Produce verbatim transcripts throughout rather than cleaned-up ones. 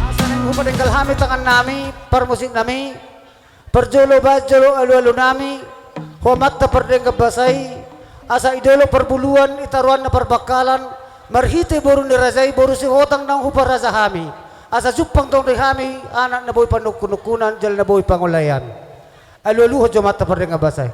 Asa naeng hupadenggal hami tangannami, parmusiknami, parjolo bahen jolo alualunami, tu amanta pardenggan basa i, asa di dolok parbuluan, di taruan na parbangkalan, marhite boru ni raja i, boru Sihotang naung huparaja hami, asa jumpang tong di hami anak na boi panungkunungkunan jala na boi pangolaian. Alualuhon jo amanta pardenggan basa i.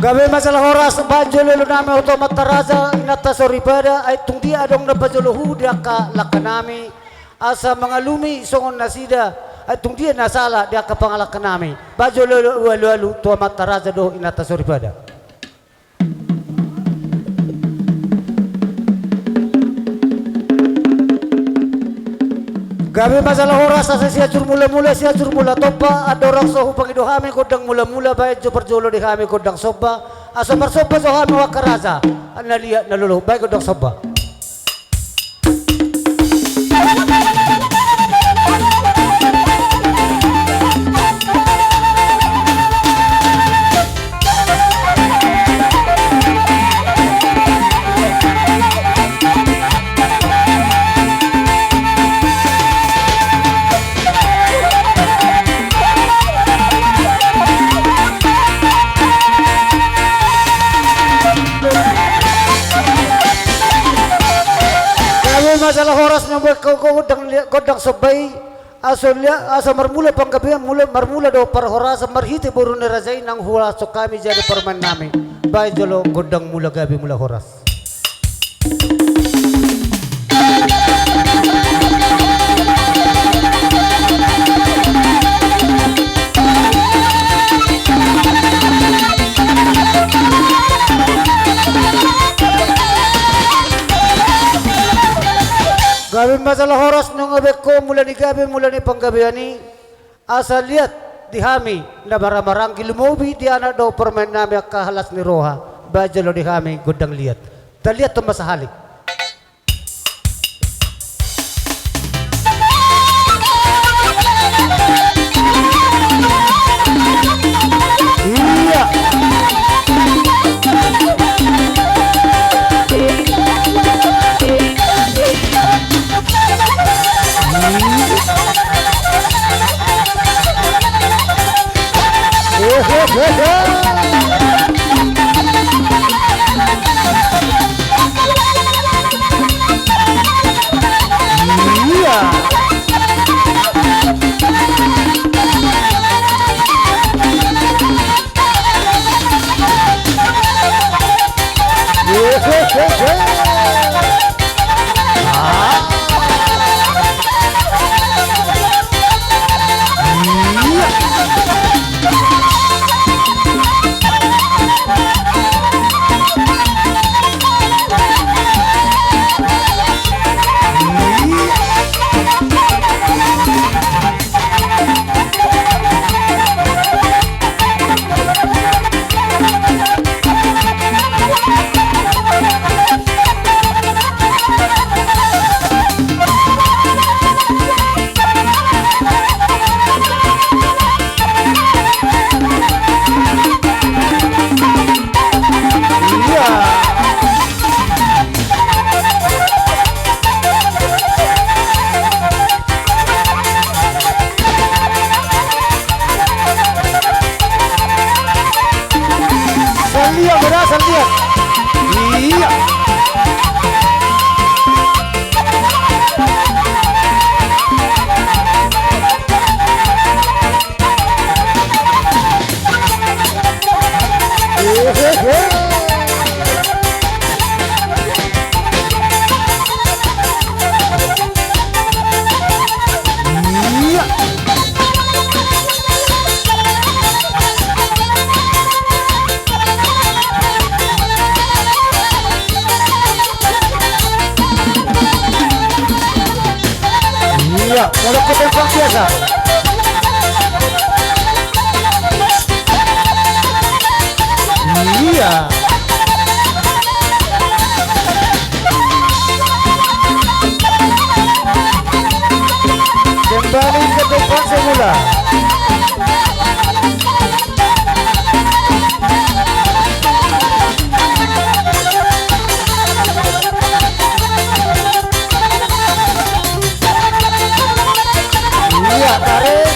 Gabe ma jala horas, bahen jolo alualunami tu amanta raja, inanta soripada, ai tung dia adong na pajolo hu di angka langkanami, asa mangalumi songon nasida, ai tung dia na sala di angka pangalangkanami. Bahen jolo alualu tu amanta raja dohot inanta soripada. Gabe ma jala horas, asa Sianjur Mulamula, Sianjur Mulatompa, andorang so hupangido hami gondang mulamula, bahen jo parjolo di hami gondang somba, asa marsomba jo hami tu angka raja na liat na lolo, bahen gondang somba. Gabe ma jala horas, naeng bahen gondang, gondang somba i. Asa liat, asa marmula panggabean, mula, marmula do parhorasan marhite boru ni raja i naung huulahon hami jadi parumaennami. Bahen jolo gondang mula gabe mula horas. Gabe ma jala horas, nunga bahen ho mula ni gabe, mula ni panggabean i. Asa liat di hami na maramaranggi, lumobi di anak dohot parumaennami angka las ni roha, bahen jolo di hami gondang liat. Taliathon ma sahali. Ia. Sallian, beda, sallian. Ia. Molo ku tembang biasa. Iya. Kembali ke tempat semula. Iya, tarik.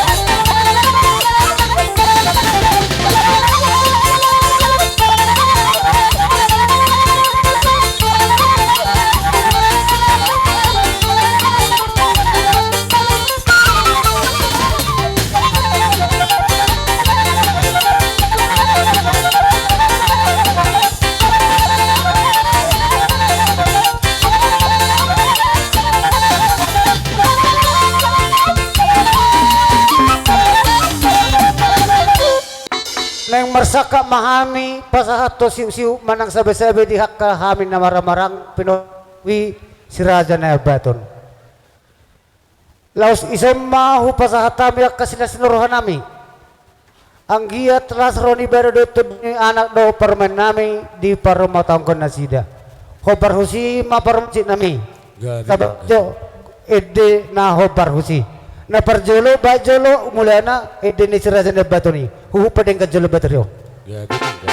Naeng marsangkap ma hami pasahathon siuksiuk manang sabesabe di angka hami na marhamaranggi pinompar ni Si Raja Naiambaton. Laos ison ma hupasahat hami angka silas ni rohanami. Anggiat las ro ni ibana dohot tondi ni anak dohot parumaennami di parrumatanggaon nasida. Hombar husi ma parmusik nami. Gabe. Tabo jo ende na hombar husi. Na parjolo baen jolo mulana ende ni Si Raja Naiambaton i. Huhut pe denggan jolo baen ro. Gabe, gabe.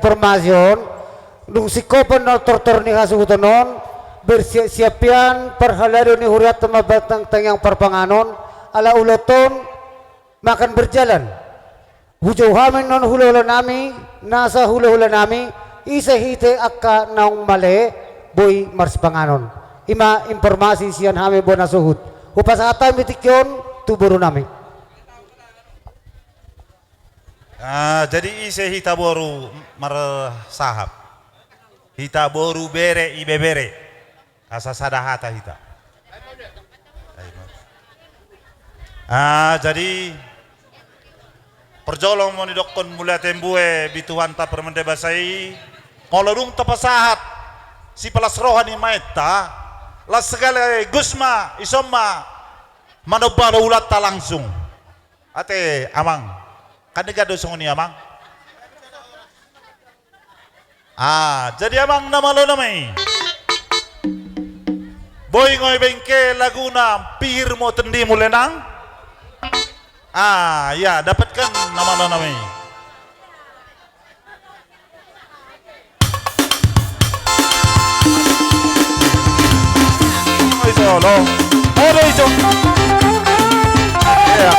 informasi on, dung singkop on na tortor ni hasuhuton on, bersiap-siap hian parhalado ni hurianta mambahen tangiang parpanganon, ala ulaonta on makan berjalan. Hujou hami annon hula-hula nami, nasa hula-hula nami, ise hita angka naung male boi marsipanganon. I ma informasi sian hami bona suhut. Hupasahat hami tingki on tu boru nami. Ah, jadi ise hita boru marsahap? Hita boru, bere, ibebere. Asa sada hata hita. Ah, jadi parjolo ma nidokkon mauliate ma bue di Tuhanta Parbue Basa i, molo dung tapasahat sipalas roha ni amanta, las sagala i, gus ma, dison ma manomba ulaonta langsung. Ate amang, kan diga do songon i amang. Ah, jadi amang na malo nami. Boi nga i bengke laguna Pihirmu Tendimu Lenang. Ah, ya, dapatkan na malo nami. Oi, solo. Oi, solo. Iya.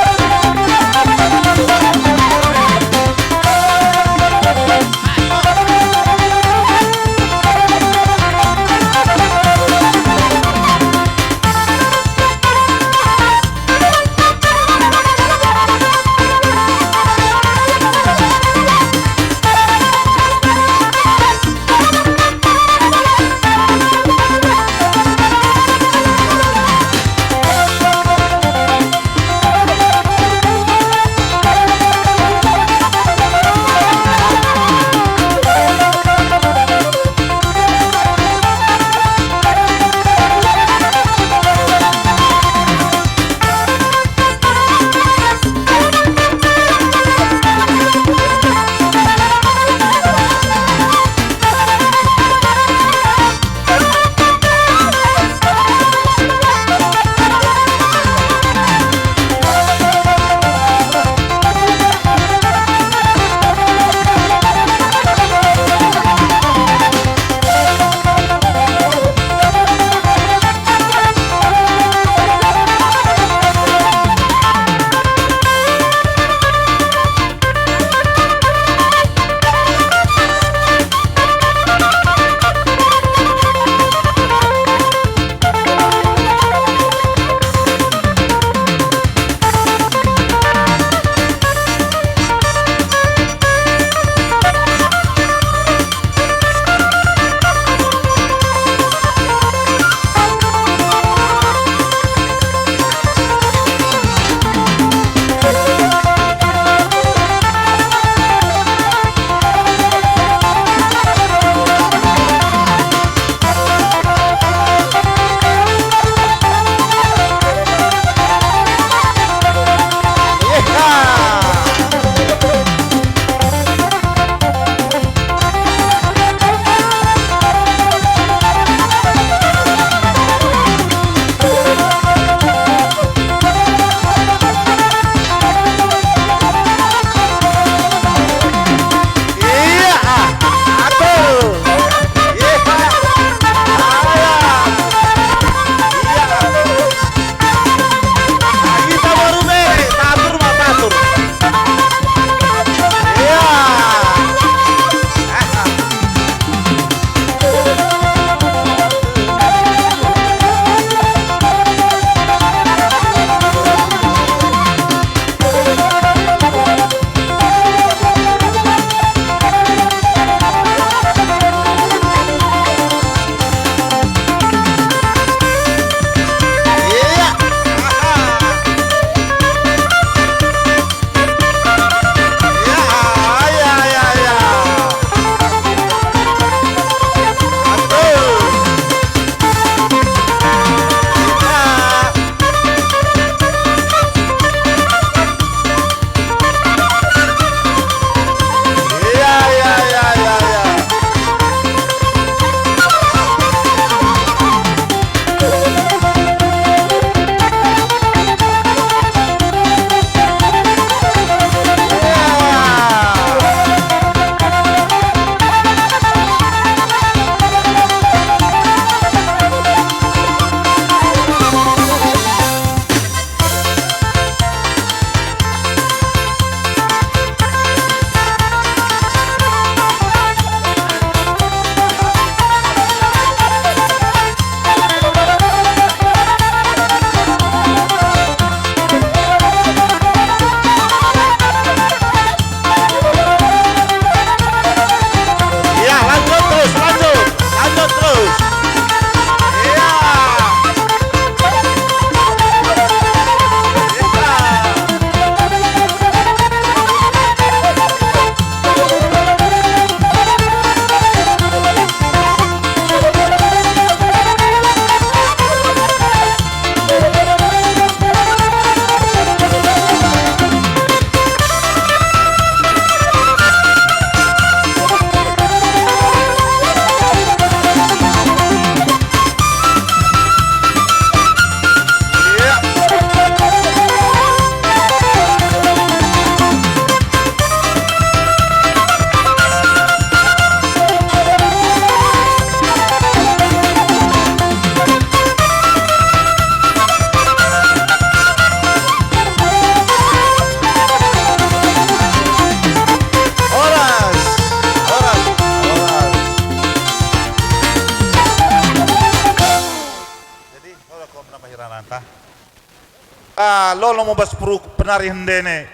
Lolo mubas puru penari Hendene.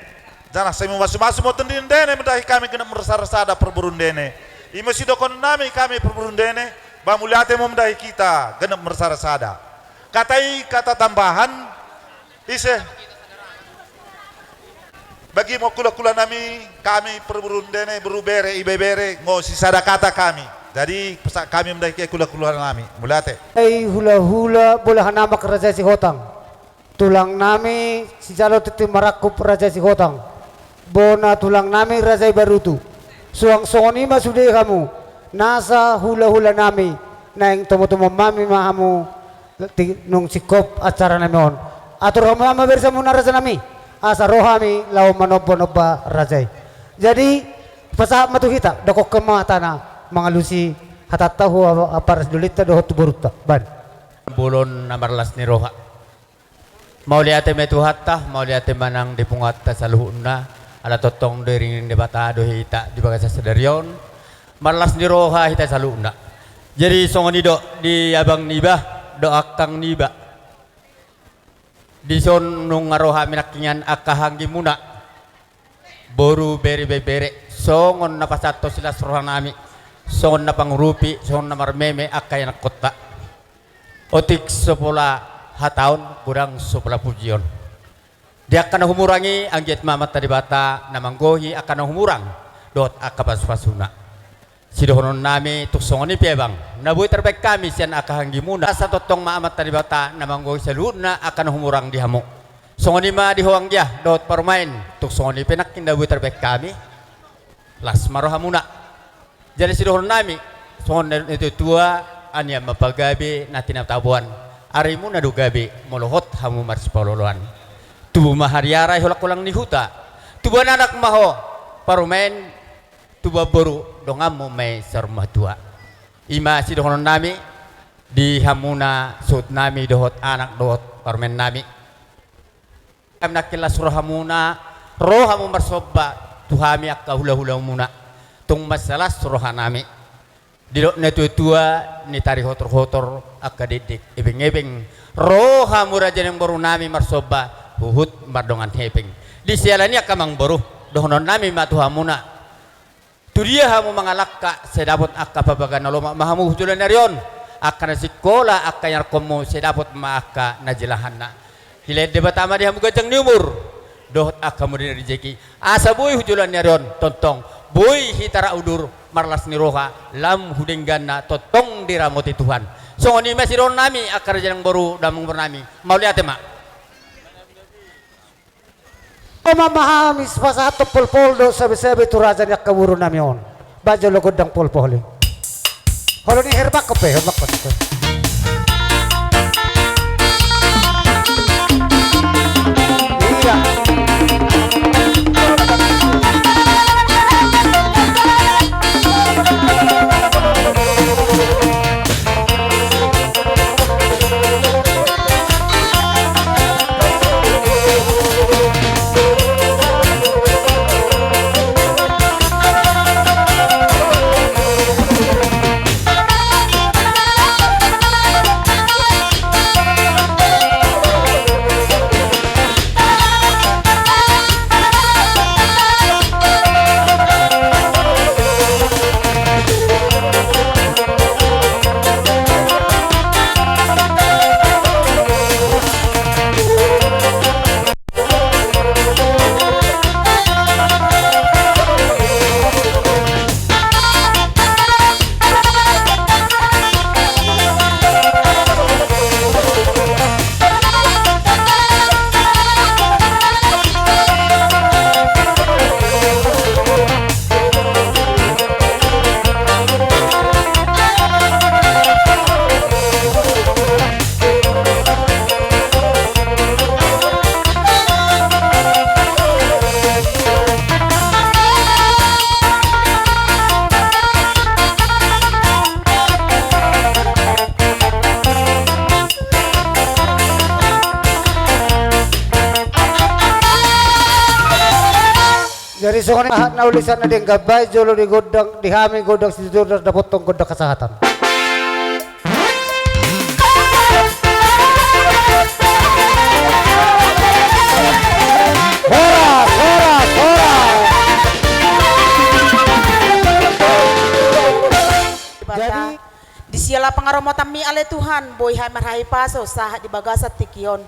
Janah sai mubas masu mo tondi Hendene mendahi kami genep marsara sada perboru Hendene. Ima sidohonon nami kami perboru Hendene, ba mauliate mo mendahi hita genep marsara sada. Kata i kata tambahan, ise. Bagi mo hula-hula nami, kami perboru Hendene, boru bere, ibebere, ngo sisada kata kami. Jadi, pesan kami mendahi hula-hula nami. Mauliate. Ai hula-hula, bola hanamak Raja Sihotang. Tulang nami, sijalo tintin marangkup Raja Sihotang. Bona tulang nami Raja Ibarutu. Suang songon i ma sude hamu. Nasa hula-hula nami. Naeng tomo-tomo mami ma hamu. Ti-, nung singkop acara nami on. Atur hamu ma bersa muna raja nami. Asa ro hami laho manomba-nomba raja i. Jadi, pasahat ma tu hita, dokkon ma hatana, mangalusi hatanta tu Ampara Sidolinta dohot tu borunta. Baen. Bolon na marlas ni roha. Mauliate ma Tuhanta, mauliate ma nang di punguanta saluhutna, ala tongtong do iring-iring Debata do hita di bagasan sadari on. Marlas ni roha hita saluhutna. Jadi songon i do di abang niba, dohot angkang niba. Dison nunga ro hami nangkiningan angka anggi muna. Boru bere ibebere, songon na pasahathon silas roha nami, songon na pangurupi, songon na marmeme angka ianakhonta. Otik so pola hataon, godang so pola pujion. Di angka na humurang i, anggiat ma Amanta Debata na manggohi angka na humurang, dohot angka pasu-pasuna. Sidohonon nami, tung songon i pe abang, na boi tarbaen hami sian angka anggi muna, asa tongtong ma Amanta Debata na manggohi saluhutna angka na humurang di hamu. Songon i ma di ho anggia, dohot parumaen, tung songon i pe nangkin na boi tarbaen hami. Las ma roha muna. Jadi sidohonon nami, songon na nidok ni natua-tua, anian ma pagabe, na tinataboan. Ari muna do gabe, molo hot hamu marsipaolo-oloan. Tubu ma hariara i holang-holang ni huta. Tubuan anak ma ho, parumaen, tubuan boru, donganmu ma i saur matua. I ma sidohonon nami, di hamuna suhut nami dohot anak dohot parumaen nami. Hami nangkin las roha muna, ro hamu marsomba, tu hami angka hula-hula muna. Tung mansai las roha nami. Didok na tua-tua, ni tari hotor-hotor, angka dekdek ebeng-ebeng. Ro hamu raja nang boru nami marsomba, huhut mardongan hepeng. Di siala ni i angka amangboru, dohonon nami ma tu hamuna. Tu dia hamu mangalangka, sai dapot angka pabaga na lomak ma hamu hu joloan ni ari on. Angka na sikola, angka ianakhonmu, sai dapot ma angka na jelahanna. Dilehon Debata ma di hamu ganjang ni umur. Dohot angka mode ni rejeki. Asa boi hu joloan ni ari on, tongtong. Boi hita rap udur, marlas ni roha, lam hu dengganna, tongtong diramoti Tuhan. Songon i ma sidohonon nami, angka raja nang boru, damang boru nami. Mauliate ma. Oma ma hami pasahathon polpol dohot sebe-sebe tu raja ni angka boru nami on. Baen jolo gondang polpol i. Olo ni herbak pe, herbak pe. Iya. Jadi songon i sahat na uli, sahat na denggan, baen jolo di gondang, di hami gondang situtur, dapothon gondang hasahatan. Jala pangaromotanmi ale Tuhan, boi hami marhahipason sahat di bagasan tingki on.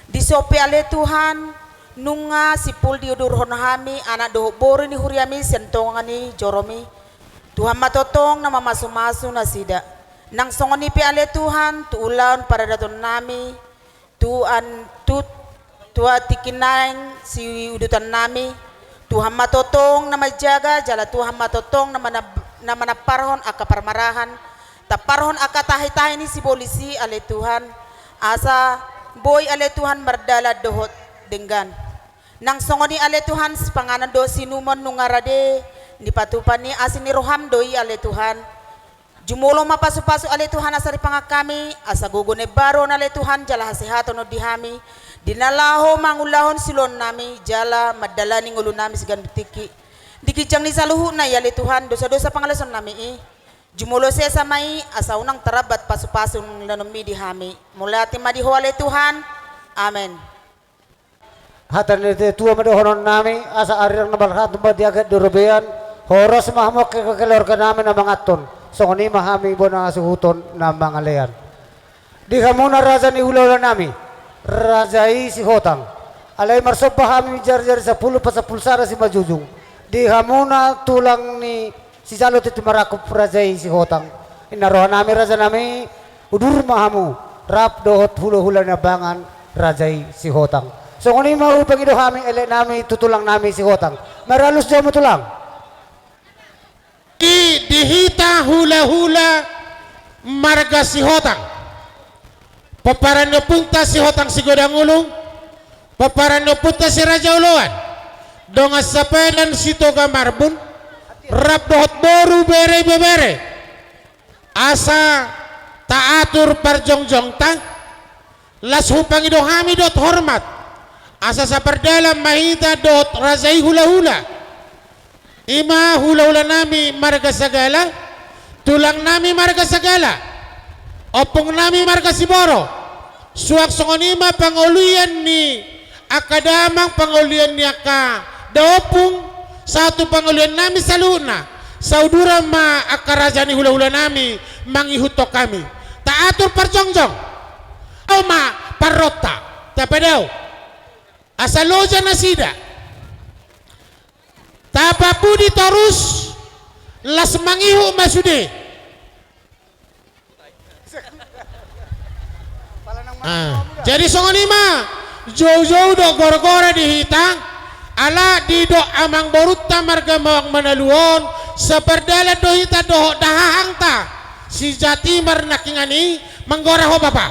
Dison pe ale Tuhan, nunga simpul diudurhon hami anak dohot boru ni huriami sian tonga ni joromi. Tuhan ma tongtong na mamasumasu nasida. Nang songon i pe ale Tuhan, tu ulaon paradaton nami, tu an-, tu, tu tingki naeng siudutan nami, Tuhan ma tongtong na manjaga, jala Tuhan ma tongtong na manam-, na manamparhon angka parmarahan, tamparhon angka tahi-tahi ni sibolis i ale Tuhan, asa boi ale Tuhan mardalan dohot denggan. Nang songon i ale Tuhan, sipanganon dohot siinumon nunga rade, dipatupa ni asi ni roham do i ale Tuhan. Jumolo ma pasu-pasu ale Tuhan asa dipangan hami, asa gogo na imbaru on ale Tuhan, jala hasehaton on di hami, di na laho mangulahon siulaon nami, jala mandalani ngolu nami siganup tingki. Di ginjang ni saluhutna i ale Tuhan, dosa-dosa pangalaosion nami i. Jumolo sesa ma i, asa unang tarambat pasu-pasu ni ulaonmi di hami. Mauliate ma di Ho ale Tuhan. Amen. Hata ni natua-tua ma dohonon nami, asa arirang na marhatum ma di aget di robean, horas ma hamu angka keluarga nami na manganhon, songon i ma hami bona hasuhuton na mangalean. Di hamuna raja ni hula-hula nami, raja i Sihotang. Alai marsomba hami jari-jari sampulu pasampulu sada simanjujung. Di hamuna tulang ni sijalo tintin marangkup raja i Sihotang. Ninna roha nami raja nami, udur ma hamu, rap dohot hula-hula ni ambangan raja i Sihotang. Songon i ma hupangido hami elek nami tu tulang nami Sihotang. Maralus jo hamu tulang. Di, di hita hula-hula marga Sihotang. Pomparan ni ompunta Sihotang Sigodang Ulung, pomparan ni ompunta Si Raja Oloan, dongan sapadan Sitoga Marbun, rap dohot boru, bere, ibebere. Asa taatur parjongjongta, las hupangido hami dohot hormat, asa sapardalan ma hita dohot raja i hula-hula. I ma hula-hula nami marga Sagala, tulang nami marga Sagala, ompung nami marga Siboro. Suang songon i ma pangolian ni angka damang, pangolian ni angka daompung, sahat tu pangolian nami saluhutna. Sauduran ma angka raja ni hula-hula nami mangihuthon hami. Taatur parjongjong. Au ma parronta, tapadao. Asa loja nasida. Tapapudi torus, las mangihut ma sude. Ah, jadi songon i ma, jou-jou do gora-gora di hita, ala didok amangborunta marga Maok Manalu on, sapardalan do hita dohot dahahangta, si Jatimar nangkiningan i, manggora ho bapa.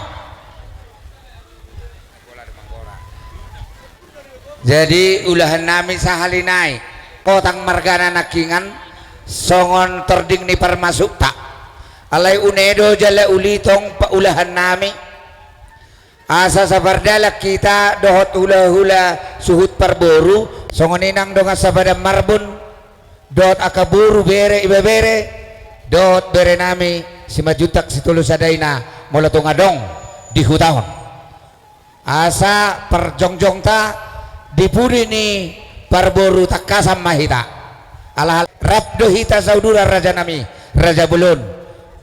Jadi ulahan nami sahali nai, Hotang margana nangkiningan, songon tording ni parmasukta. Alai une do jala uli tong pa ulahan nami. Asa sapardalan hita dohot hula-hula suhut parboru, songon i nang dongan sapadan Marbun, dohot angka boru, bere, ibebere, dohot bere nami Simanjuntak Sitolu Sadaina, molo tung adong di huta on. Asa parjongjongta di pudi ni parboru tangkasan ma hita. Alai rap do hita sauduran raja nami, raja bolon.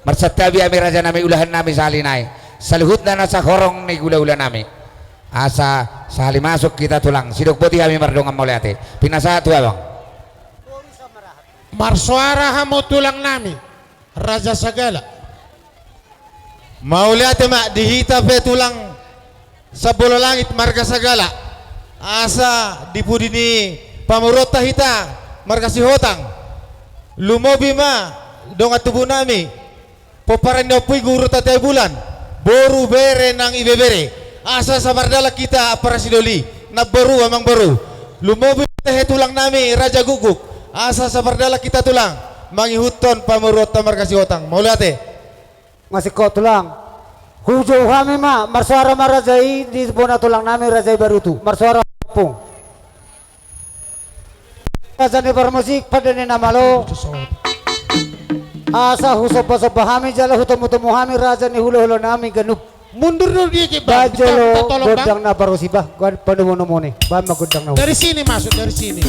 Marsantabi hami raja nami, ulahan nami sahali nai. Saluhutna na sahorong ni hula-hula nami. Asa sahali masuk hita tulang. Sidok boti hami mardongan mauliate. Pinasahat tu abang. Marsoara hamu tulang nami. Raja Sagala. Mauliate ma di hita pe tulang Sambolo Langit marga Sagala. Asa di pudi ni pamoruonta hita marga Sihotang. Lumobi ma dongan tubu nami, pomparan ni ompu i Guru Tatai Bulan, boru, bere nang ibebere. Asa sapardalan hita ampara sidoli, namboru, amangboru. Lumobi ma tahe tulang nami Raja Gukguk. Asa sapardalan hita tulang mangihuthon pamoruonta marga Sihotang. Mauliate. Masingkop tulang. Hujou hami ma, marsoara ma raja i di bona tulang nami Raja i Barutu. Marsoara, ompung. Raja ni parmusik, pande ni na malo. Asa husomba-somba hami jala hutomu-tomu hami raja ni hula-hula nami ganup. Mundur dulu dikit, Bang. Bajolo gondang na parosiba, panomu-nomu ni. Baen ma gondang na. Dari sini masuk, dari sini.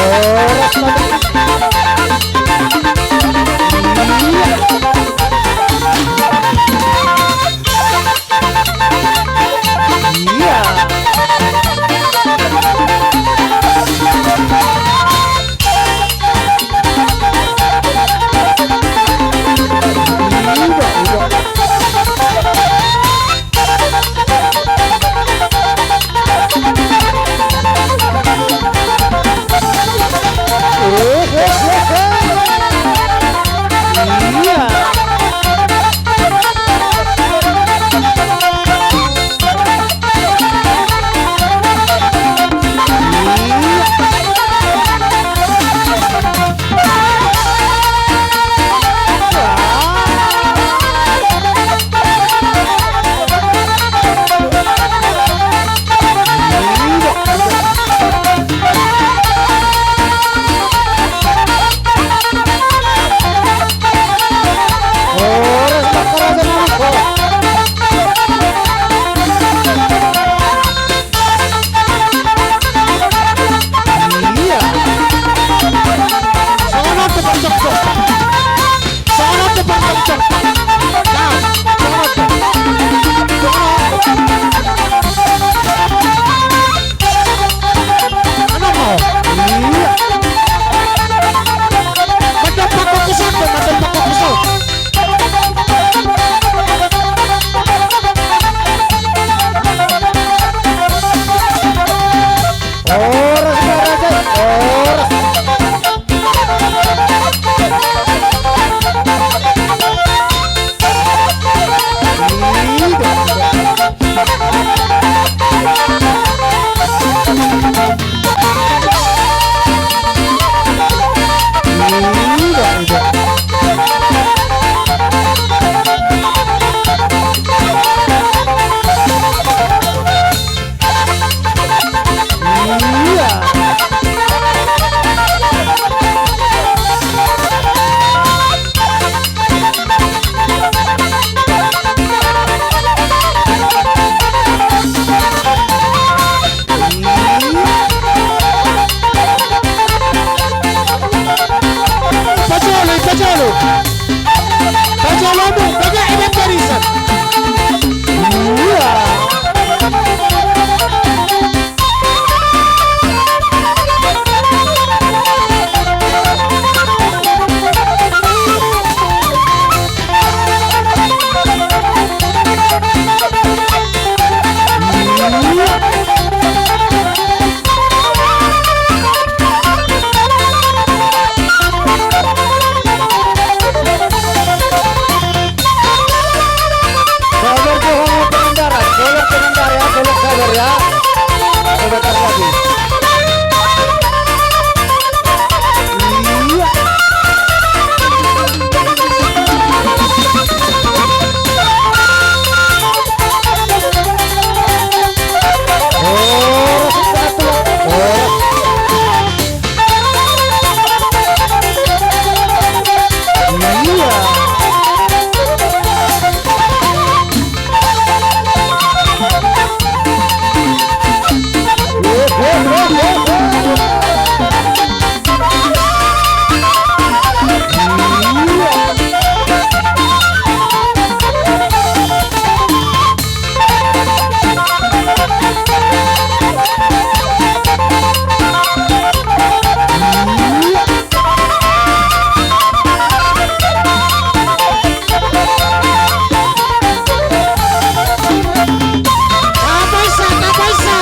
Horas ma. Iya. Iya. Pajolo, pajolo. Pajolo hamu, baga iba barisan. Iya. Sabar, sabar, pengendara. Golok pengendara ya, golok sabar ya. Sebentar lagi. Iya. Oh, oh. Iya. Tapaisa, tapaisa.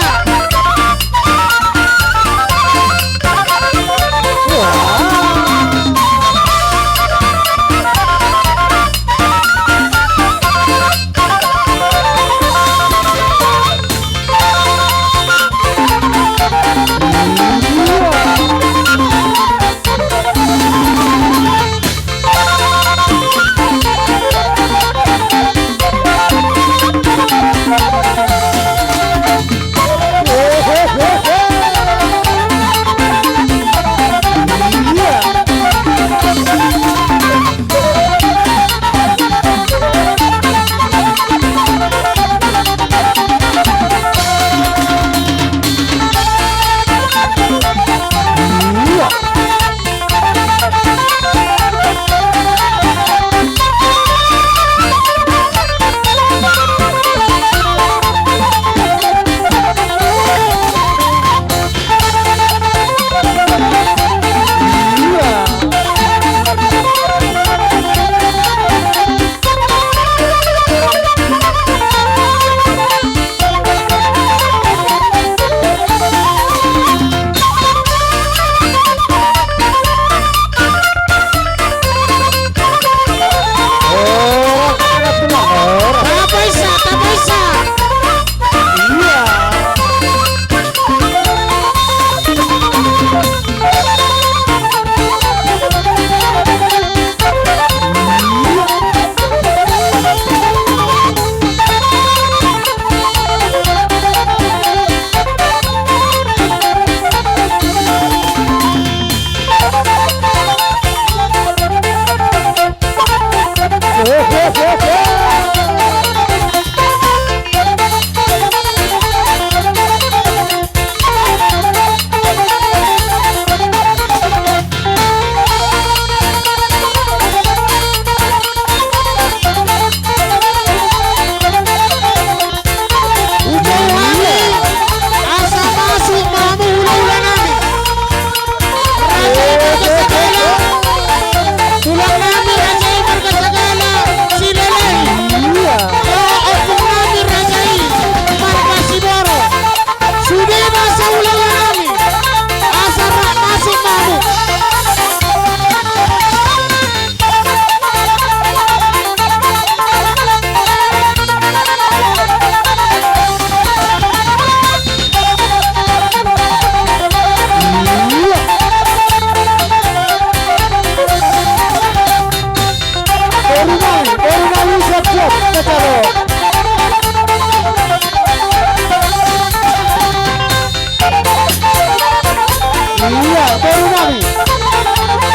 Iya, boru nami.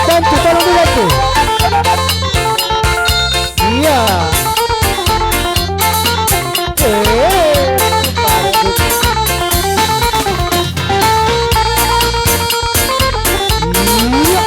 Bantu, tolong dibantu. Iya. Eh. Iya.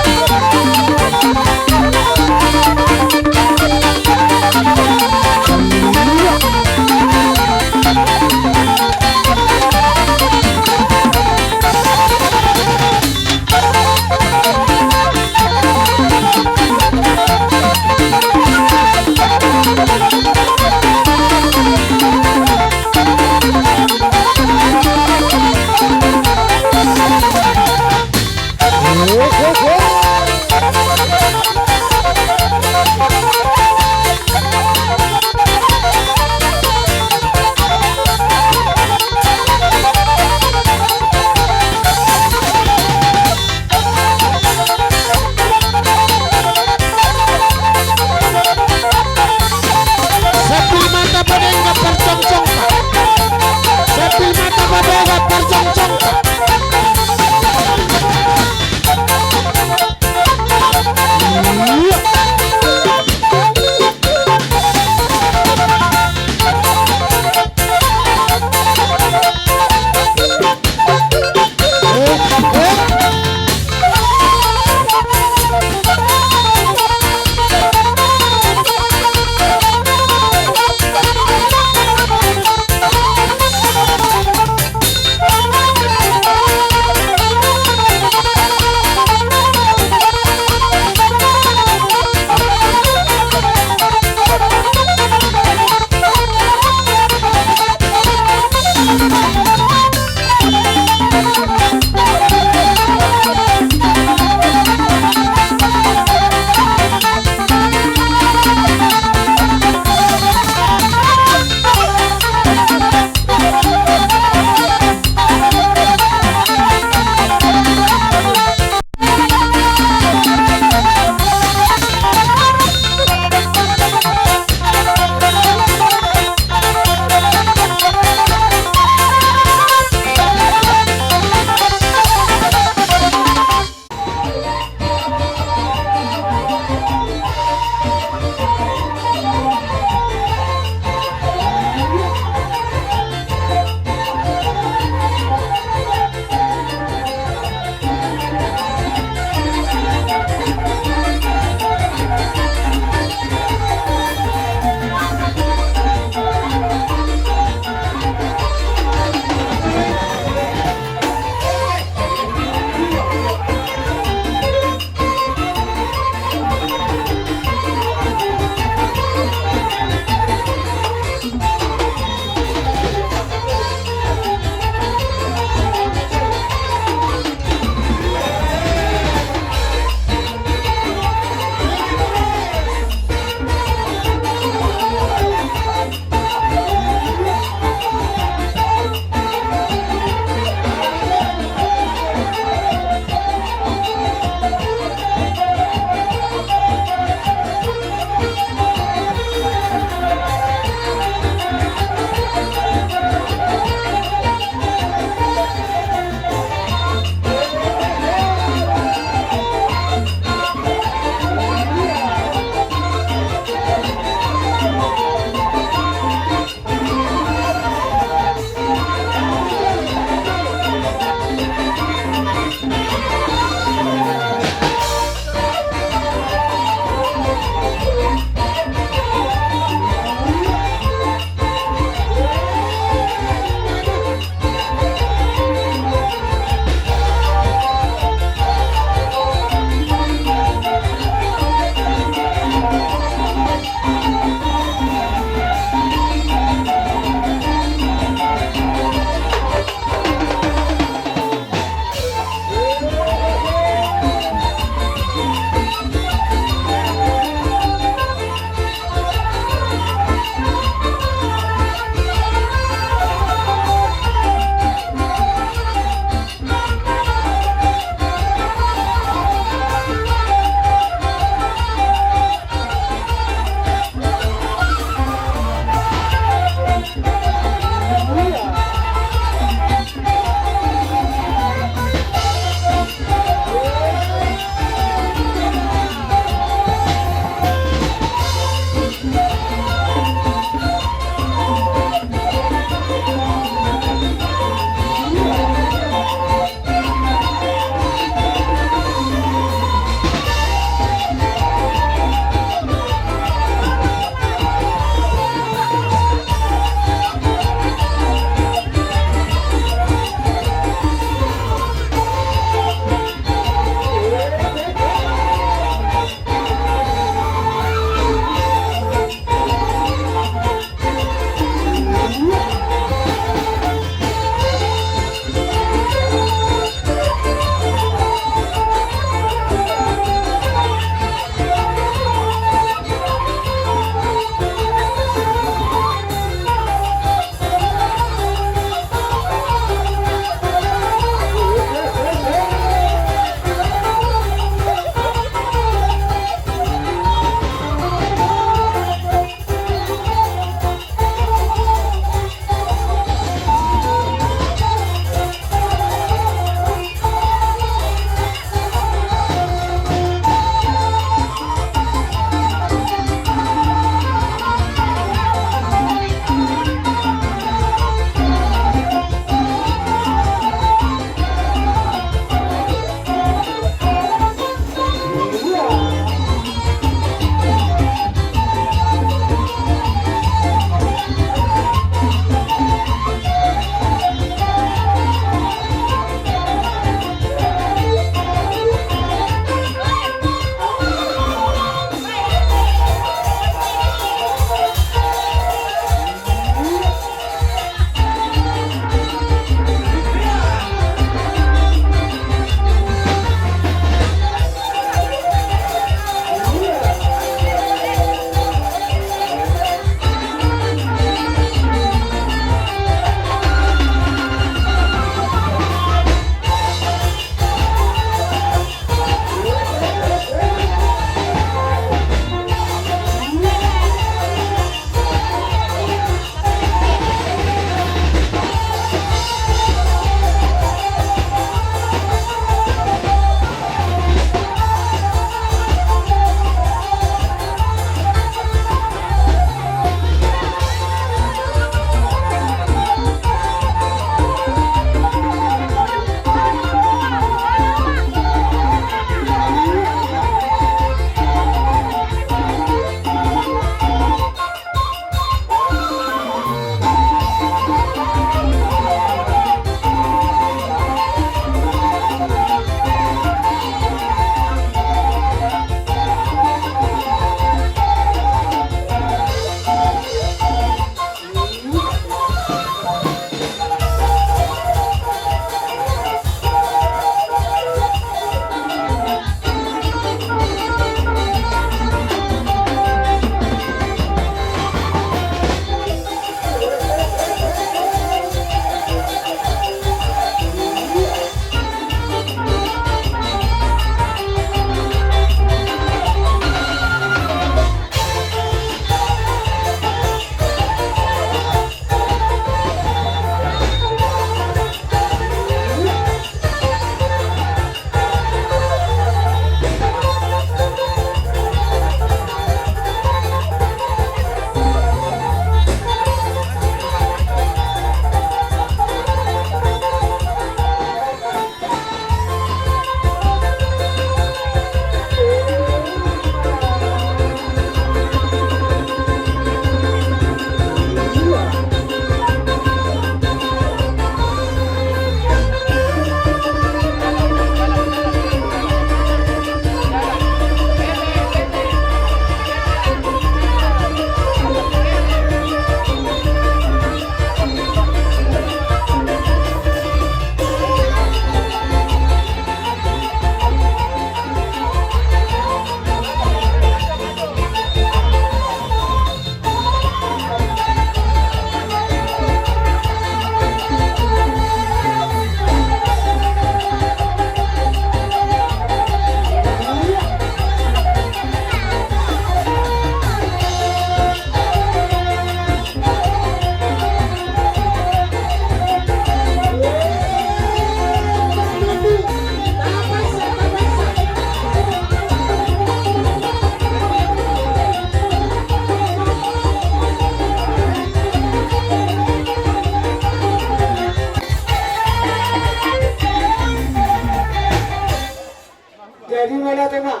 Jadi mauliate ma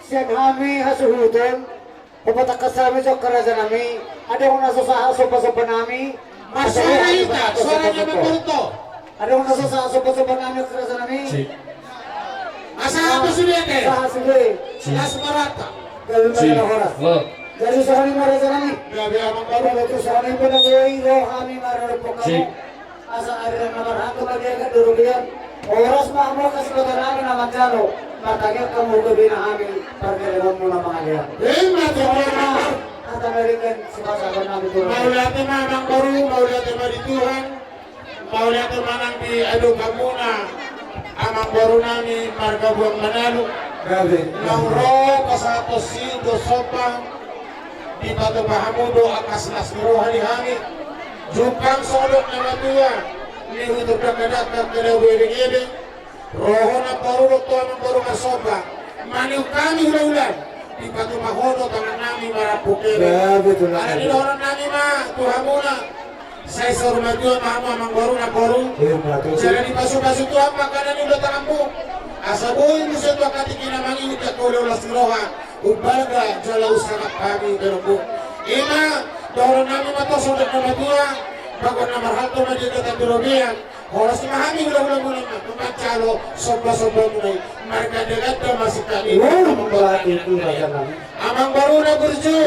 sian hami hasuhuton, patangkas hami sian raja nami, adong na so sahat somba-somba nami. Marsuara hita, suara nami porto. Adong na so sahat somba-somba nami raja nami. Asa apa sude ate? Sahat sude. Las marata. Gabe ma horas. Jadi songon i ma raja nami. Gabe amang boru. Molo tung songon i pe na boi ro hami marhite hamu. Asa ari na marhata ma di angka di robean. Horas ma hamu angka sipata nami na manjalo. Martangiang hamu gabe na hami pargaleonmu na mangalean. Ima tutu. Hata na denggan sipata nami tu. Mauliate ma amang boru, mauliate ma di Tuhan. Mauliate ma nang di adopanmuna amang boru nami marga Buang Manaluk. Gabe. Naung ro pasahathon siuhut dohot somba. Dipatupa hamu do angka las ni roha di hami. Jumpang songon dok na matua, ni hutur dangka-dangka, kada boi ebeng-ebeng. Ro ho namboru dohot ho amang boru marsomba. Mangihuthon hami hula-hula. Dipatupa ho do tangan nami marampuk eme. Ala ni dohonon nami ma tu hamuna. Sai saur matua ma hamu amang boru namboru. Jala dipasu-pasu Tuhan ma angka na niula tanganmu. Asa boi muse tu angka tingki na mangihut angka ulaon las ni roha. Umbalga jala umsangap hami dohononmu. Ima dohonon nami ma tu songon dok na matua. Bagot na marhalto ma di angka di robean. Horas ma hami hula-hulamuna ma manjalo somba-sombamuna i. Marganda-ganda ma singkat i. Amang boru na burju.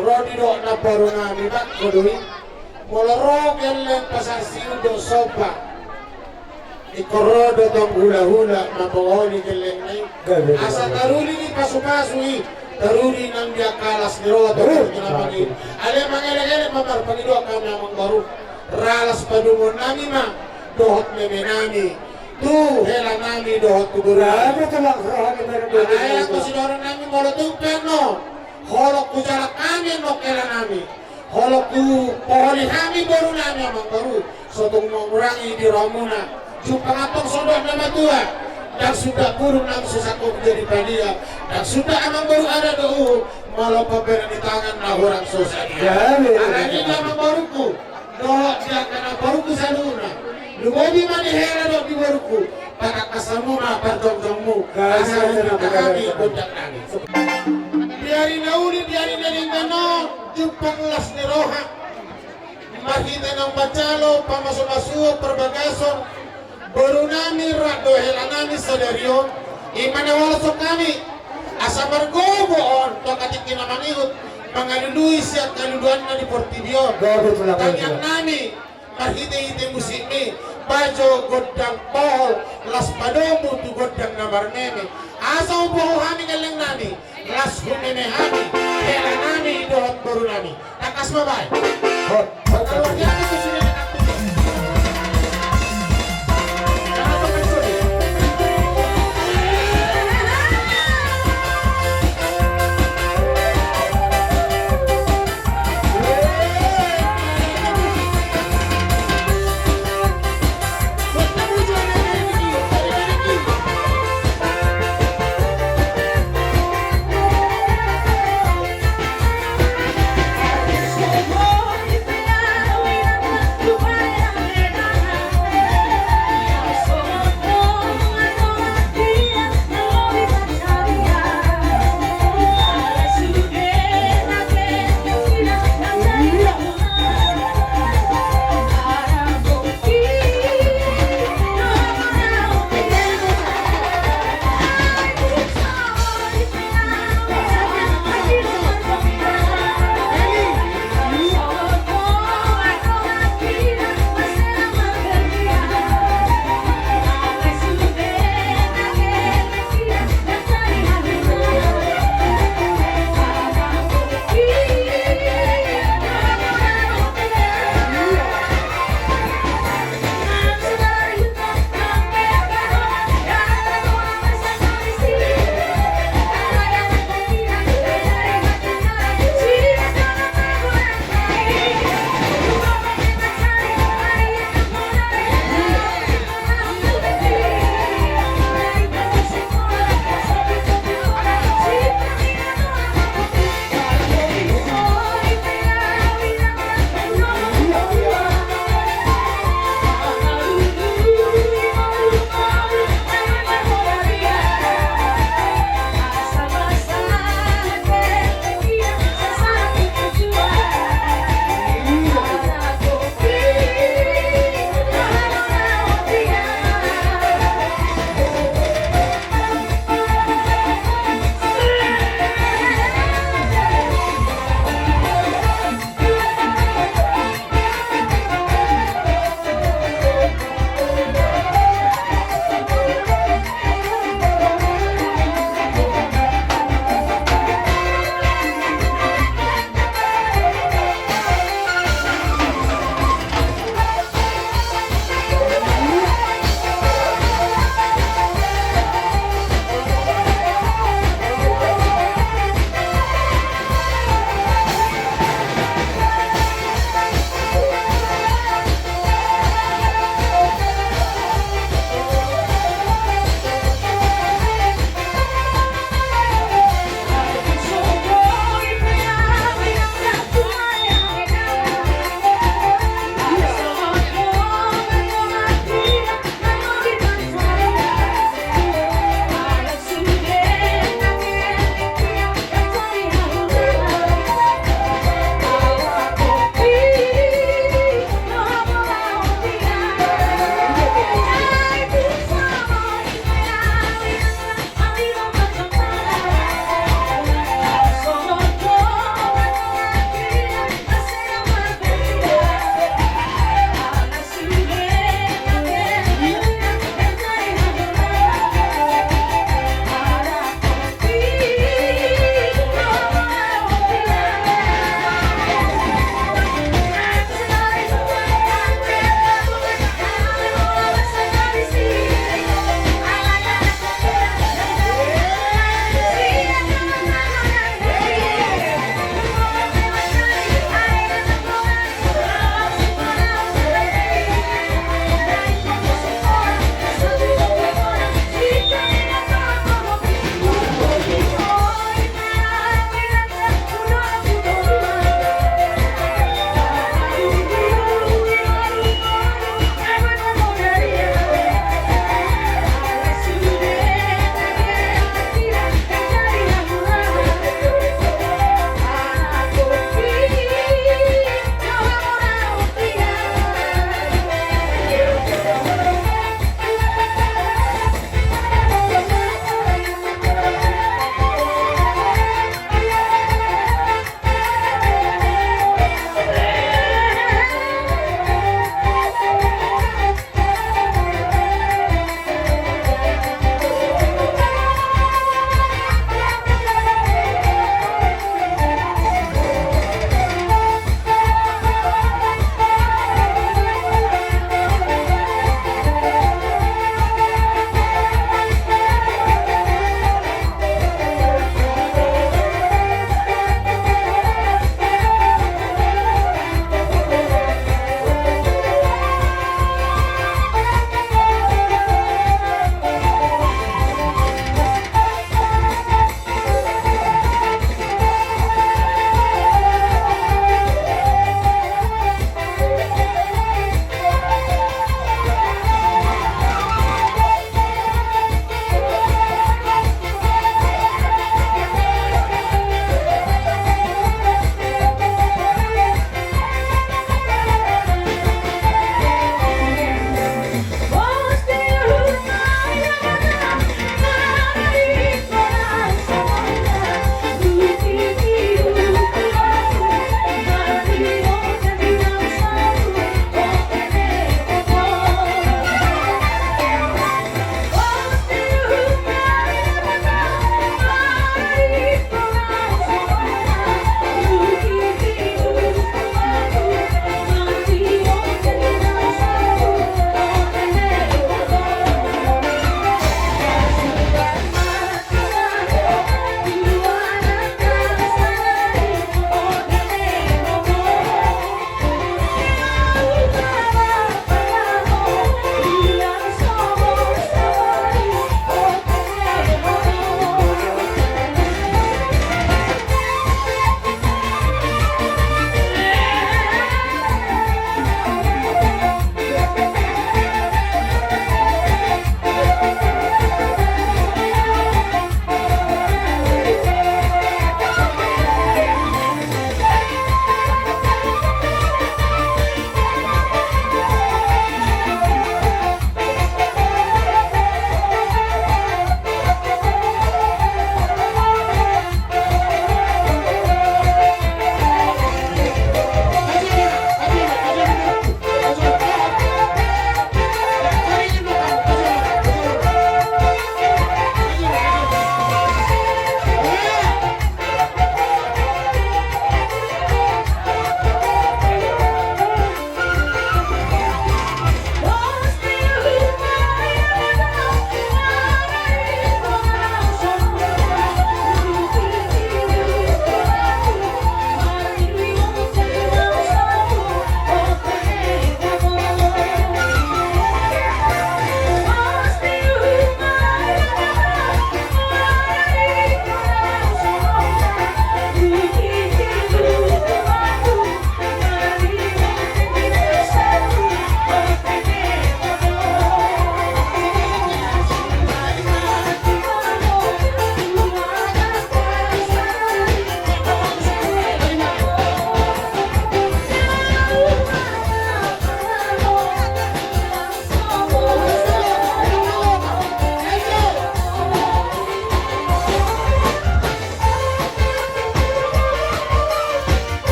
Ro didok namboru nami, bangko do i. Molo ro gelleng pasahat siuhut dohot somba, ingkon ro do tong hula-hula mambogoli gellengna i. Asa taruli ni pasu-pasu i. Taruli nang di angka las ni roha tu angka na mangihut. Alai mangelek-elek ma marpangidoan hami amang boru. Ra las padomuan nami ma dohot meme nami tu hela nami dohot tu boru nami. Alai anggo sidohonon nami molo tung pe annon holong hujalang hami annon hela nami, holong hupoholi hami boru nami amang boru, so tung mangurangi di rohamuna. Jumpang antong songon dok na matua. Ndang suda burung nang so sangkot jadi padia. Ndang suda amang boru adat dohot uhum. Molo pambahenan ni tangan na hurang so sadia. Alani amang borungku dohot di angka namborungku saluhutna. Lumobi ma di hela dohot di borungku. Patangkas hamu ma parjongjongmu. Asa huminta hami gondang nami. Di ari na uli, di ari na denggan on, jumpang las ni roha. Marhite naung manjalo pamasu-masuon parbagason boru nami rap dohot hela nami sadari on. Ima na hualoshon hami asa margogo on tu angka tingki na mangihut mangalului sian kaluluanna di portibi on. Tangiang nami marhite-hite musikmi, bajo gondang pohol, las padomu tu gondang na marmeme. Asa huboho hami gelleng nami, las humeme hami hela nami dohot boru nami. Tangkas ma baen. Hot.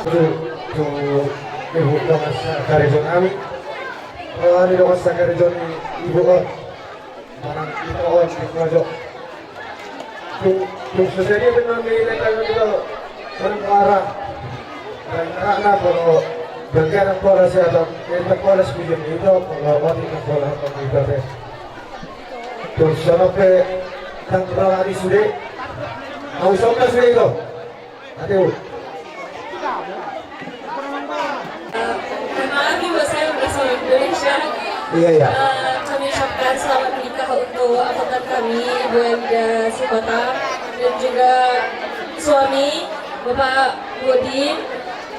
Tu, tu ibu dongan sakarejo nami. Roha ni dongan sakarejo ni ibu on. Manang ibu on di kojo. Tung, tung so sadia pe nami lekan ito. Manang wara. Manang anak molo bergerak pola sehat. Ito pola sebujur ito molo otik pola apa ito pe. Tung so pe tang roha ni sude. Mau somba sude ito. Aduh. Eh, mohon maaf, Ibu, saya bahasa Indonesia. Iya, iya. Eh, kami ucapkan selamat menikah untuk abang kami, Ibu Elida Sukata, dan juga suami, Bapak Budi.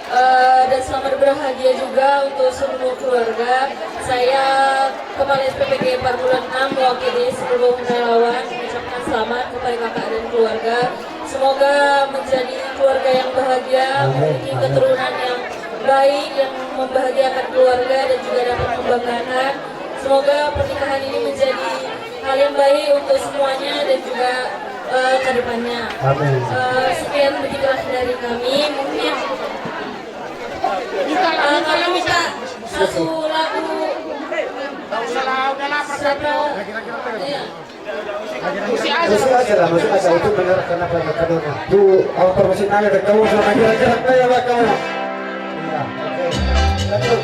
Eh, dan selamat berbahagia juga untuk seluruh keluarga. Saya, Kepala S P P G Parbulan enam, mewakili seluruh relawan, mengucapkan selamat kepada kakak dan keluarga. Semoga menjadi keluarga yang bahagia, amin, memiliki, amin, keturunan yang baik, yang membahagiakan keluarga dan juga dapat membanggakan. Semoga pernikahan ini menjadi hal yang baik untuk semuanya dan juga, eh, ke depannya. Amin. Eh, sekian, begitulah dari kami. Mungkin, eh, kami minta satu lagu. Siapa? Iya. Musik aja lah, musik aja. Itu benar, kenapa, kenapa? Tuh, autor musik nanya ke kamu, sama kira-kira kayak apa kamu? Iya, oke. Lanjut.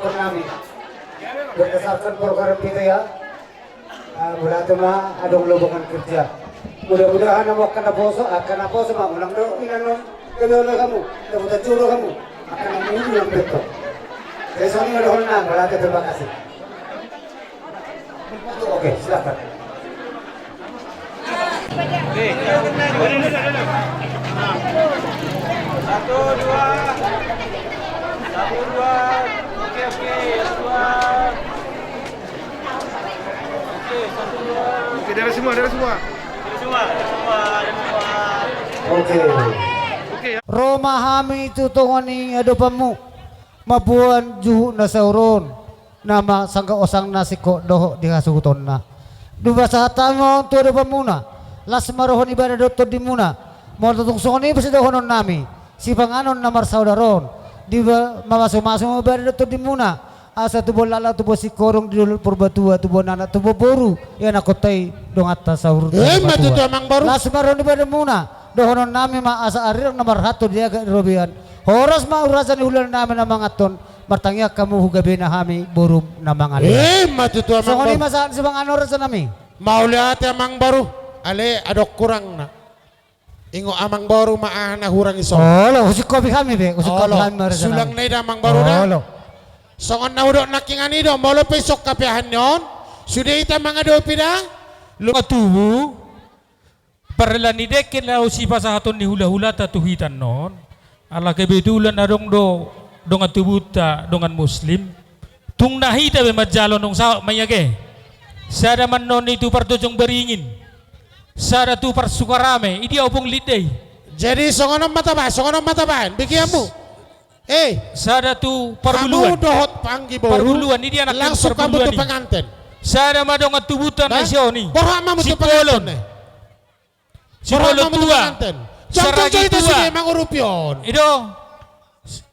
Nami. Berdasarkan program kita ya, ah, berarti ma adong lowongan kerja. Mudah-mudahan namo angka naposo, angka naposo ma ulang do inannon, kedua kamu, dapat juru kamu, angka namu ulang betul. Jadi soalnya ada orang nang, berarti terima kasih. Oke, silakan. Oke. Satu, dua. Satu, dua. Oke, oke. Dua. Oke, satu, dua. Oke, darah semua, darah semua. Darah semua, darah semua. Oke. Oke, ya. Ro ma hami tu tonga ni adopanmu, mamboan juhut na saur on, na ma sangkap osangna singkop dohot di hasahutonna. Dung pasahat hami ma on tu adopanmuna, las ma roha ni ibana dohot tondimuna. Molo tung songon i pe sidohonon nami, sipanganon na marsaudara on, di ba-, mamasumasu ma ibana dohot tondimuna, asa tubuan laklak, tubuan singkoru di dolok Purbatua, tubuan anak, tubuan boru, ianakhonta i donganta saur. Ima tutu, Amang Boru. Las ma roha ni badanmuna, dohonon nami ma asa arirang na marhalto di aek ni robean. Horas ma tu raja ni hulahula nami na manganhon, martangiang hamu tu gabena hami borum na mangalean. Ima tutu, Amang Boru. Songon i ma sahat sipanganon, raja nami. Mauliate, Amang Boru. Ale, adong hurangna. Ingot Amang Boru ma aha na hurang i son. Olo, husingkopi hami be, husingkopi hami ma, raja nami. Olo. Sulang na i da, Amang Boru, da. Olo. Songon na hudok nangkiningan i do, molo pe singkop hapeahan ni on, sude hita mangadopi da. Lu- Dongan tubu. Parela ni dengke laho sipasahaton ni hulahulata tu hita annon. Ala kebetulan adong do dongan tubunta, dongan Muslim. Tung na hita be manjalo, nunga saut ma i age. Sada ma annon i tu Partojong Baringin. Sada tu Parsukarame, i dia Ompung Linde i. Jadi songon on ma tabaen, songon on ma tabaen, bege hamu. Eh. Sada tu Parbuluan. Hamu dohot panggi boru. Parbuluan, i dia anak Parbuluan i. Langsung hamu tu penganten. Sada ma dongan tubunta na ison i. Borhat ma hamu tu penganten. Simbolon. Simbolon tua. Saragi tua. Ido.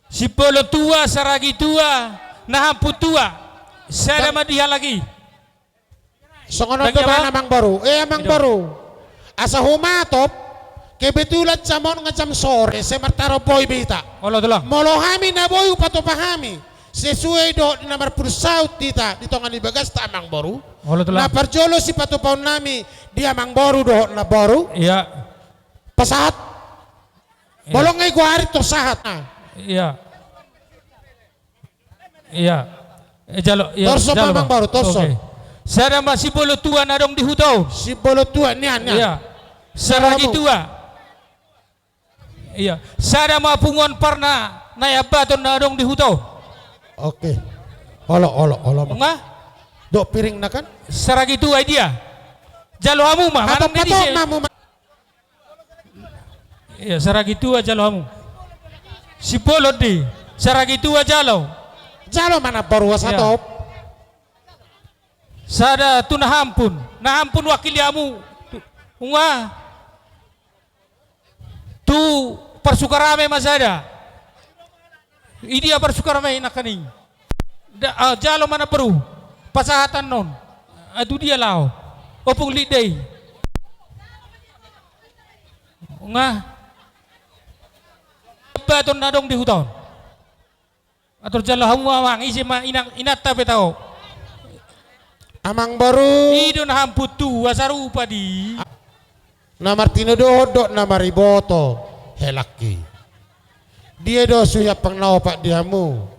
Simbolon tua, saragi tua, na hamput tua. Sada ma di halak i. Songon on do baen, Amang Boru. Eh, Amang Boru. Asa humatop, kebetulan jam on nga jam sore, sai martarombohi be hita. Olo, tulang. Molo hami na boi hupatupa hami sesuai dohot na marpudun saut hita di tonga ni bagasta, Amang Boru. Olo, tulang. Na parjolo sipatupaon nami di Amang Boru dohot Namboru. Iya. Pasahat. Iya. Molo nga i goari tong sahat. Iya. Iya. Eh, jalo, iya, torso, jalo, Amang Boru, torso. Oke. Sada ma simbolon tua na adong di huta on. Simbolon tua, nian, nian. Iya. Saragi tua. Iya. Sada ma punguan parna na i Ambaton na adong di huta on. Oke. Olo, olo, olo. Nga? Dok piringna kan? Saragi tua i dia. Jalo hamu ma, manang di disi. Iya, saragi tua jalo hamu. Simbolon di, saragi tua jalo. Jalo ma Namboru asa top. Sada tu na hampun, na hampun wakili hamu. Nga. Tu Parsukarame ma sada. I dia Parsukarame i nangkaning. Da, ah, jalo ma Namboru. Pasahat annon. Ah, tu dia laho. Ompung Linde i. Nga. Ambaton na adong di huta on. Ator jalo hamu, Amang, ise ma inang, inanta pe taho. Amang Boru. I do na hamput tua sarupa di. Na martinodohon dohot na mariboto, helak i. Dia do suhi ampang na opat di hamu?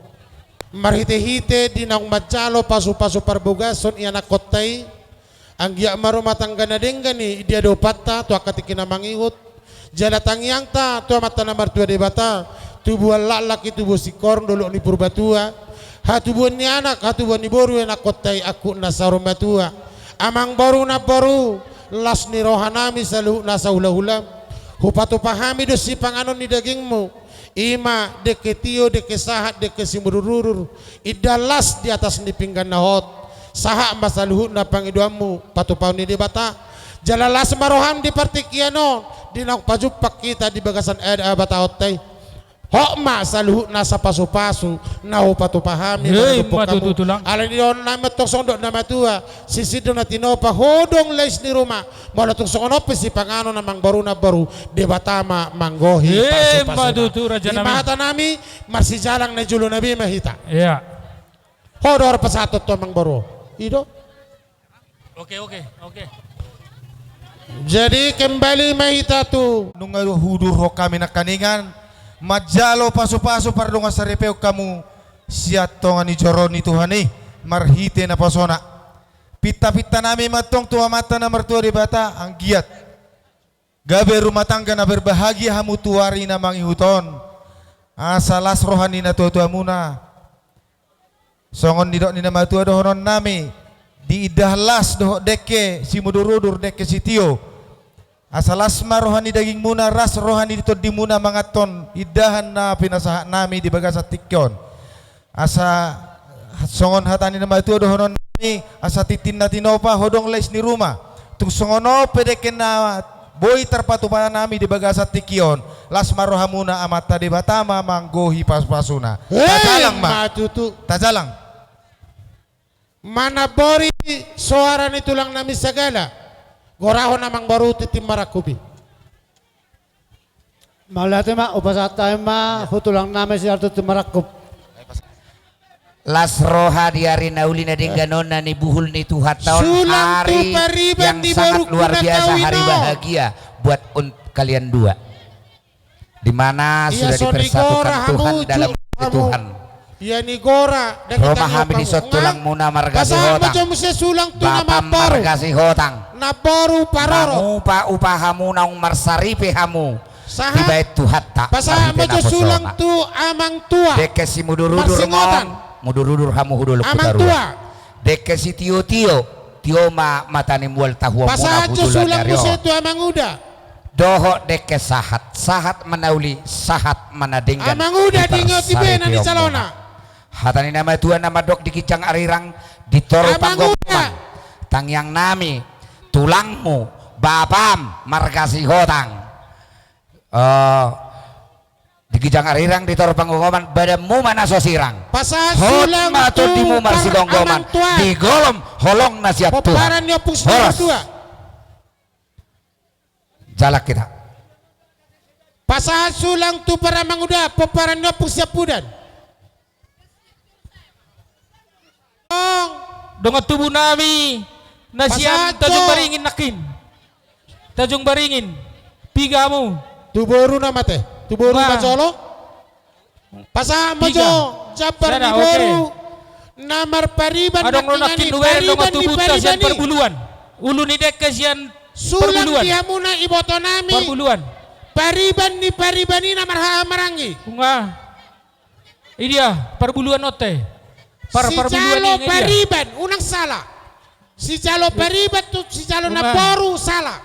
Marhitehite di naung manjalo pasupasu parbagason ianakhonta i, anggiat ma rumah tangga na denggan i diadopanta tu angka tingki na mangihut. Jala tangiangta tu Amanta na martua Debata, tubuan laklak i, tubuan singkoru di dolok ni Purbatua, hatubuan ni anak, hatubuan ni boru ianakhonta i angkup na saur matua. Amang Boru, Namboru, las ni roha nami saluhut nasa hulahula, hupatupa hami do sipanganon ni dagingmu. I ma dengke tio, dengke sahat, dengke simudurudur. Indahan las di atas ni pinggan na hot. Sahat ma saluhutna pangidoanmu patupaon ni Debata. Jala las ma roham di partingkian on, di naung pajumpang hita di bagasan adat Batak on i. Hot ma saluhut nasa pasupasu na hupatupa hami. Ima tutu, Tulang. Alani i dohonon nami ma tong songon dok ni na matua: Sisindur na tinopa hodong lais ni ruma. Molo tung songon on pe sipanganon, Amang Boru, Namboru, Debata ma manggohi pasupasu. Ima tutu, raja nami. Ima hata nami, marsijalang na jolo nami ma hita. Iya. Ho do pasahaton tu amangboru. I do. Oke, oke, oke. Jadi kembali ma hita tu. Nunga hudurhon hami nangkiningan manjalo pasupasu pardongansaripeon hamu sian tonga ni joro ni Tuhan i marhite naposona. Pintapinta nami ma antong tu Amanta na martua Debata, anggiat gabe rumah tangga na berbahagia hamu tu ari na mangihut on. Asa las roha ni natuatuamuna. Songon nidok ni na matua dohonon nami, di indahan las dohot dengke simudurudur, dengke sitio. Asa las ma roha ni dagingmuna, las roha ni tondimuna manganhon indahan na pinasahat nami di bagasan tingki on. Asa songon hata ni na matua dohonon nami, asa tintin na tinopa, hodong lais ni ruma. Tung songon on pe dengke na boi tarpatupa nami di bagasan tingki on, las ma rohamuna, Amanta Debata ma manggohi pasupasuna. Hei, tajalang ma. Matutu. Tajalang. Manambori soara ni tulang nami sagala. Gorahon amangboru tintin marangkup i. Mauliate ma, hupasahat hami ma tu tulang nami sian tintin marangkup. Las roha di ari na uli na denggan on na nibuhul ni Tuhanta on, sulang tu pariban ni borungku na kawin on. Hari yang sangat luar biasa, hari bahagia buat un-, kalian dua. Di mana sudah dipersatukan Tuhan dalam Tuhan. Ia ni gora, ro ma hami dison tulangmuna marga Sihotang. Pasahat ma jo muse sulang tu na mamboru. Bapam marga Sihotang. Namboru parorot. Mangupa upa hamu naung marsaripe hamu. Sahat. Dibaen Tuhanta. Pasahat ma jo sulang tu amang tua. Dengke simudurudur on. Marsingotan. Mudurudur hamu hu dolok Hutaruan. Amang tua. Dengke sitiotio. Tio ma mata ni mual tahuonmuna hu joloan ni ari on. Pasahat jo sulang muse tu amang uda. Dohot dengke sahat, sahat ma na uli, sahat ma na denggan. Amang uda, diingot ibana di calona. Hata ni na matua na mandok di ginjang arirang di toru panggogoman. Amang uda. Tangiang nami, tulangmu, bapam, marga Sihotang. Eh, di ginjang arirang di toru panggogoman, badanmu ma na so sirang. Pasahat sulang tu amang tua. Hot ma tondimu marsigomgoman, di golom holong na sian Tuhan. Pomparan ni Ompung Sitio. Horas. Jalang hita. Pasahat sulang tu paramanguda, pomparan ni Ompung Siampudan. Dongan tubu nami na sian Tanjung Baringin nangkin. Tanjung Baringin. Piga hamu? Tu boru nama te. Tu boru ma jolo. Pasahat ma jo jambar ni boru na marpariban. Adong do nangkin, pariban ni pariban i. Parbuluan. Ulu ni dengke sian Parbuluan. Sulang di hamuna iboto nami. Parbuluan. Pariban ni pariban i na marhaha maranggi. Unga. Idia, parbuluan on te. Sijalo pariban, unang sala. Sijalo pariban tu sijalo namboru sala.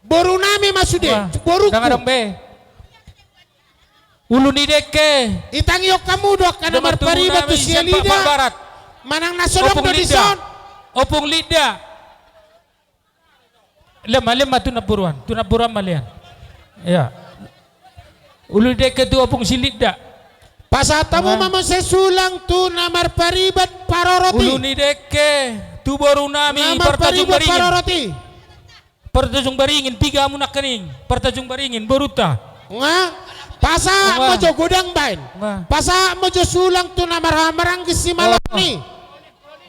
Boru nami ma sude, borungku. Unga. Dang adong be. Ulu ni dengke. Itangihon hamu do angka na marpariban tu sialida. Manang na so adong do dison. Ompung Linda. Lean ma, lean ma tu namboruan, tu namboruan ma lean. Ia. Ulu ni dengke tu Ompung si Linda. Pasahat hamu ma muse sulang tu na marpariban parorot i. Ulu ni dengke tu boru nami. Na marpariban parorot i. Partajung Baringin, piga hamu nangkining, Partajung Baringin, borunta. Nga, pasahat ma jo godang baen. Nga. Pasahat ma jo sulang tu na marhaha maranggi Simaloni.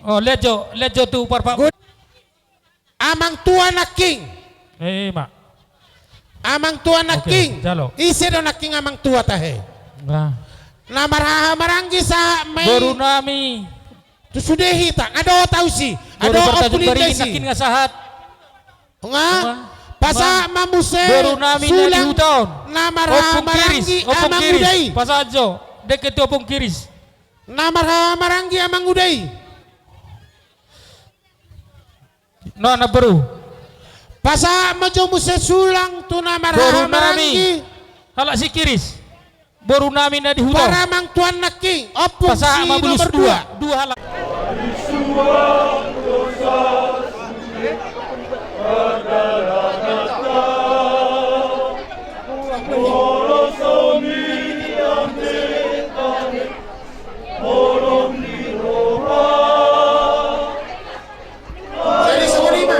Oh, lean jo, lean jo tu parpa. Amang tua nangkin. Eh, ma. Amang tua nangkin. Oke, jalo. Ise do nangkin amang tua tahe? Nga. Na marhaha maranggi sahat ma i. Boru nami. Tu sude hita, adong tahu si. Boru Partajung Baringin nangkin nga sahat. Nga, pasahat ma muse boru nami na di huta on. Sulang na marhaha maranggi amang uda i. Pasahat jo, dengke tu Ompung Kiris. Na marhaha maranggi amang uda i. Na, na boru. Pasahat ma jo muse sulang tu na marhaha maranggi. Boru nami. Halak si Kiris. Boru nami na di huta on. Paramang tuan nangkin, Ompung si nomor dua. Pasahat ma bulus dua. Dua halak. Jadi songon i ma.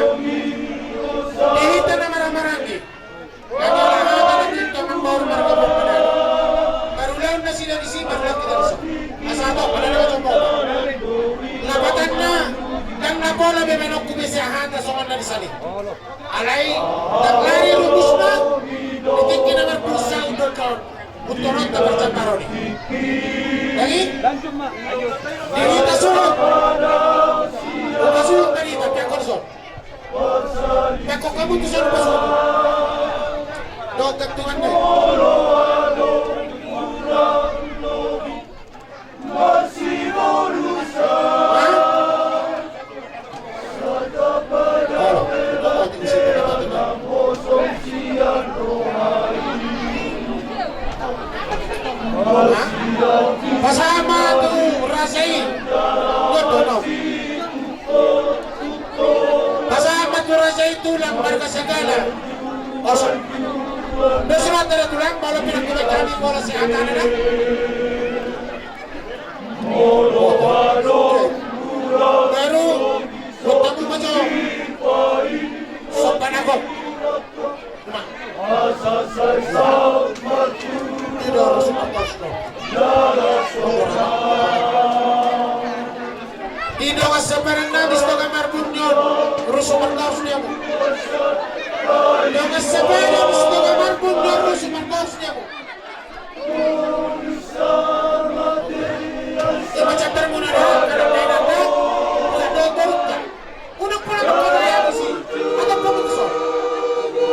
Di hita na marhaha maranggi. Parulaon nasida disi, parulaon hita disi. Asa tong, parulaon hita disi. Sani. Alai, ndang lari rumusna, di tingki na marpulsa undon kaon. Untoronta parjambaron i. Jadi, di hita suhut. Hita suhut tadi, tapi aku dison. Pekko kamu tu sana pasukan. Dohot Tuhan deh. Pasahat ma tu raja i. Pasahat ma tu raja i tulang marga Sagala. Oso. Dos rata da tulang, molo pinang kuda kami, molo sehat ada da. Baru, bertemu ma jo. Sopan aku. Tidak harus atas. Di dongan sabanan nami Sitoga Marbun on, rusu margaus di hamu. Dongan sabanan nami Sitoga Marbun on, rusu margaus di hamu. Ima cabar muna da, kada main anda, kada dohot borunta. Unang pola mangkada ya bisi, ada pemutusan.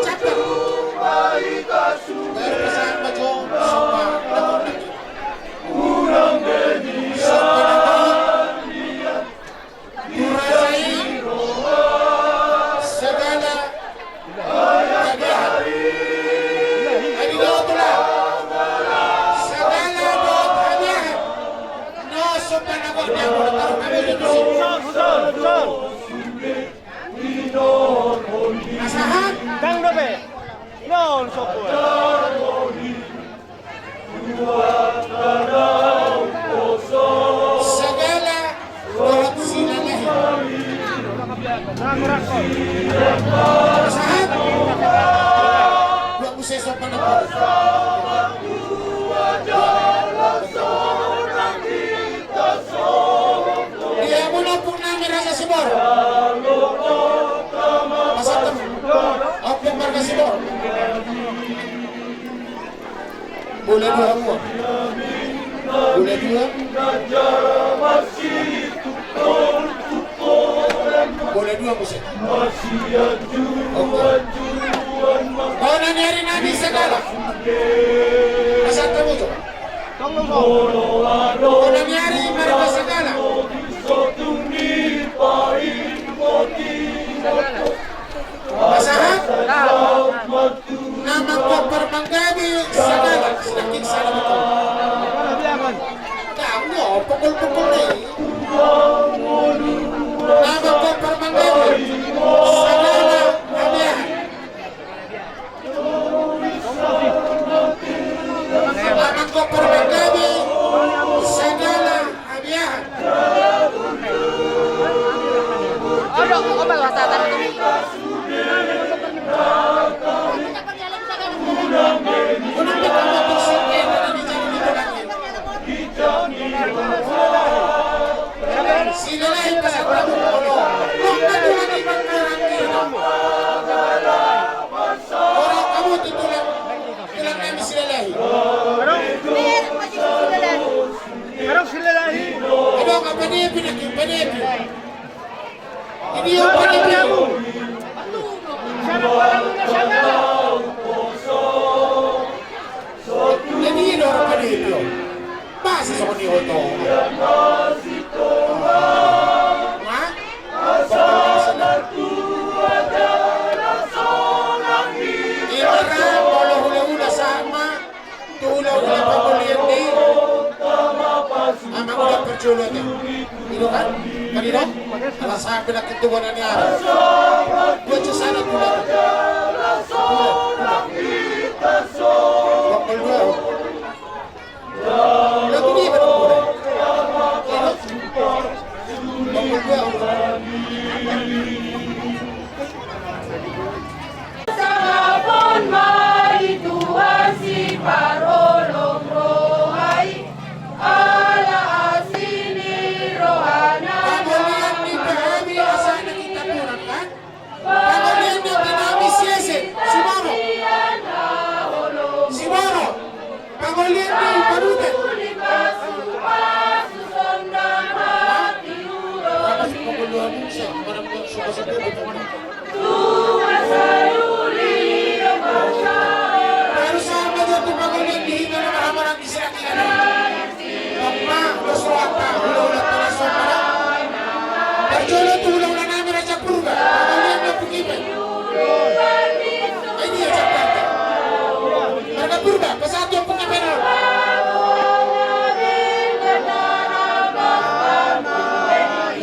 Cabar. Bayar pesan baju, sopa, dapat lagi. Sopa, dapat. Turai Sagala. Hadiah. Hadiah dohot tulang. Sagala dohot hadiah. No, sopa na kok dia mau taruh kami di sini. Pasahat. Dang dope. No, sopa. Sagala dohot Silalahi. Sahat. Dua muse sopan aku. Dia pun ompung nami Raja Sibor. Pasahat. Ompung marga Sibor. Bola dua, Bung. Bola dua. Bola dua, Bung. Oke. Bona ni ari nami Sagala. Pasahat hamu jo. Bona ni ari marga Sagala. Pasahat. Na mangkompar manggabe Sagala, sedangkin salah betul. Kamu pukul-pukul nih. Na mangkompar manggabe Sagala, Abiahan. Na mangkompar manggabe Sagala, Abiahan. Odo, odo, bahasa tanah. Silalahi pasahat hamu. Ora kamu tu tulang, tulang nami Silalahi. Adong Silalahi. Adong apa dia pindah, pindah. Ini yang paling kamu. Sana orang sana. Jadi ini orang pada itu. Masih sama dia oto. Hah? Ibarat kalau hula-hula sama. Tu hula-hula pangolian ni amang uda parjolo te. I do kan? Kan i do? Ala sahat pe nangkin tu bona ni ari. Dua jo sada tu hula. Hula, hula. Pangol dua. Lagu ni mana hula? Pangol dua. Sangap on ma di Tuhan siparholong roha i, ala asi ni rohana. Pangolian ni hami asa na hita tulang kan? Baru sahat ma jo tu pangolian di hita na marhahamaranggi sian hita. Tong ma dos rohanta hulahulanta na sombara. Parjolo tu hulahula nami Raja Purba, pangolian na pungipe. Ini ya Jakarta. Marga Purba, pasahat tu pungipe na.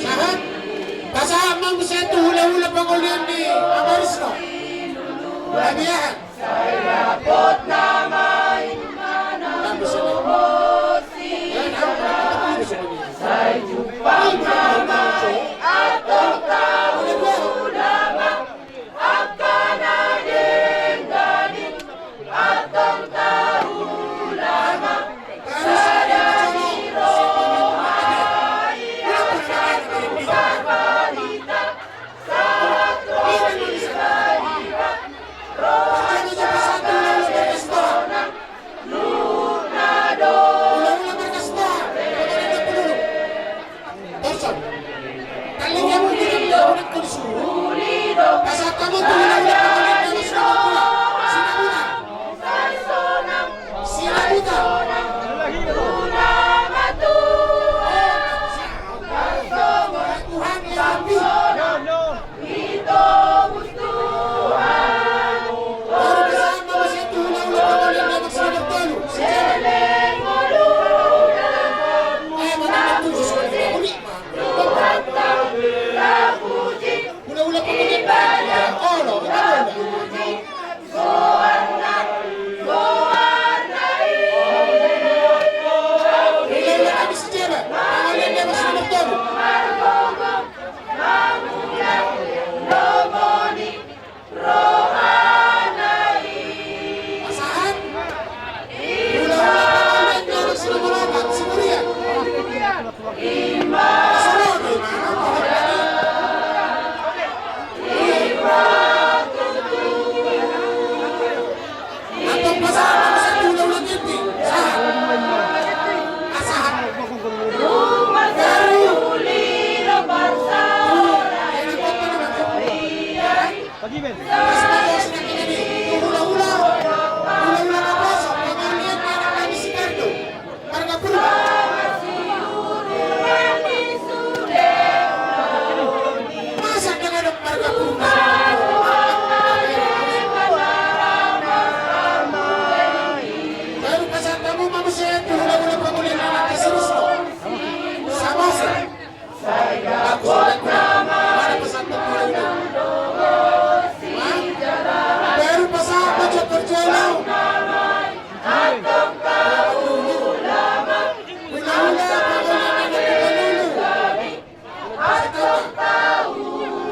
Sahat. Pasahat ma muse tu hulahula pangolian ni Ama Risno. Labiahan.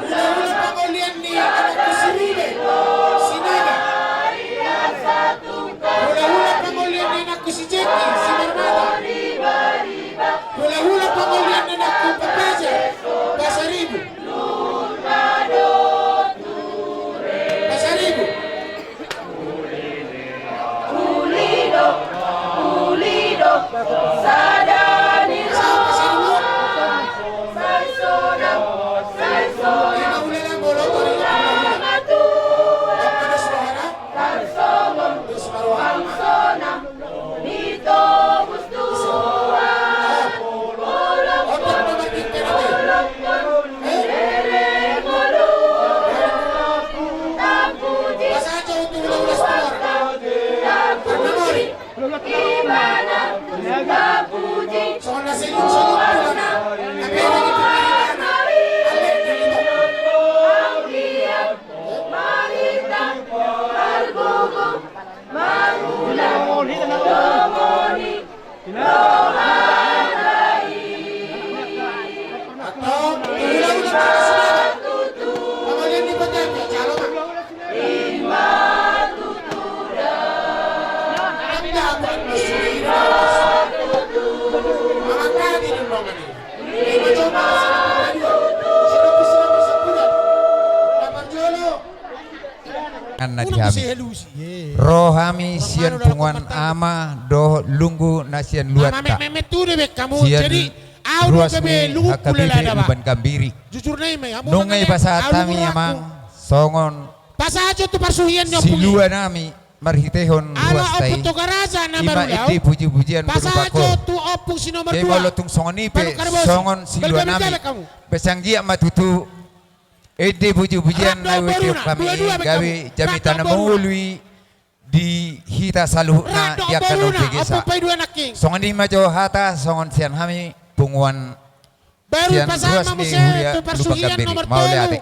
Hulahula pangolian ni anakku si Ribe Sinaga. Hulahula pangolian ni anakku si Jeki Simarmata. Hulahula pangolian ni anakku Papaja Pasaribu. Pasaribu. Ngana di hami. Ro hami sian punguan ama dohot lunggu na sian luatta. Sian Ruas ni H K B P Lumban Gambiri. Nunga dipasahat hami, Amang, songon siluanami marhitehon ruasta i, ima ende pujipujian berupa ho. Jadi molo tung songon i pe songon siluanami, sai anggiat ma tutu ende pujipujian na hutehon hami i gabe jamita na mangolu i di hita saluhutna di angka na umbegesa. Songon i ma jo hata songon sian hami punguan sian ruas ni huria Lumban Gambiri. Mauliate.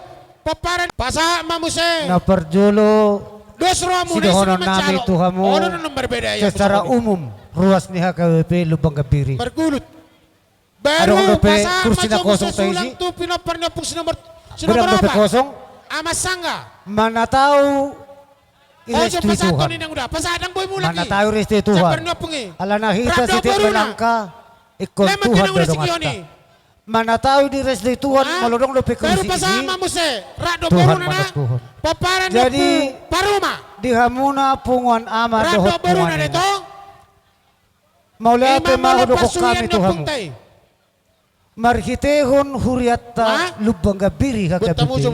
Pasahat ma muse. Na parjolo, sidohononnami tu hamu secara umum ruas ni H K B P Lumban Gambiri. Adong dope kursi na kosong taisi. Godang dope kosong. Manatau i restui Tuhan. Manatau i restui Tuhan. Alana hita setiap melangkah ingkon Tuhan do dongan ta. Manatau i direstui Tuhan, molo adong dope kursi i, Tuhan ma do dongan. Jadi di hamuna punguan ama dohot punguan ina, mauliate ma hudokhon hami tu hamu. Marhitehon hurianta Lumban Gambiri H K B P,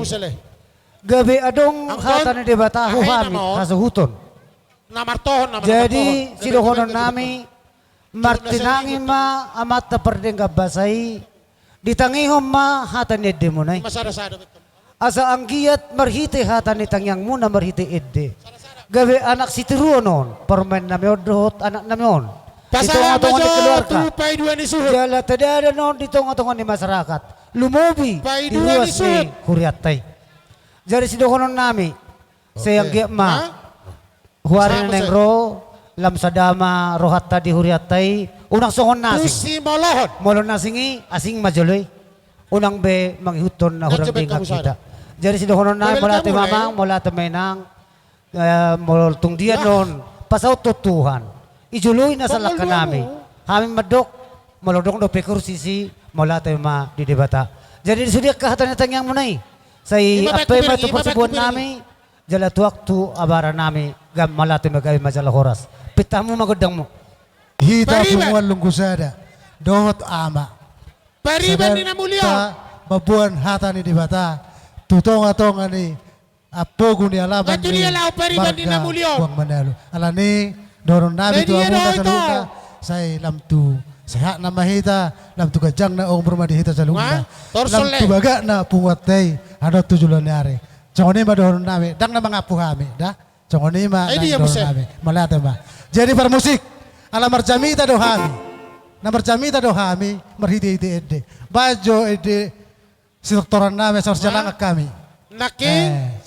gabe adong hata ni Debata tu hami hasuhuton. Jadi sidohononnami, martinangi ma Amanta Pardenggan Basa i, ditangihon ma hata ni endemuna i. Asa anggiat marhite hata ni tangiangmuna marhite ende, gabe anak sitiruon on, parumaennami on dohot anaknami on di tongatonga ni keluarga. Jala tadadan on di tongatonga ni masyarakat, lumobi di ruas ni hurianta i. Jadi sidohononnami, sai anggiat ma huari na naeng ro, lam sada ma rohanta di hurianta i, unang songon na asing. Molo na asing i, asing ma jolo i. Unang be mangihuthon na hurang diingot hita. Jadi sidohononnami, mauliate ma Amang, mauliate ma Inang. Molo tung dia non pasauthon Tuhan, ijoloi na salangkanami. Hami mandok, molo adong dope kursi i, mauliate ma di Debata. Jadi di sude angka hata ni tangiangmuna i, sai ampe ma tu parsibuannami. Jala tu waktu abaranami, gabe mauliate ma, gabe ma jala horas. Pinta hamu ma gondangmu. Hita punguan Lunggu Sada dohot ama, pariban ni na mulio, mamboan hata ni Debata tu tongatonga ni ampogu ni alaman ni marga Boang Manalu. Alani dohononnami tu hamuna saluhutna, sai lam tu sehatna ma hita, lam tu ganjangna umur ma di hita saluhutna, lam tu bagakna punguanta i, adong tu joloan ni ari. Songon i ma dohononnami, ndang na mangampu hami da. Songon i ma dohononnami. Mauliate ma. Jadi parmusik, ala marjamita do hami, na marjamita do hami marhitehite ende. Baen jo ende sitortorannami, asa marsialangan hami. Nangkin.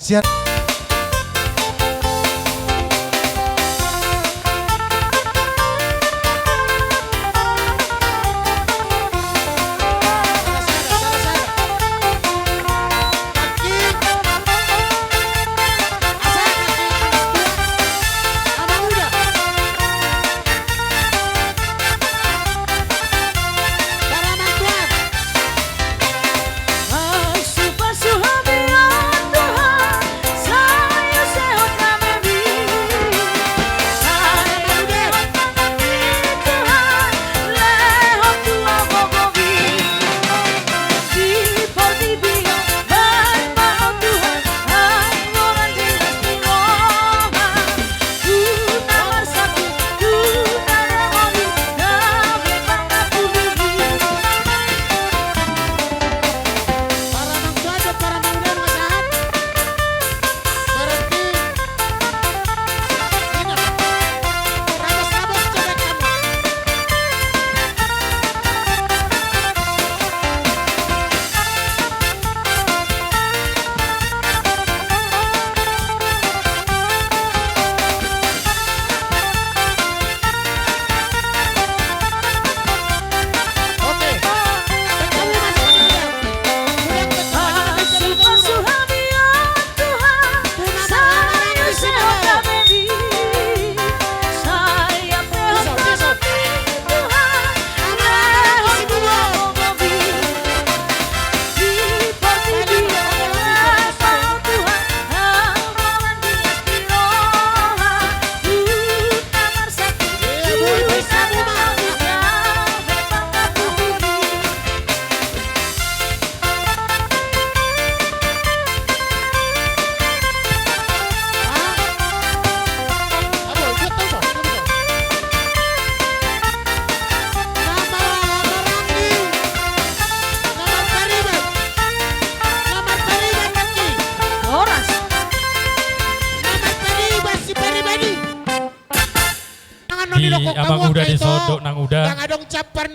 Amang uda di son dohot nang uda.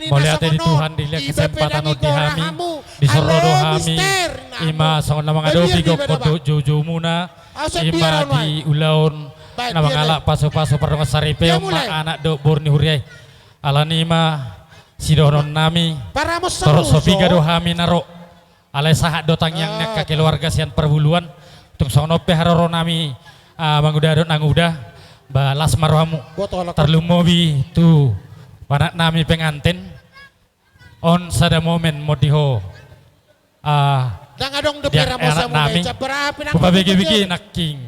Mauliate di Tuhan dilehon kesempatan on di hami, dison ro do hami. Ima songon na mangadopi gokhon dohot joujoumuna. Ima di ulaon na mangalap pasupasu pardongansaripeon ma anak dohot boru ni huria i. Alani i ma sidohononnami, torop so piga do hami na ro. Alai sahat do tangiang ni angka keluarga sian parbuluan. Tung songon on pe haroronami, ah, amang uda dohot nang uda, ba las ma rohamu. Tarlumobi tu anaknami penganten. On sada momen ma di ho, ah, di anaknami. Hupabege-bege nangkin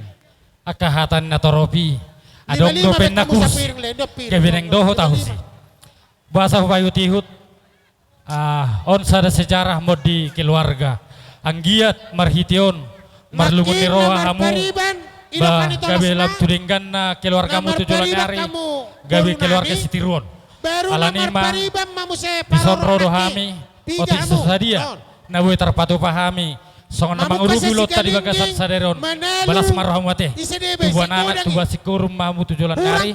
angka hata ni natorop i. Adong dope na khusus, gabe naeng do ho tahusi. Boasa hupaihut-ihut. Ah, on sada sejarah ma di keluarga. Anggiat marhite on marlungun ni roha hamu. Ba gabe lam tu dengganna keluargamu tu joloan ni ari. Gabe keluarga sitiruon. Alani i ma dison ro do hami. Otik so sadia na boi tarpatupa hami. Songon na mangurupi ulaonta di bagasan sadari on. Ba las ma rohamu ate. Tubuan anak, tubuan singkoru ma hamu tu joloan ni ari.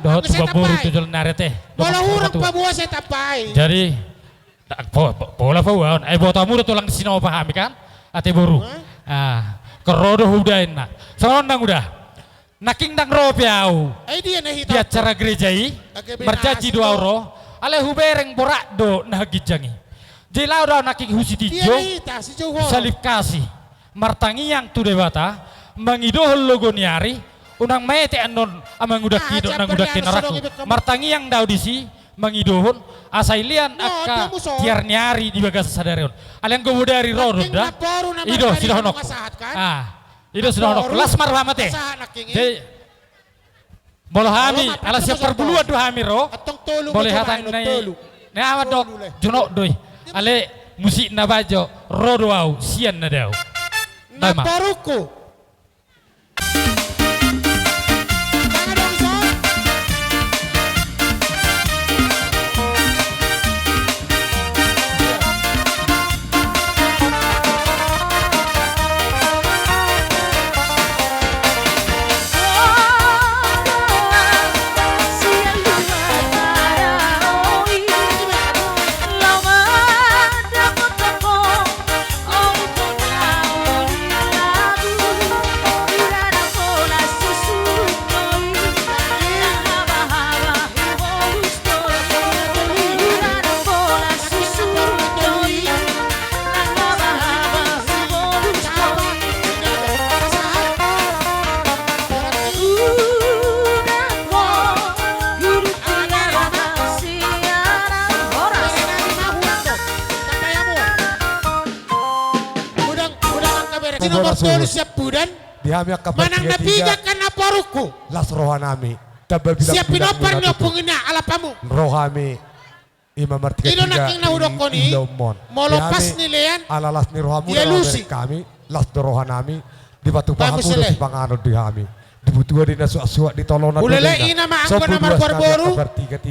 Dohot tubuan boru tu joloan ni ari ate. Jadi, pola paboaon. Ai boto hamu do tulang sinopa hami kan? Ate boru. Ah, koro do hudaenna. Songon nang uda. Nangkin ndang ro pe au di acara gereja i, marjanji do au ro, alai hubereng borat do na ginjang i. Jadi laho do au nangkin hu Sitinjong, salib kasih, martangiang tu Debata, mangidohon logo ni ari, unang maetek annon amang uda dohot nang uda na rakku. Martangiang do au disi, mangidohon, asa ilean angka tiar ni ari di bagasan sadari on. Alai anggo bodari ro do nda, i do sidohononku. Ah. I do sidohononku, las ma rohamu ate. Jadi, molo hami ala sian parbuluan do hami ro. Molo hata ni na awan do, jonok do i. Alai musik na bajo, ro do au sian na dao. Nama. Nomor tolu siap pudan. Di hami angka manang na piga kan na porungku. Las rohanami. Siap pinompar ni ompung ina alap hamu. Rohami. Ima martiga-tiga. I do nangkin na hudokkon i. Molo pas nilean ala las ni rohamuna dialusi hami. Las do rohanami. Dipatupa hamu do sipanganon di hami. Dibutua di na suak-suak, di tolonan do na. Ina ma anggo na marboru-boru.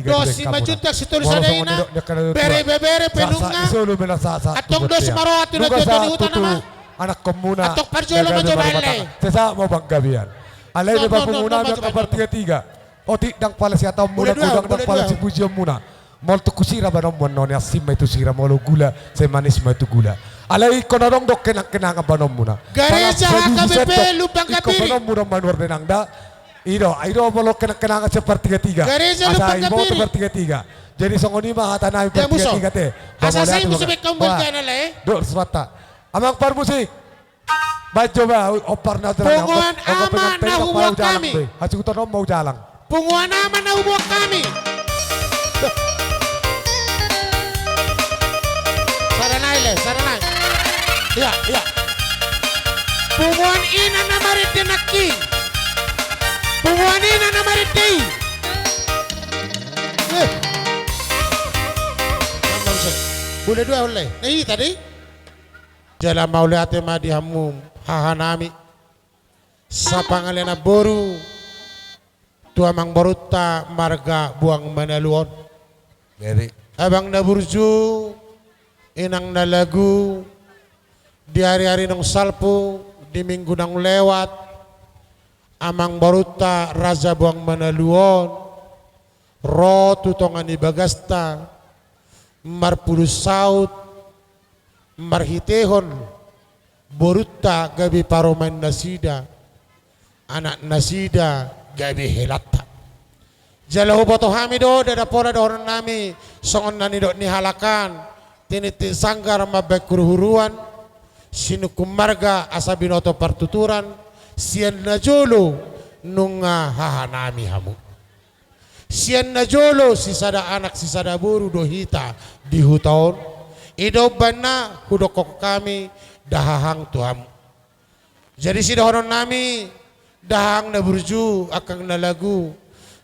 Dos Simanjuntak, Sitolu Sada Ina, bere ibebere, pe nunga. Antong dos ma roha tu na tuatua ni huta nama. Anakkonmuna. Antong parjolo ma jo baen lae. Sesahat ma panggabean. Alai dipapungu nami angka partiga-tiga. Otik ndang pala sihataonmuna, godang ndang pala sipujionmuna. Molo tu husira banommu annon, ansim ma i tu sira, molo gula, sai manis ma i tu gula. Alai ingkon adong do kenang-kenangan banomuna. Gareja H K B P Lumban Gambiri. Ingkon banommu do manuar denang da. I do, i do molo kenang-kenangan sian partiga-tiga. Gareja Lumban Gambiri. Asa i ma tu partiga-tiga. Jadi songon i ma hatanami partiga-tiga te. Asa sai musik baen hamu. Dos mata. Amang parmusik. Baen jo ba, ompar na jalang. Punguan ama na huboan hami. Hasuhuton on ma hujalang. Punguan ama na huboan hami. Sada nai le, sada nai. Ia, ia. Punguan ina na marende nangkin. Punguan ina na marende i. Eh. Bule dua ole. Na hita do i. Jala mauliate ma di hamu hahanami. Sapangalean boru tu amangborunta marga Boang Manalu on. Abang na burju, inang na lagu, di ari-ari naung salpu, di minggu naung lewat, amangborunta Raja Boang Manalu on. ro tu tonga ni bagasta, marpudun saut, marhitehon borunta gabe parumaennasida, anaknasida gabe helanta. Jala huboto hami do, ndada pola dohononnami, songon na nidok ni halak an, tinitip sanggar mambahen huruhuruan, sinungkun marga asa binoto partuturan, sian na jolo nunga hahanami hamu. Sian na jolo sisada anak sisada boru do hita di huta on. I do umbahen na hudokkon hami dahahang tu hamu. Jadi sidohononnami, dahahang na burju, angkang na lagu,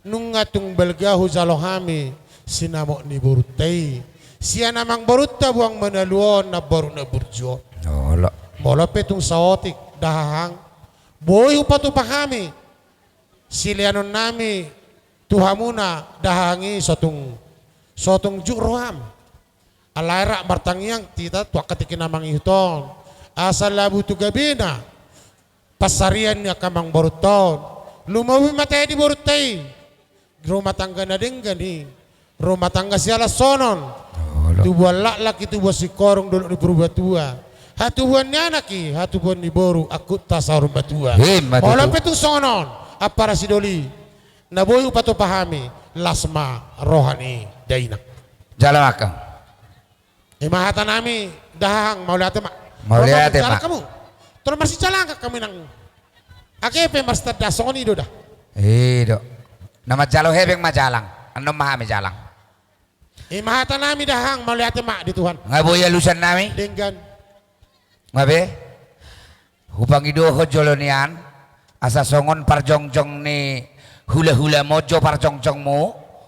nunga tung balga hujalo hami sinamot ni borunta i. Sian amang borunta Boang Manalu on, namboru na burju on. Olo. Molo pe tung saotik dahahang, boi hupatupa hami sileanonnami tu hamuna dahahang i, so tung, so tung jut roham. Alai rap martangiang hita tu angka tingki na mangihut on, asa labu tu gabena pansarian ni angka amang borunta on. Lumobi ma tahe di borunta i, rumah tangga na denggan i, rumah tangga siala songon on. Olo. Tubuan laklak i tubuan singkoru, dolok ni Purbatua. Hatubuan ni anak i, hatubuan ni boru, angkup ta saur matua. Ima tutu. Molo pe tung songon on, ampara sidoli, na boi hupatupa hami, las ma roha ni dainang. Jalo ma angkang. Ima hatanami dahahang, mauliate ma. Mauliate ma. Tolong marsijalangan hamu. Tolong marsijalangan hamu nang. Ake pe marsitanda songon i do da. I do. Na manjalo hepeng ma jalang. Annon ma hami jalang. Ima hatanami dahahang, mauliate ma di Tuhan. Nga boi alusannami? Denggan. Nga be? Hupangidohon jolo nian, asa songon parjongjong ni hulahula monjo parjongjongmu,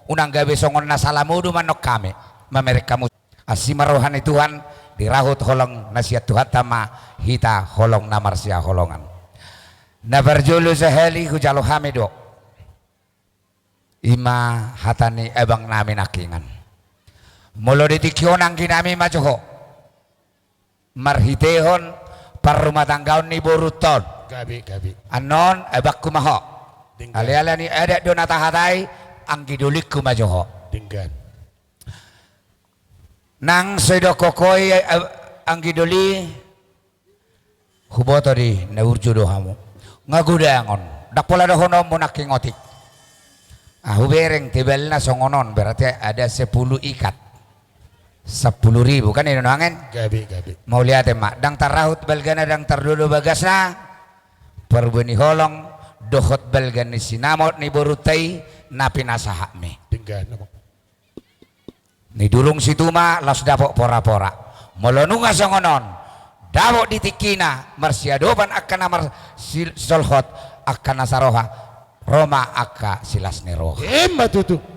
unang gabe songon na sala modom annon hami mamereng hamu. Asi ma roha ni Tuhan, dirahut holong na sian Tuhanta ma hita holong na marsihaholongan. Na parjolo sahali hujalo hami do. Ima hata ni abangnami nangkiningan. Molo di tingki on angginami ma jo ho. Marhitehon parrumatanggaon ni borunta on. Gabe, gabe. Annon abangku ma ho. Denggan. Aleale ni adat do na tahatai, anggidolingku ma jo ho. Denggan. Nang so didokkon ho i, a-, anggidoli, huboto di na burju do hamu. Nga godang on. Ndang pola dohononmu nangkin otik. Ahu bereng tebalna songon on, berarti ada sepuluh ikat. Sepuluh ribu, kan i do nuaeng an? Gabe, gabe. Mauliate ma, ndang tarrahut balgana, ndang tardodo bagasna, parbue ni holong, dohot balga ni sinamot ni borunta i, na pinasahatmi. Denggan, abang. Nidurung situma laos dapot porapora. Molo nunga songon on, dapot di tingkina, marsiadopan angka na marsi-, solhot, angka na saroha, ro ma angka silas ni roha. Ima tutu.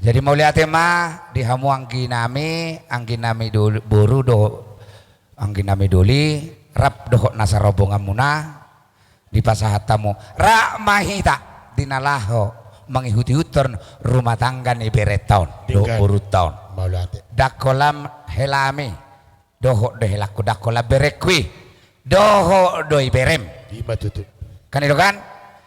Jadi mauliate ma di hamu angginami, angginami dol-, boru do, angginami doli, rap dohot na sarombonganmuna, dipasahat hamu. Rap ma hita di na laho mangihuthon rumah tangga ni berenta on dohot borunta on. Denggan. Mauliate. Ndang holan helami, dohot do helangku, ndang holan berengku i, dohot do iberem. Ima tutu. Kan i do kan?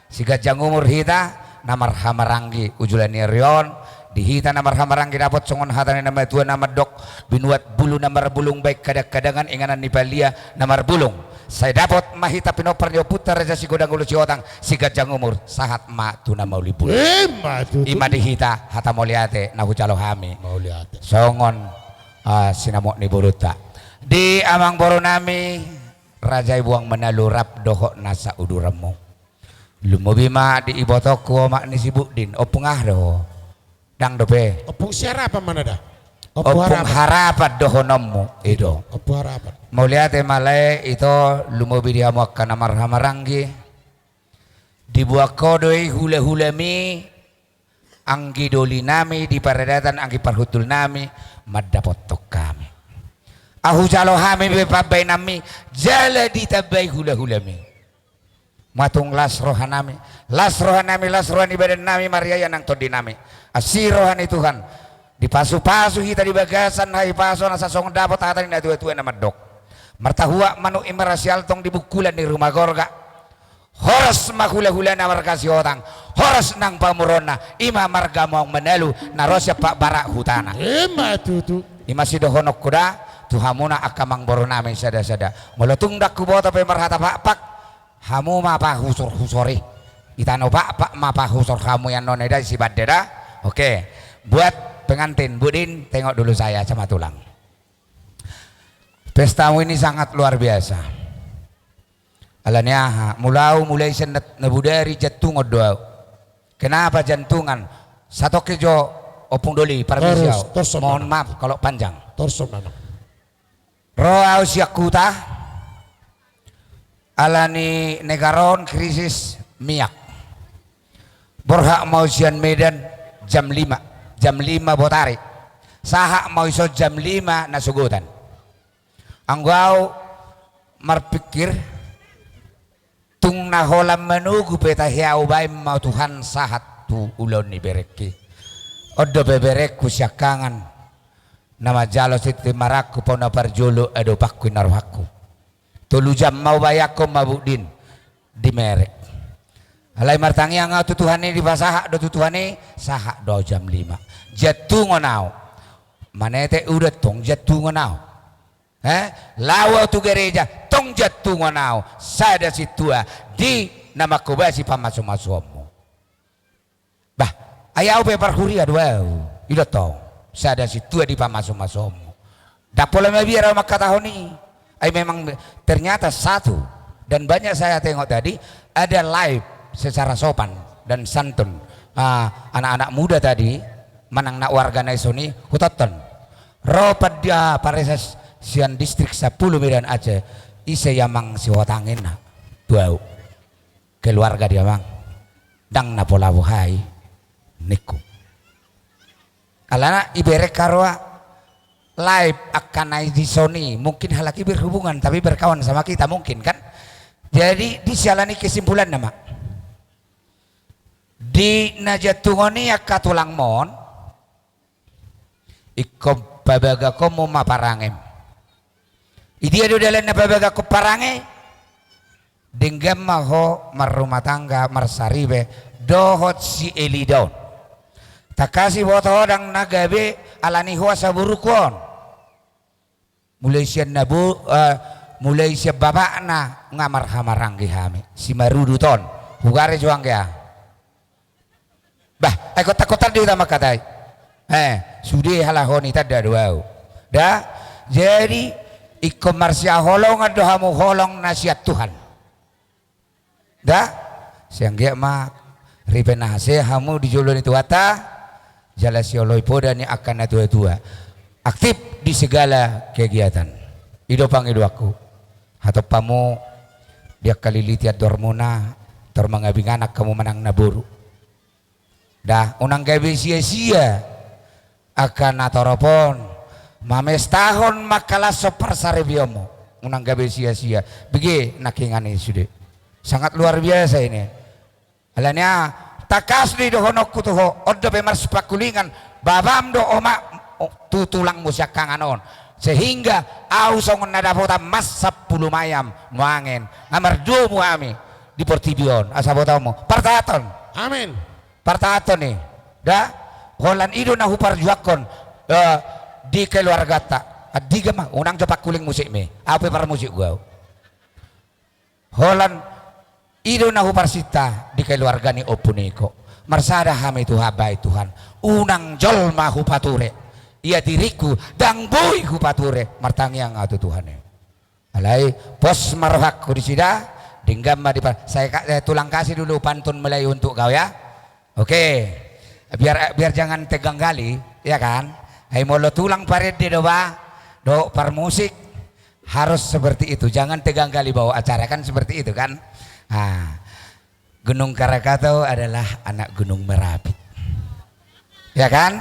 Siganjang umur hita na marhahamaranggi, uju ni ari on, di hita na marhahamaranggi dapot songon hata ni na matua na mandok, binuat bulu na marbulung baen kadangkadangan, inganan ni palia na marbulung. Sai dapot ma hita pinompar ni ompunta Raja Sigodang Ulos Siotang, siganjang umur, sahat ma tu na mauliuliu. Ima tutu. Ima di hita hata mauliate na hujalo hami. Mauliate. Songon, ah, sinamot ni borunta. Di amangborunami, Raja i Boang Manalu rap dohot nasa uduranmu. Lumobi ma di ibotongku omak ni si Buddin, ompung aha do ho? Ndang dope. Ompung Siharapan ma na da? Ompung Harapan. Ompung Harapan dohononmu, i do. Ompung Harapan. Mauliate ma lae, ito, lumobi di hamu angka na marhahamaranggi. Diboan ho do i hulahulami, anggidolinami di paradatan, anggi parhundulnami, mandapothon hami. Ahu jalo hami be pambahenanmi, jala ditambai hulahulami. Matung las rohanami, las rohanami, las roha ni badannami, marria nang tondinami. Asi roha ni Tuhan, dipasupasu hita di bagasan hahipason, asa songon dapot hata ni natuatua na mandok: Martahuak manuk i marasi altong di bungkulan ni ruma gorga. Horas ma hulahulana marga Sihotang, horas nang pamoruonna, i ma marga Maung Manalu, na ro sian Pakbarak hutana. Ima tutu. I ma sidohononku da, tu hamuna angka amangboru nami sada-sada. Molo tung ndang huboto pe marhata pakpak, hamu ma pahusorhusori. I tano pakpak ma pahusor hamu i annon, eda si bande da. Oke. Buat pengantin, Budin, tengok dulu saya sama tulang. Pestamu ini sangat luar biasa. Alani aha, molo au mulai sian na, na bodari jantungon do au. Kenapa jantungan? Satongkin jo, Ompung Doli, parmisi au. Mohon maaf kalau panjang. Torus ma. Ro au sian huta, alani negara on krisis miak. Borhat ma au sian Medan jam lima, jam lima botari. Sahat ma au dison jam lima na sogotan. Anggo au marpikir, tung na holan manogu pe tahe, au baen ma Tuhan sahat tu ulaon ni berengki. On dope berengku siangkangan na manjalo sintimarangku, pauna parjolo adopanku, inna rohangku. Tolu jam ma ubaen, angkon ma Budin di mereng. Alai martangiang au tu Tuhan i, dipasahat do tu Tuhan i, sahat do au jam lima. Jantungon au. Manetek udan tong jantungon au. Eh, laho au tu gereja, tong jantungon au sada sintua di na manghobasi pamasumasuonmu. Bah, ai au pe parhuria do au, i do tong, sada sintua di pamasumasuonmu. Ndang pola mabiar au mangkatahon i. Ai memang ternyata satu, dan banyak saya tengok tadi, ada live secara sopan dan santun. Ah, anak-anak muda tadi, manang na warga na dison i, hutonton. Ro pande, ah, paresa sian Distrik Sampulu Medan Aceh, ise i amang Sihotang, inna tu au. Keluarga dia, amang. Ndang na pola boha i, ningku. Alana ibereng haroa live angka na dison i, mungkin halak i berhubungan, tapi berkawan sama kita mungkin, kan? Jadi, di siala ni kesimpulanna ma. Di na jantungon i angka tulangmon, ingkon pabagahonmu ma parangem. Idia do dalan na pabagahon parange? Denggan ma ho marrumah tangga, marsaripe dohot si Elida on. Tangkas diboto ho ndang na gabe alani ho asa borungku on. Mulai sian na bo-, eh, mulai sian bapakna nga marhahamaranggi hami. Si Marudut on. Hugare jo anggia. Bah, ai kontak-kontak do hita mangkatai. Eh, sude halak on, itanda do au. Da, jadi, ingkon marsihaholongan do hamu, holong na sian Tuhan. Da, sai anggiat ma ripe na hasea hamu di jolo ni Tuhanta, jala sioloi poda ni angka na tua-tua. Aktif di segala kegiatan. I do pangidoanku. Hatop hamu di angka liliti andormuna, tor mangabing anak hamu manang naboru. Da, unang gabe sia-sia angka na torop on, mamestahon mangkalashon parsaripeonmu. Unang gabe sia-sia. Bege nangkiningan i sude. Sangat luar biasa ini. Alani aha, tangkas do i dohononku tu ho, on dope marsipangkulingan, bapam do omak, o, tu tulangmu siangkangan on. Sehingga au songon na dapotan mas sampulu mayam nuaeng, nga mardomu hami di portibi on, asa botoonmu. Partahaton. Amin. Partahaton i. Da, holan i do na huparjuangkon, eh, di keluarganta. Andigan ma, unang jo pangkuling musikmi. Au pe parmusik do au. Holan i do na huparsinta di keluarga ni ompu niko. Marsada hami tu Ho, bae Tuhan. Unang jolma hupature. Ia diringku, ndang boi hupature. Martangiang au tu Tuhan i. Alai, pos ma rohangku disi da, denggan ma di pa-, saya ka-, eh, tulang kasih dulu pantun Melayu untuk kau ya. Oke. Biar, biar jangan tegang kali, ya kan? Ai molo tulang parende do ba, do parmusik, harus seperti itu. Jangan tegang kali bawa acara, kan seperti itu kan? Nah, Gunung Krakatau adalah anak Gunung Merapi. Ya kan?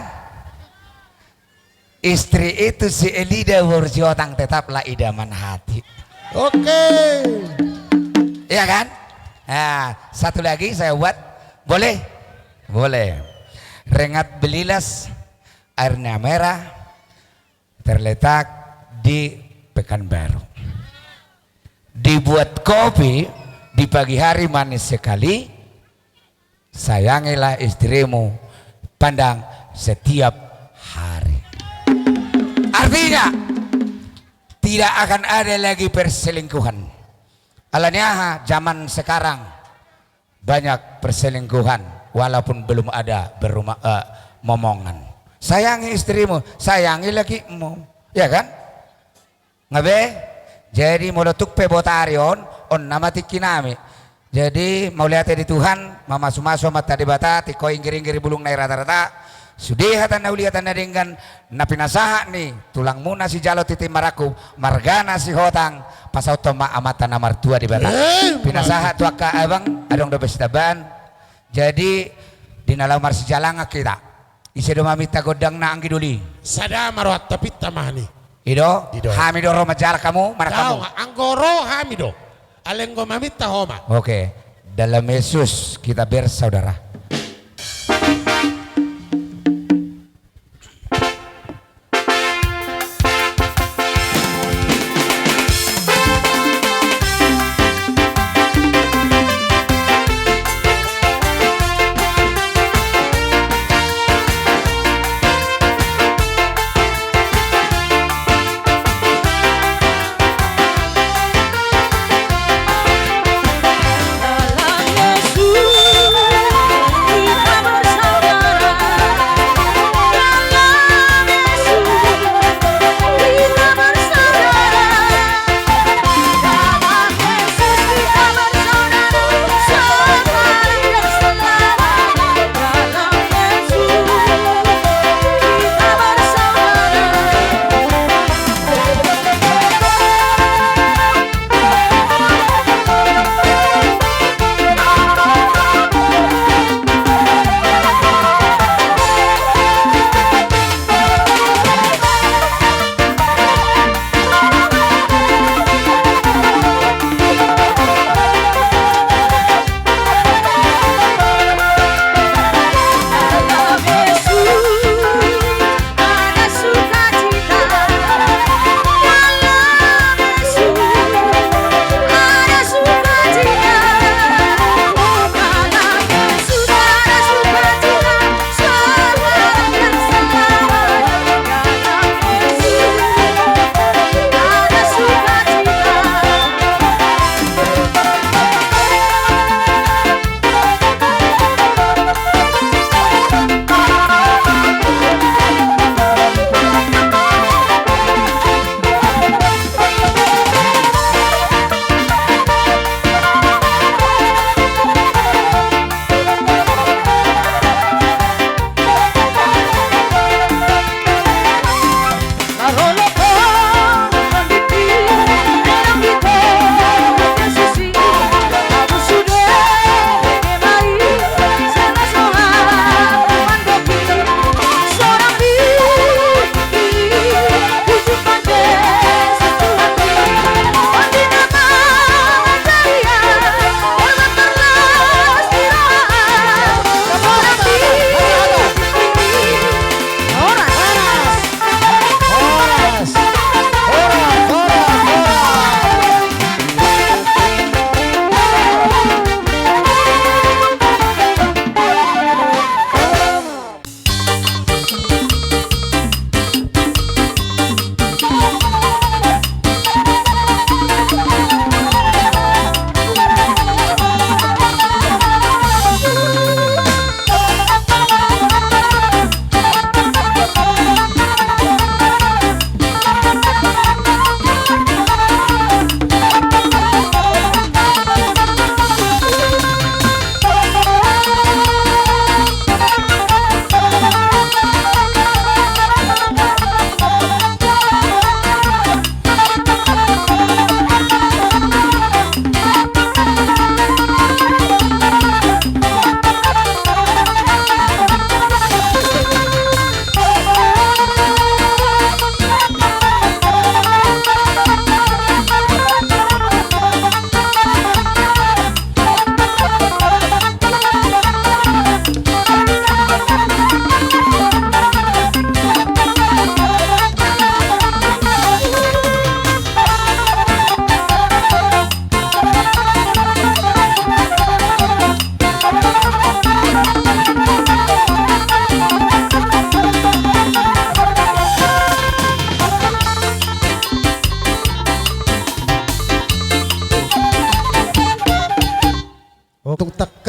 Istri itu si Elida boru Sihotang tetaplah idaman hati. Oke. Iya kan? Nah, satu lagi saya buat. Boleh? Boleh. Rengat Belilas, airnya merah, terletak di Pekanbaru. Dibuat kopi, Di pagi hari manis sekali, sayangilah istrimu, pandang setiap hari. Artinya, tidak akan ada lagi perselingkuhan. Alani aha, zaman sekarang banyak perselingkuhan, walaupun belum ada berumah, eh, momongan. Sayangi istrimu, sayangi lakimu, ya kan? Nga be? Jadi molo tung pe botari on, on nama tingki nami. Jadi mauliate di Tuhan, mamasumasu Amanta Debata, tingko inggir-inggir bulung na i rata-rata, sude hata na uli hata na denggan, na pinasahat ni tulangmuna sijalo tintin marangkup, margana Sihotang, pasahathon ma Amanta na martua Debata. Eh, pinasahat tu angka abang, adong dope sitambahan. Jadi di na laho marsijalangan hita. Ise do maminta gondangna anggi doli? Sada ma rohanta, pinta ma hami. I do? I do. Hami do ro manjalang, hamu manang hamu? Daong, anggo ro hami do. Alai anggo maminta ho ma. Oke. Dalam Yesus kita bersaudara.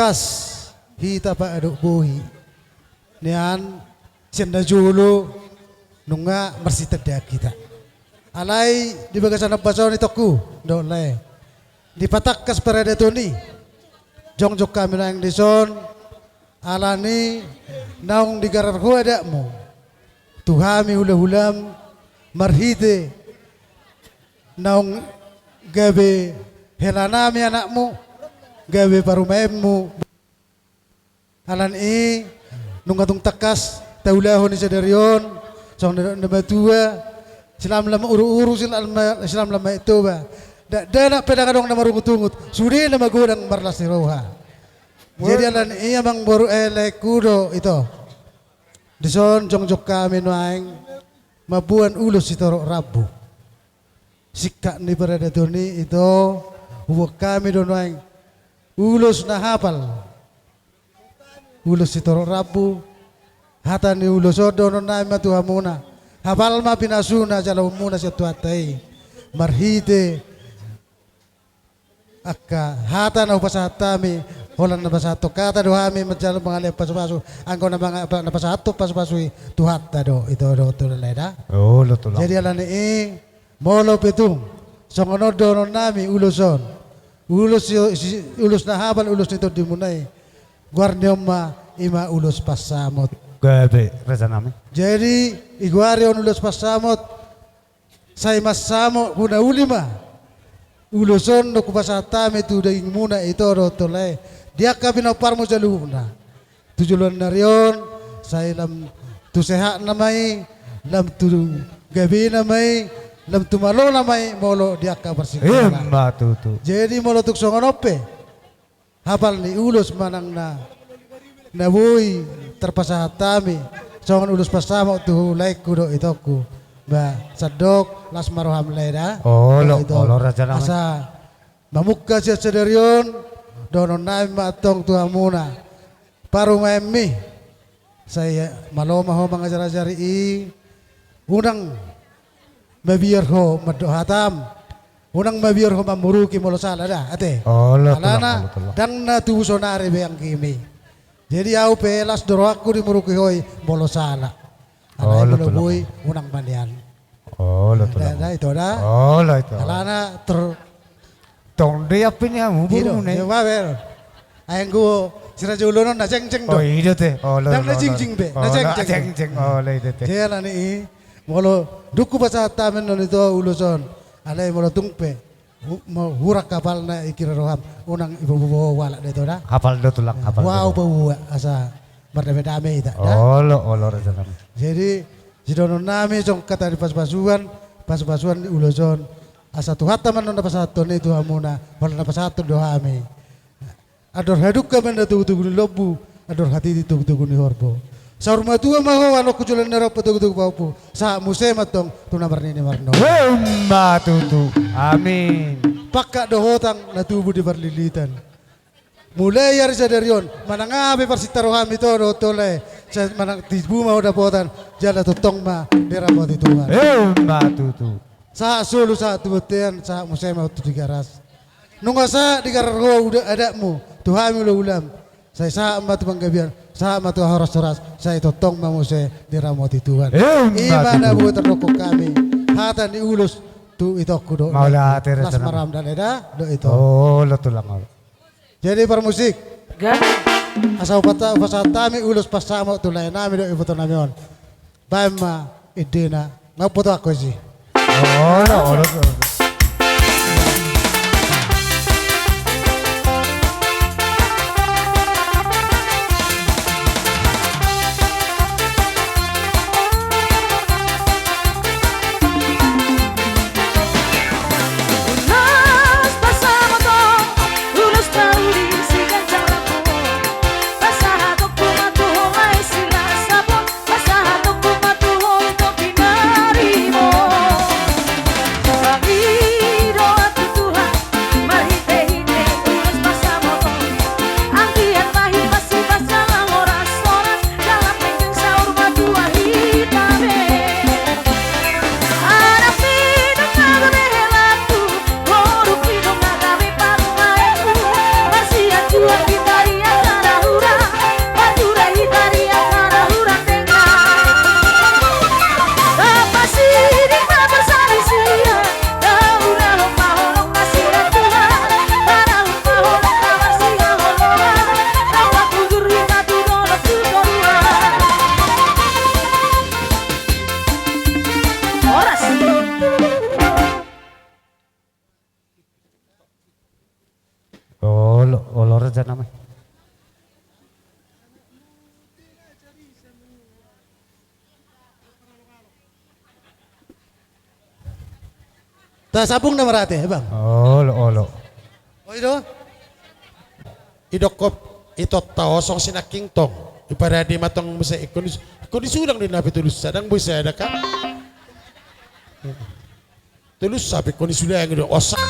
Pas hita paadop bohi nian sian na jolo nunga marsitandaan hita. Alai di bagasan ombas on, itongku dohot lae, dipatangkas paradaton i, jongjong hami nuaeng dison, alani naung digarar ho adatmu tu hami hulahulam, marhite naung gabe helanami anakmu, gabe parumaenmu. Alani i, nunga tung tangkas taulahon i sadari on, songon na didok ni na matua, silamlam uruuru, silamlam, silamlam Manitoba. Dakdanak pe ndang adong na marungutungut, sude na magodang marlas ni roha. Jadi alani i, amangboru, eh, laengku dohot ito, dison jongjong hami nuaeng mamboan ulos sitorop rambu. Singkat ni paradaton i, ito, huboan hami do nuaeng ulos na hapal, ulos sitorop rambu. Hata ni ulos on dohononnami ma tu hamuna, hapal ma pinasuna jaloonmuna sian Tuhanta i, marhite angka hata na hupasahat hami. Holan na pasahathon hata do hami manjalo mangalean pasupasu, anggo na manga-, na pasahathon pasupasu i Tuhanta do, ito dohot tulang, lae, da. Olo, tulang. Jadi alani i, molo pe tung songon on dohononnami ulos on, ulos si, si, ulos na hapal, ulos ni tondimuna i, goar ni on ma, i ma ulos pansamot. Gabe, rajanami. Jadi, digoari on ulos pansamot, sai mansamot hu na uli ma ulos on dohot hupasahat hami tu dagingmuna, ito dohot tulang, lae, di angka pinomparmu saluhutna tu joloan ni ari on, sai lam tu sehatna ma i, lam tu gabena ma i, lam tu malona ma i molo di angka parsingkolaan. Ima tutu. Jadi molo tung songon on pe hapal ni ulos manang na, na boi tarpasahat hami songon ulos pansamot tu laengku dohot itongku, ba sandok las ma roham, lae, da. Olo, ito, olo, rajanami. Asa mamungka sian sadari on, dohononnami ma antong tu hamuna, parumaenmi, sai malo ma ho mangajarajari i, unang mabiar ho mandok hatam, unang mabiar ho mamburuki molo sala, da, ate. Olo, tulang, alana, olo, tulang, ndang na tubu saonari be anggimi. Jadi ahu pe las do rohangku dimuruki ho i molo sala. Alai, olo, molo, tulang, boi, unang ma nian. Olo, da, tulang, da, ito, da. Olo, ito. Alana ter- Tong do i, ampe ni hamu, i do, borumuna i. Iya, baber. Ai anggo si Raja Oloan on na jengjeng do. Oh, i do te. Olo, olo, olo. Ndang na jingjing be, na jengjeng. Olo, jengjeng. Olo, i do te. Jadi alani i, molo dung hupasahat hami annon, ito, ulos on, alai molo tung pe hu-, mo-, hurang hapalna i, hira roham, unang iboboho halak, da, ito, da. Hapal do, tulang, hapal do. Hupaboa asa mardamedame hita, da. Olo, olo, rajanami. Jadi sidohononnami songon hata ni pasupasuan, pasupasuan ni ulos on, asa Tuhanta ma annon na pasahathon i tu hamuna, holan na pasahathon do hami. Andor hadungka ma na togutogu ni lombu, andor hatiti togutogu ni horbo. Saur matua ma ho, anakku, joloan ni ari on patogutogu pahompu, sahat muse ma antong tu na marnini marnono. Ima tutu. Amin. Pangkat dohot hutang na tubu di parlilitan. Mulai ari sadari on, manang aha pe parsinta roham, ito dohot tulang, sai manang tibu ma ho dapotan, jala tongtong ma diramoti Tuhan. Ima tutu. Sahat solu, sahat tu bontean, sahat muse ma ho tu Tigaras. Nunga sahat digarar ho adatmu tu hami hulahulaM, sai sahat ma tu panggabean, sahat ma tu horashoras, sai tongtong ma muse diramoti Tuhan. Ima tutu. I ma na boi tardok hami hata ni ulos tu itongku dohot laengku. Mauliate, rajanami. Las ma roham, da, lae, da, dohot ito. Olo, tulang, olo. Jadi parmusik. Gabe. Asa hupasahat hami ulos pansamot tu laenami dohot ibotonami on. Baen ma endena, nga huboto angka isi. Olo, olo, olo. Tasambung nama rate, Bang. Olo, olo. Oi do. Idokkop ito ta osong sinangkin tong. Iparade ma tong muse, ingkon dis-, ingkon disulang do i, na pe tolu sa, ndang boi sada kan. Tolu sa pe ingkon disulangi do, osong.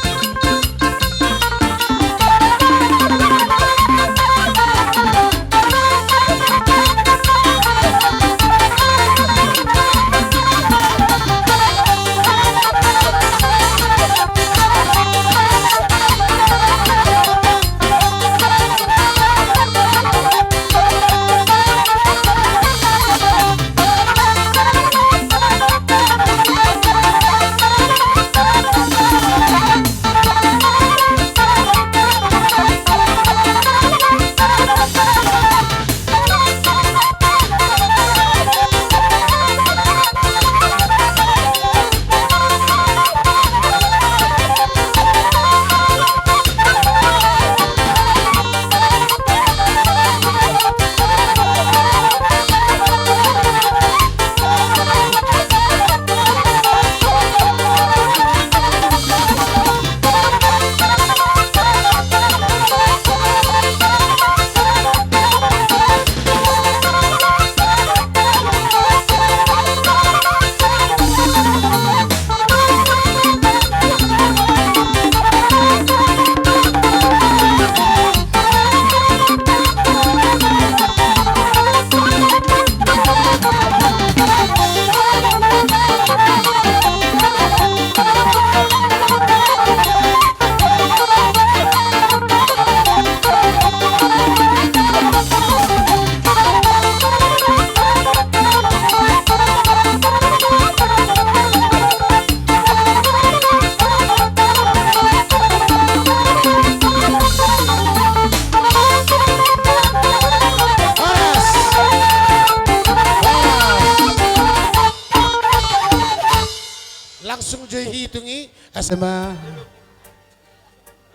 Langsung jo hitung i, asa ma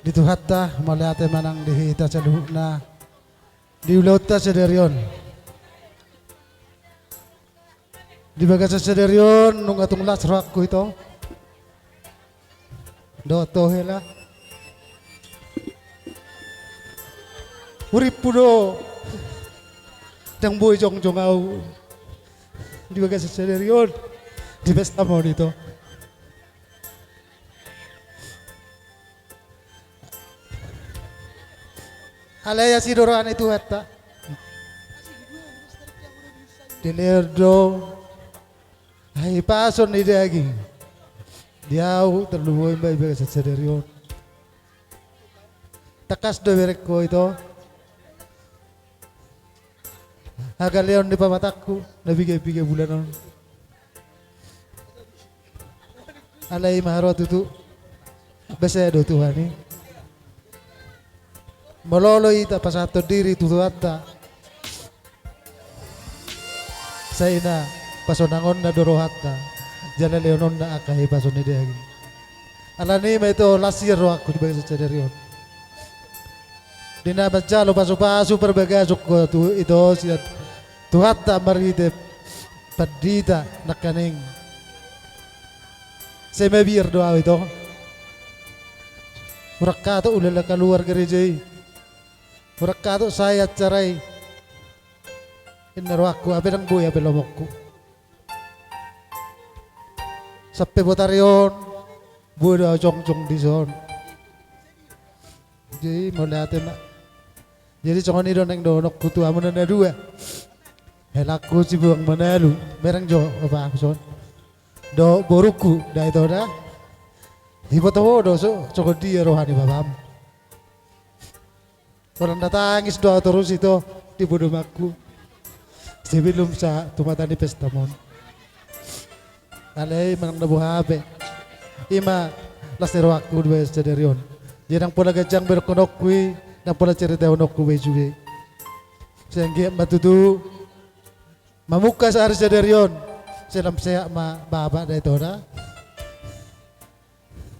di Tuhanta, mauliate ma nang di hita saluhutna di ulaonta sadari on. Di bagasan sadari on, nunga tung las rohangku ito. Dohot ho hela. Urippu do. Ndang boi jongjong ahu. Di bagasan sadari on. Di pesta ma on ito. Alai asi do roha ni Tuhanta. Dilehon do hahipason ni daging di ahu, tarlumobi ma di bagasan sadari on. Tangkas do berengku ito. Hagaleon ni pamatangku na piga-piga bulan on. Alai i ma haroa tutu. Basa do Tuhan i. Molo olo hita pasahathon diri tu Tuhanta, sai na pasonangonna do rohanta, jala lehononna angka hahipason ni daging. Alani i ma ito las hian rohangku di bagasan sadari on. Di na manjalo pasu-pasu parbagason ho tu ito sian Tuhanta marhite pandita nangkaning. Sai mabiar do ahu ito. Hurang hatop ulala kaluar gareja i. Hurang hatop sae acara i. Inna rohangku, hape ndang boi hape lomoku. Sampe botari on boi do ahu jongjong dison. Jadi mauliate ma. Jadi songon i do naeng dohononku tu hamuna na dua. Helangku si Buang Manalu, mereng jo bapaku son. Dohot borungku da ito da. Diboto ho do so songon dia roha ni bapam. Orang na tangis do ahu torus ito di podomanku. Sebelum sa tu mata ni pesta mon. Alai manang na boha pe. I ma las ni rohangku di bagasan sadari on. Jadi ndang pola ganjang be dohononku i, ndang pola caritahononku be i sude. Sai anggiat ma tutu mamungka ari sadari on. Sai lam sehat ma bapak da ito da.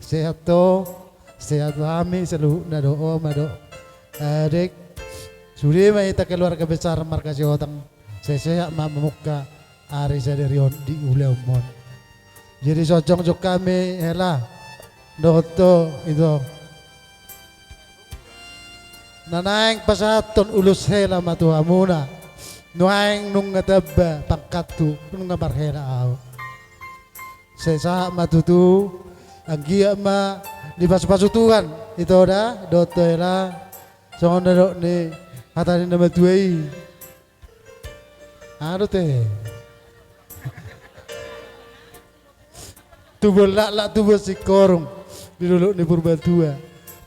Sehat ho, sehat hami saluhutna dohot oma dohot adek. Sude ma hita keluarga besar marga Sihotang. Sai sehat ma mamungka ari sadari on di ulaonmon. Jadi so jongjong hami hela. Dohot do ito, na naeng pasahathon ulos hela ma tu hamuna. Nuaeng nunga tamba pangkathu, nunga marhela ahu. Sai sahat ma tutu, anggiat ma dipasupasu Tuhan ito da, dohot do hela, songon na didok ni hata ni na matua i. Aha do te? Tubuan laklak tubuan singkoru di dolok ni Purbatua.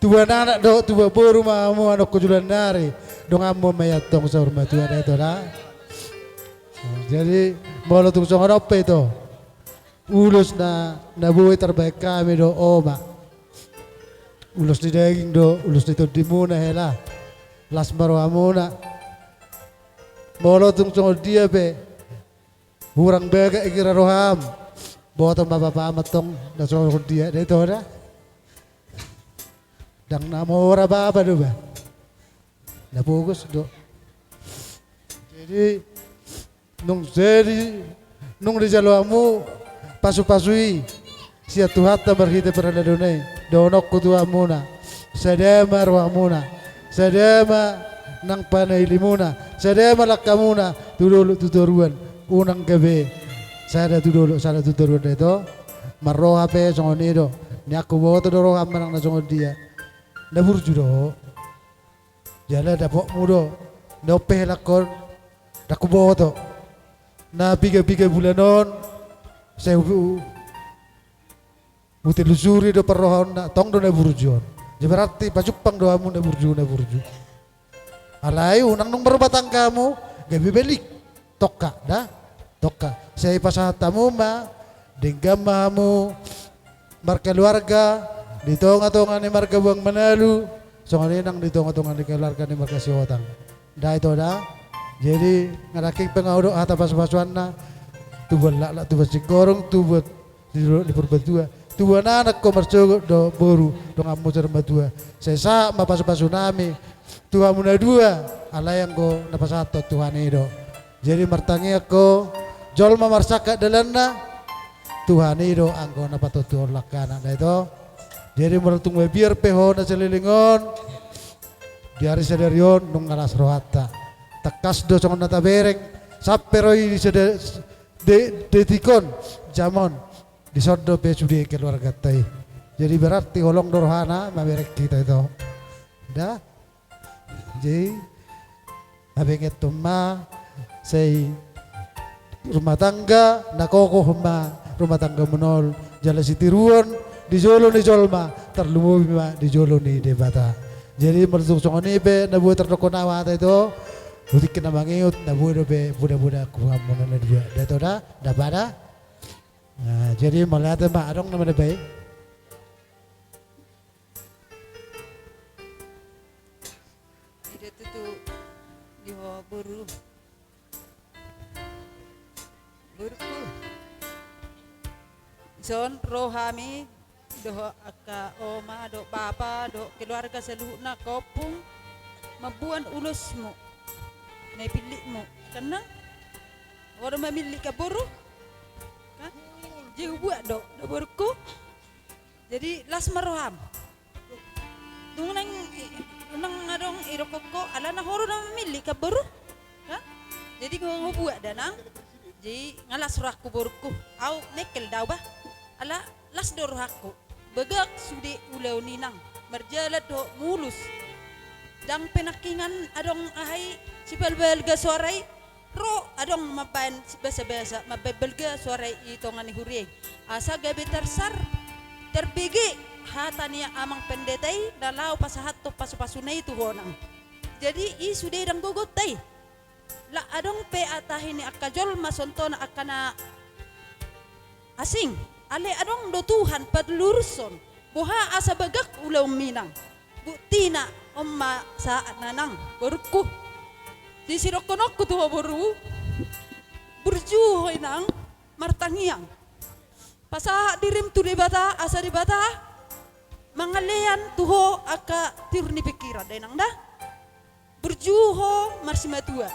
Tubuan anak dohot tubuan boru ma hamu anakku joloan nari. Donganmu ma i antong saur matua da ito da. Jadi molo tung songon on pe ito, ulos na, na boi tarbahen hami do, oma. Ulos ni daging do, ulos ni tondimuna hela. Las ma rohamuna. Molo tung songon dia pe hurang bagak i kira roham, boto ma bapam antong na songon dia da ito da. Ndang na mora bapa do ba. Na pogos do. Jadi nung jadi, nung dijalo hamu pasupasu i sian Tuhanta marhite parhalado na i, dohononku tu hamuna, sada ma rohamuna, sada ma nang panailimuna, sada ma langkamuna tu dolok tu toruan, unang gabe sada tu dolok sada tu toruan da ito. Marroha pe songon i do, nian huboto do roham manang na songon dia. Na burju do. Jala dapotmu do, na on pe helangkon, ndang huboto. Na piga-piga bulan on, sai hu-, hutelusuri do parrohaonna, tong do na burju on. Jadi berarti pajumpang do hamu na burju, na burju. Alai unang nunga marrumah tangga hamu, gabe balik. Tongka da, tongka. Sai pasahat hamu ma, denggan ma hamu markeluarga di tonga-tonga ni marga Buang Manalu, songon i nang di tonga-tonga ni keluarga ni marga Sihotang. Da ito da. Jadi nga nangkin pe nga hudok hata pasu-pasuanna, tubuan laklak tubuan singkoru, tubuan di dolok ni Purbatua, tubuan anak ho marsogot dohot boru, donganmu saur matua. Sai sahat ma pasu-pasu nami tu hamu na dua, alai anggo na pasahathon Tuhan i do. Jadi martangiang ho, jolma marsangkap dalanna, Tuhan i do anggo na patontuhon langkana da ito. Jadi molo tung mabiar pe ho na saleleng on, di ari sadari on nunga las rohanta. Tangkas do songon na tabereng, sampe ro i di sada-, de-, detik on, jam on, dison dope sude keluarganta i. Jadi berarti holong do rohana mamereng hita ito. Da. Jadi, habengeton ma, sai rumah tangga na kokoh ma rumah tanggamuna on, jala sitiruon di jolo ni jolma, tarlumobi ma di jolo ni Debata. Jadi molo tung songon i pe na boi tardokkon ahu hata ito, di tingki na mangihut na boi dope poda-poda tu hamuna na dua. Da ito da, da pada. Nah, jadi mauliate ma, adong na manebai. Ida tutu di ho boru. Boruku. Dison ro hami dohot angka oma dohot bapa dohot keluarga saluhutna angka ompung mamboan ulosmu na ipillitmu. Karna ho do mamillit kan boru. Kan? Jadi hubuat do, do boruku. Jadi las ma roham. Dung nang, nang adong idokkon ho, ala na ho do na mamillit kan boru. Ha? Jadi nga hubuat da nang. Jadi nga las rohangku boruku. Ahu mengkel do ahu bah. Ala las do rohangku. Bagak sude ulaon i nang. Marjalan dohot mulus. Ndang pe nangkiningan adong aha i sibalbalga soara i. Ro adong mambaen basa-basa, mambaen balga soara i tonga ni huria i. Asa gabe tarsar, tarbege hata ni amang pendeta i na laho pasahathon pasu-pasuna i tu ho nang. Jadi i sude ndang gogonta i. Lak adong pe tahi ni angka jolma songon angka na asing. Alai adong do Tuhan palurushon. Boha asa bagak ulaonmi nang. Buktina on ma sahatna nang boruku. Di sidohononku tu ho boru. Burju ho inang martangiang. Pasahat dirim tu Debata asa Debata mangalean tu ho angka tiur ni pingkiran da inang da. Burju ho marsimatua.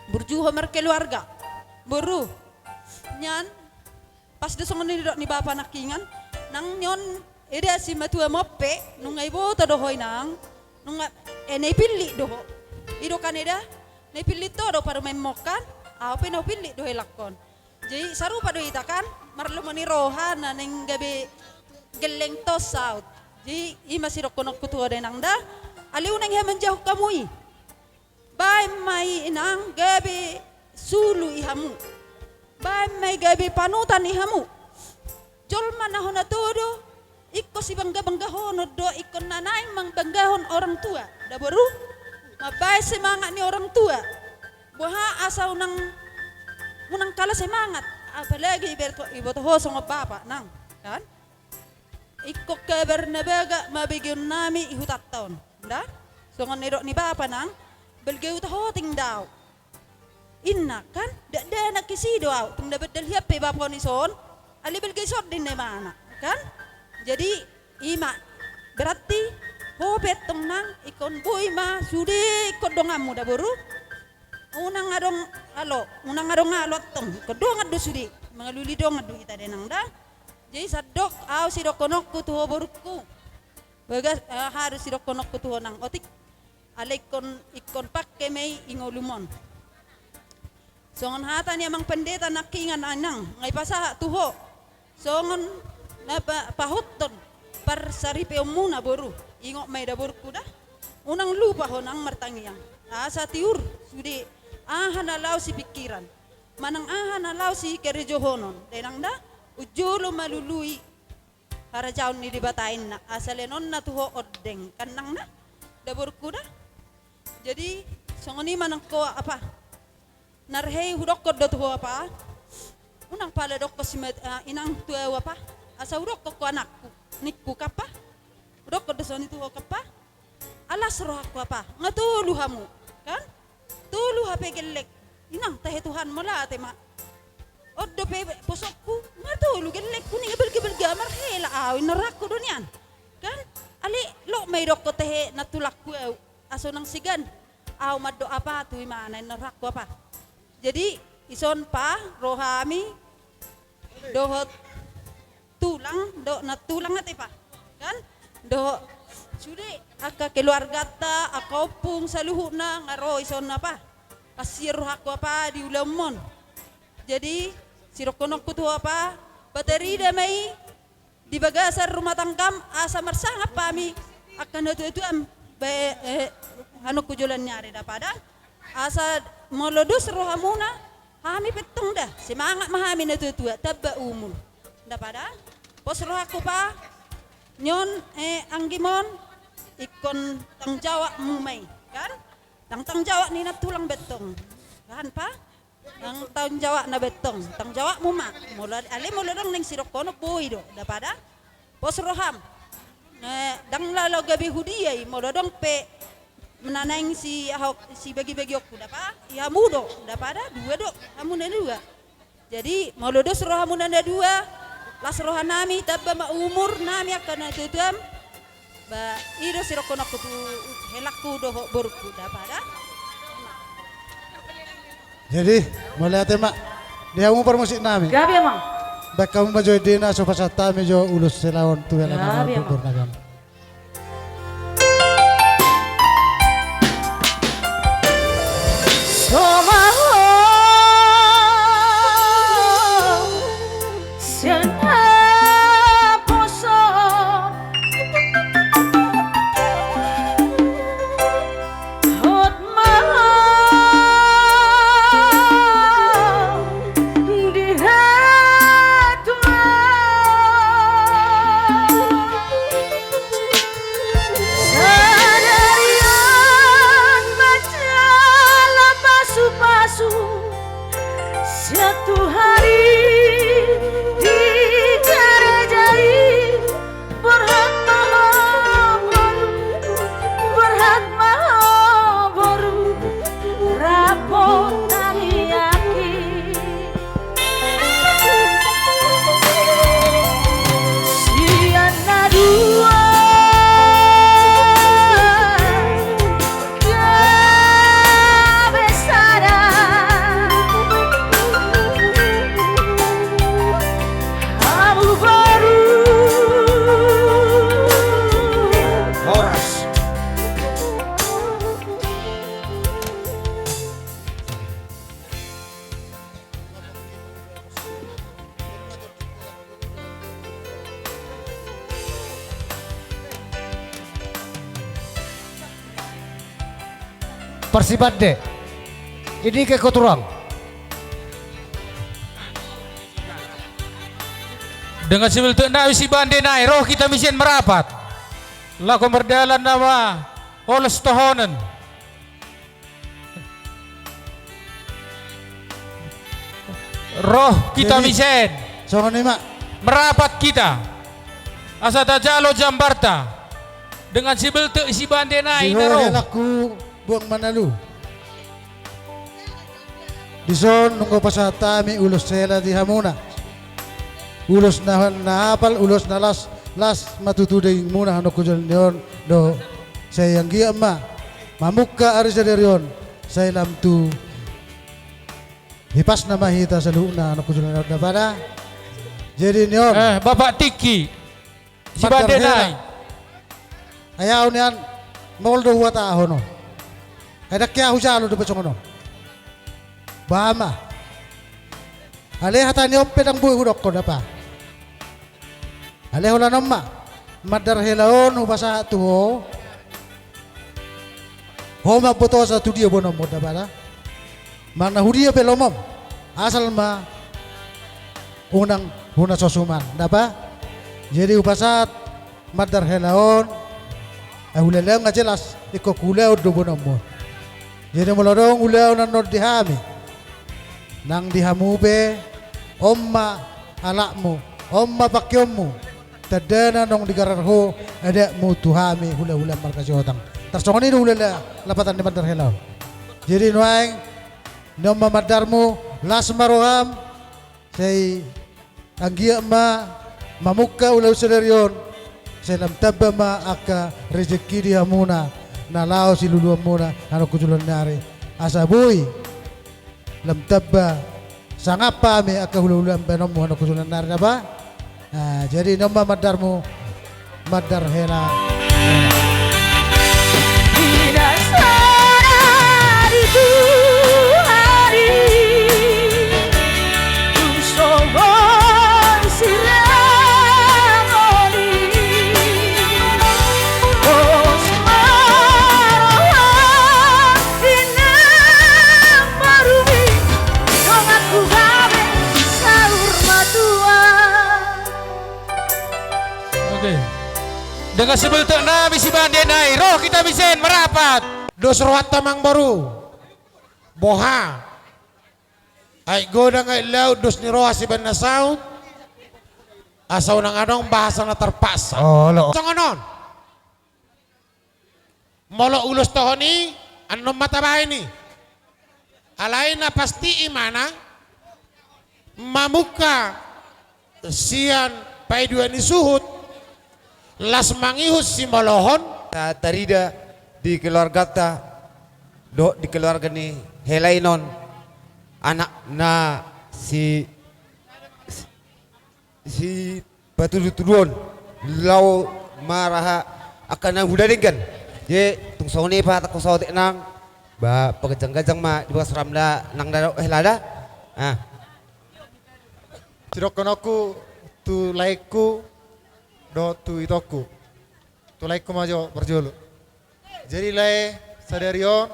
Burju ho markeluarga. Boru. Nian. Pas do songon nidok ni bapa nangkiningan. Nang nion Eda simatua mon pe, nunga iboto do ho inang, nunga, eh, na ipillit do ho. I do kan eda, na ipillit ho do parumaenmon kan, ahu pe na hupillit do helangkon. Jadi sarupa do hita kan, marlomo ni roha na naeng gabe gelleng tos saut. Jadi i ma sidohononku tu ho da inang da, alai unang hea manjahuk hamu i. Baen ma i inang gabe sulu i hamu. Baen ma i gabe panutan i hamu. Jolma na hona todo, ingkon sibangga-banggahonon do, ingkon na naeng mambanggahon orang tua. Da boru, mambaen semangat ni orang tua. Boha asa unang, unang kalah semangat. Apalagi iboto, iboto ho songon bapa nang, kan? Ingkon kabar na bagak ma begeonnami i hutanta on. Nda? Songon nidok ni bapa nang, balga huta hoting do au. Inna kan, dakdanak isi do au, tung na bandal hian pe bapa on ison, alai balga ison do inna imana, kan? Jadi, i ma, berarti, ho pe antong nang, ingkon boi ma, sude ingkon donganmu da boru. Unang adong alo, unang adong alo antong, ingkon dongan do sude, mangalului dongan do hita da inang da. Jadi sandok, ahu sidohononku tu ho borungku. Bagas, eh, aha do sidohononku tu ho nang otik. Alai ingkon, ingkon pangke ma i di ngolum on. Songon hata ni amang pandita nangkiningan inang, nga ipasahat tu ho. Songon na pa-, pahothon parsaripeonmuna boru. Ingot ma i da borungku da. Unang lupa ho nang martangiang. Asa tiur, sude aha na laho sipingkiran. Manang aha na laho sikarejohonon. Da inang da, unjolo malului harajaon ni Debata inna, asa leanonna tu ho ondeng, kan nang na, da borungku da. Jadi, songon i ma nangkin ho apa. Nangkin hudok do tu ho apa. Unang pala dokkon si mat-, eh, inang tu ahu apa. Asa hudokkon ho anakku, ningku kan apa. Hudokkon do songon i tu ho kan apa. Alas rohangku apa, nga tolu hamu, kan? Tolu hape gellek. Inang tahe Tuhan, mauliate ma. On dope posokku, nga tolu gellekku, ninna balga-balga marhela ahu, inna rohangku do nian. Kan? Alai lot ma i dokkon tahe nantulangku ahu, asa unang sigan ahu mandok apa tu imana, inna rohangku apa. Jadi, ison pa, rohami, dohot tulang, dohot nantulang ate pa. Kan? Dohot sude angka keluarganta, angka ompung, saluhutna, nga ro ison apa. Parsirang rohangku apa di ulaonmon. Jadi, sidohononku tu ho apa, patarida ma i di bagasan rumah tanggam, asa marsangap hami angka natuatuam, ba-, eh, hanungku joloan ni ari da pada. Asa molo dos rohamuna, hami pe antong da, semangat ma hami natuatua, tamba umur. Da pada, pos rohangku pa, nion, eh, anggimon, ingkon tanggung jawabmu ma i, kan? Tang-, tanggung jawab ni nantulang be antong. Kan, pa? Tang-, tanggung jawabna be antong. Tanggung jawabmu ma. Molo, alai molo adong naeng sidohonon boi do. Da pada? Pos roham. Eh, ndang laho gabe hudia i, molo adong pe na naeng si, aho, sibagi-bagionku, da pa? I hamu do, da pada? Dua do, hamu na dua. Jadi, molo dos rohamuna na dua, las rohanami, tamba ma umurnami angka natuatuam, ba, i do sidohononku tu helangku dohot borungku, da pada. Jadi, mauliate ma. Di hamu parmusiknami. Gabe, amang. Baen hamu ma jo endena, so pasahat hami jo ulos hela on tu hela. Gabe, amang. Umurnami. Di hatimu. Sadarion ma jala pasupasu, satu hari di gereja i. Borhat ma ho boru, borhat ma ho boru, rap ma tangiangki. Sian na dua gabe sada. Parsibande. Ini ke koturang. Dengan sibiltuk nami sibande nai, ro hita misen marapat. Laho mardalan nama olos tohonon. Ro hita misen. Songon i ma. Marapat hita. Asa tajalo jambarta. Dengan sibiltuk sibande nai na ro. Helangku Buang Manalu. Dison nunga pasahat hami ulos hela di hamuna. Ulos na, na hapal, ulos na las, las ma tutu dagingmuna, hamu na hujalo ni on do. Sai anggiat ma mamungka ari sadari on, sai lam tu hipasna ma hita saluhutna, hamu na hujalo ni on, dapot da. Jadi ni on. Eh, Bapak Tingki. Sibande nai. Ai au nian, maol do huhatahon on. Ai ndang hea hujalo dope songon on. Ba ma. Alai hata ni on pe ndang boi hudokkon, dapot. Alai holan on ma. Mandar hela on hupasahat tu ho. Ho ma mambotosa tu dia boanonmu, dapot da. Manang na hudia pe lomo, asal ma unang huna sosuman, dapot? Jadi hupasahat mandar hela on, ai hulean nga jelas, ingkon hulean do boanonmu. Jadi molo adong ulaon annon di hami, nang di hamu pe, on ma halakmu, on ma pangkeonmu. Tandana naung digarar ho adatmu tu hami hulahula marga Sihotang. Tarsongon i do hulahula lapatan ni mandar hela on. Jadi nuaeng, ni on ma mandarmu, las ma roham, sai anggiat ma mamungka ulaon sadari on, sai lam tamba ma angka rejeki di hamuna, na laho siluluanmuna, hamu na hujalo ni ari. Asa boi lam tamba sangap hami angka hulahula bahenonmu, hamu na hujalo ni ari, dapot? Nah, jadi ni on ma mandarmu, mandar hela. Di dasar ari tu ari, tung songon sirang oli. Pos ma roha inang marumi, donganku gabe saur matua. Oke. Dengan sibiltuk nami sibande nai, ro hita misen marapat. Dos rohanta, amangboru. Boha? Aek godang aek laut, dos ni roha sibaen na saut. Asa unang adong bahasa na terpaksa. Olo. Songon on. Molo ulos tohon i, annon ma tabaen i. Alai na pasti imana mamungka sian paidua ni suhut, las mangihut simolohon. Ta-, tarida di keluarganta dohot di keluarga ni hela i on, anakna si, si, sipatudutuduon, laho maraha angka na hula denggan. Jadi tung songon i pahatahon saotik nang, ba paganjangganjang ma di bagas roham da nang da, eh, hela da. Ah. Sidohononku tu laengku dohot tu itongku. Tu laengku ma jo parjolo. Jadi lae, sadari on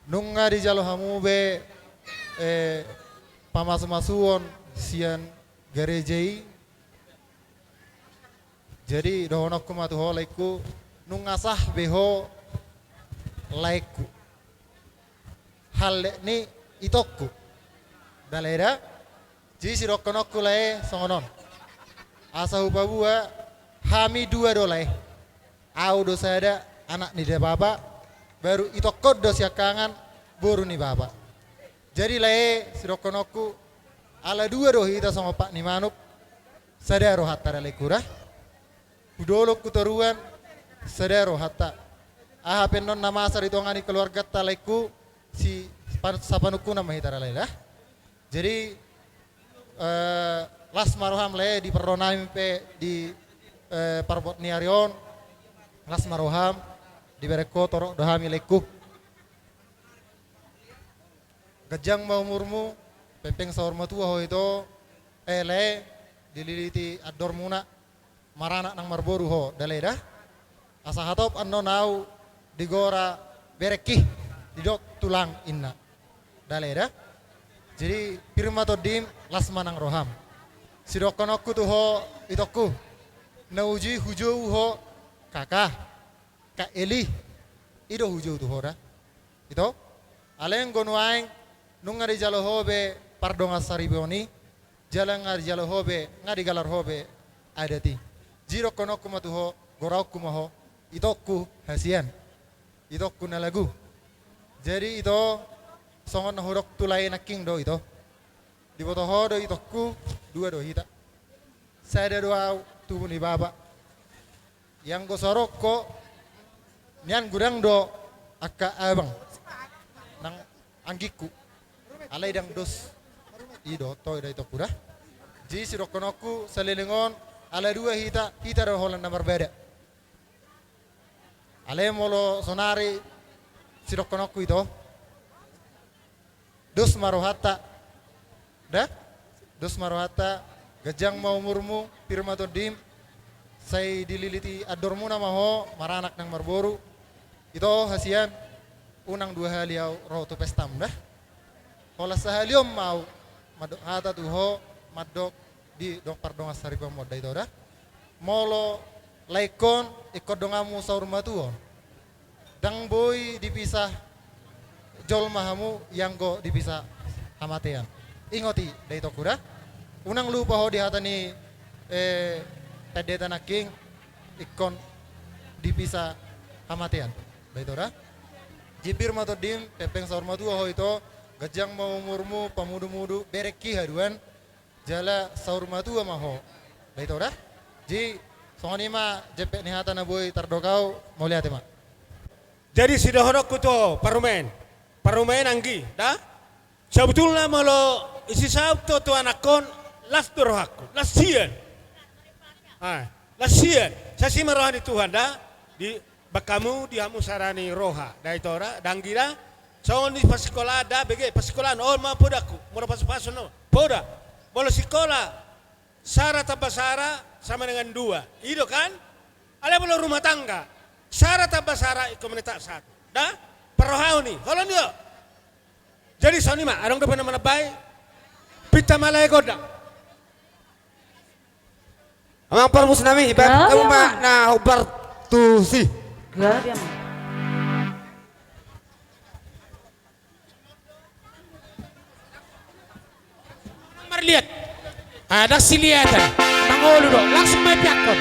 nunga dijalo hamu be, eh, pamasumasuon sian gareja i. Jadi dohononku ma tu ho laengku, nunga sah be ho laengku. Hallak ni itongku. Da lae da. Jadi sidohononku lae songon on. Asa hupaboa hami dua do lae. Au do sada anak ni da bapa, baru itongkon do siangkangan boru ni bapa. Jadi lae sidohononku, ala dua do hita songon pat ni manuk, sada rohanta da laengku da. Hudolok hutoruan, sada rohanta. Aha pe annon na masa di tonga ni keluarganta laengku, si pan-, sapanungkunan ma hita da lae da. Jadi, eh, las ma roham lae di parro nami pe di, eh, parbuat ni ari on. Las ma roham, dibereng ho torop do hami laengku. Ganjang ma umurmu, pengpeng saur matua ho ito, eh, lae, dililiti andormuna, maranak nang marboru ho, da lae da. Asa hatop annon au digora berengki. didok tulang inna. Dale da. Jadi pir ma tondim, las ma nang roham. Sidohononku tu ho itongku, na uju i hujou ho, kaka, Kak Eli, i do hujou tu ho da. Ito, alai anggo nuaeng nunga dijalo ho be pardongan saripeon i, jala nga dijalo ho be, nga digalar ho be adat i. Jadi dohononku ma tu ho, goraonku ma ho, itongku hasian, itongku na lagu. Jadi ito, songon na hudok tu lae nangkin do ito. Diboto ho do itongku, dua do hita. Sada do au tubu ni bapa. Ianggo so ro ho nian godang do angka abang nang anggingku. Alai ndang dos. I do to da itongku da. Jadi sidohononku saleleng on ala dua hita, hita do holan na marbada. Alai molo sonari sidohononku ito. Dos ma rohanta. Da? Dos ma rohanta, ganjang ma umurmu, pir ma tondim, sai dililiti andormuna ma ho, maranak nang marboru. Ito hasian, unang dua hali au ro tu pestam da. Holan sahali on ma au mandok hata tu ho, mandok di dong pardongan saripeon da ito da. Molo lae ingkon, ingkon donganmu saur matua on. Ndang boi dipisah jolma hamu ianggo dipisah hamatean. Ingot i da itongku da. Unang lupa ho di hata ni, eh, pendeta nangkin, ingkon dipisah hamatean. Da ito da. Jadi pir ma tondim, pempeng saur matua ho ito, ganjang ma umurmu, pamudumudu, berengki haduan, jala saur matua ma ho. Da ito da. Jadi songon i ma jempek ni hata na boi tardok au, mauliate ma. Jadi sidohononku tu ho parumaen, parumaen anggi da. Sabotulna molo isi saut ho tu anakkon, las do rohangku, las sian. Ah, las sian. Sai asi ma roha ni Tuhan da. Di Baen hamu, di hamu sada ni roha da ito da, da anggi da. Songon di pasikolaan da, bege pasikolaan, on ma podangku, molo pasupasu on, poda. Molo sikola, sada tambah sada sama dengan dua, i do kan? Alai molo rumah tangga, sada tambah sada ingkon menetap satu da. Parrohaon i, holong i do. Jadi songon i ma, adong dope na manambai? Pinta ma lae gondang. Amang parmusnami, ibaen hamu ma na hombar tusi. Gabe, Amang. Marliat. Ah, ndang silihatan. Mangolu do, langsung ma ipiakkon.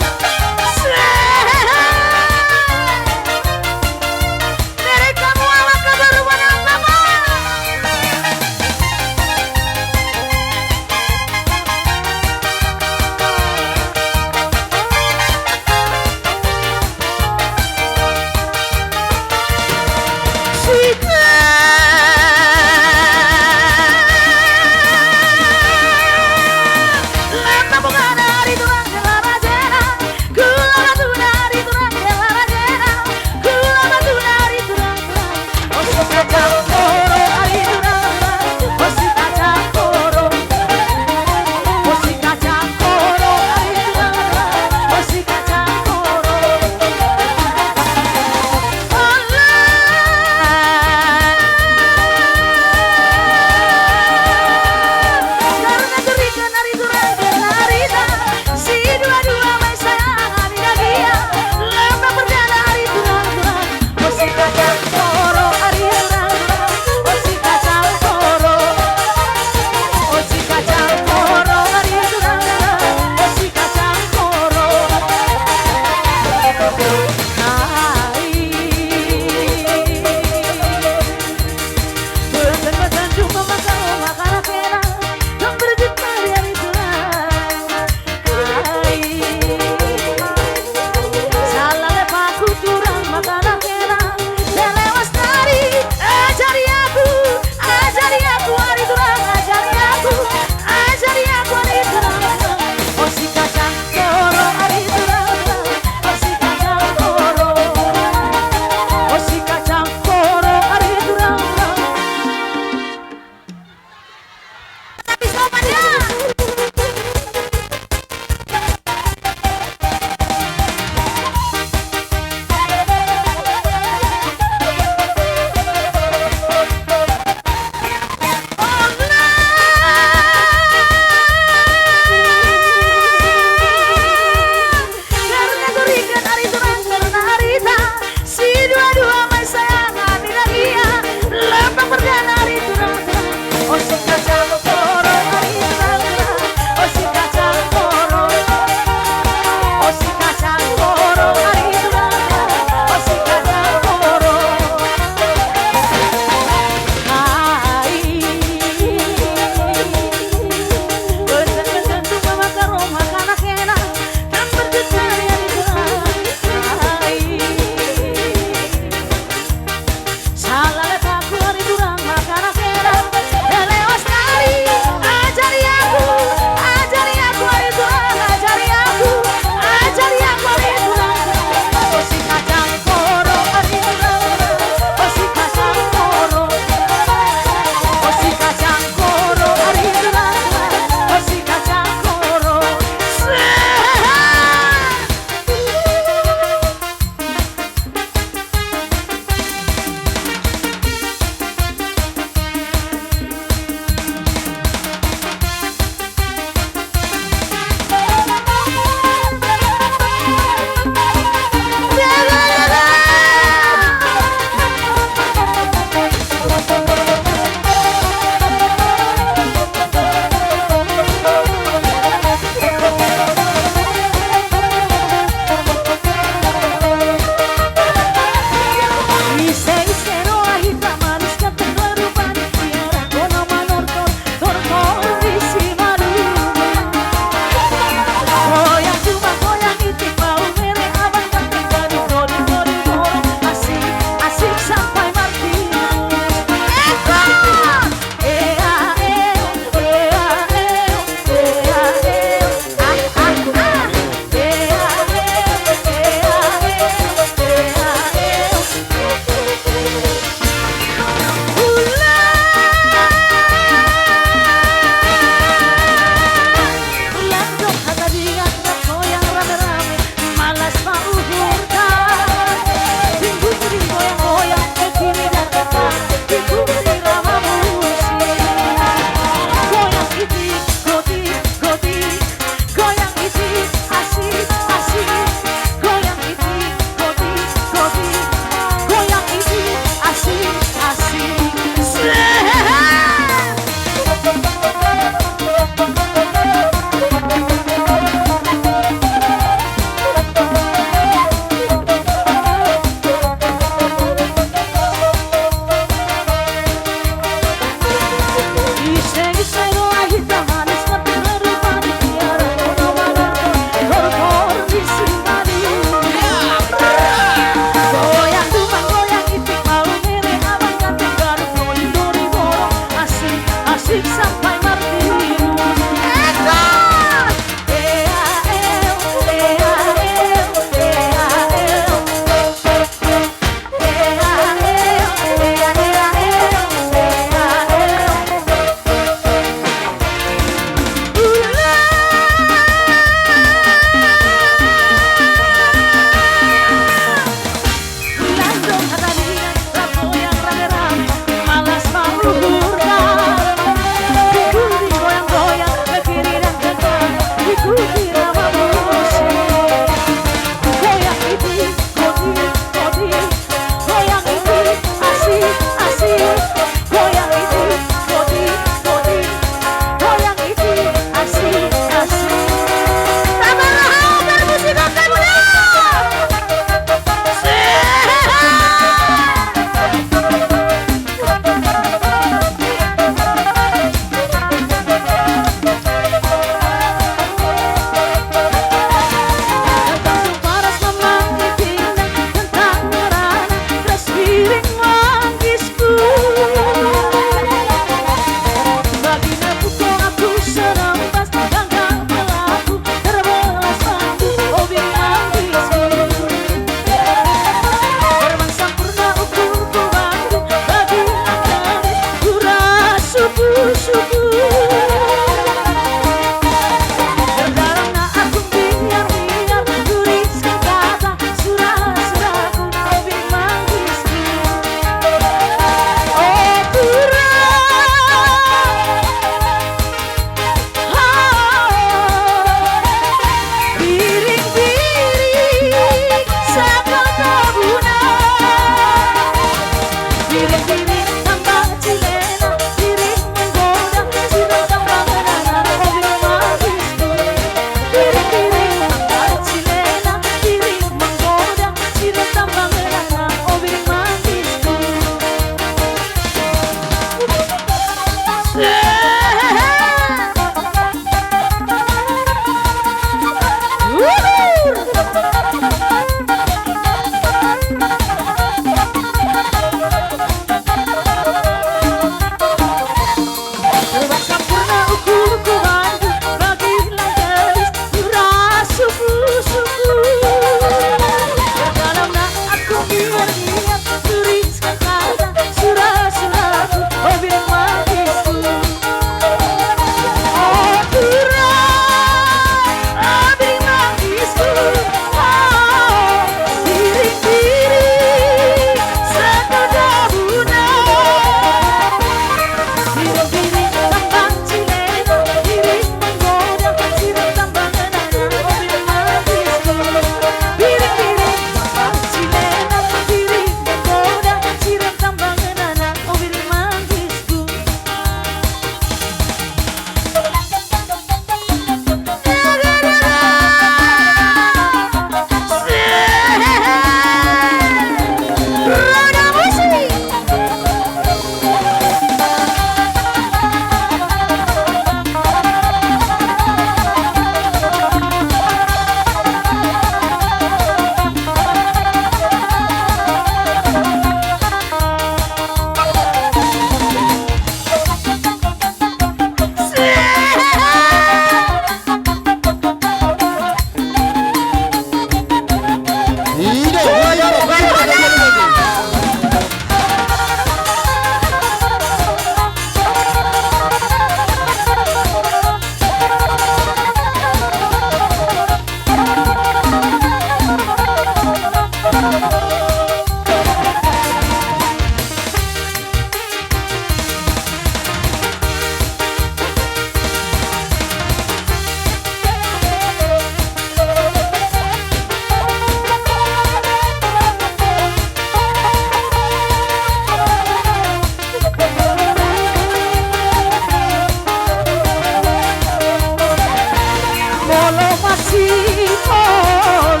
Molo masihol,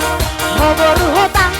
homor hotang.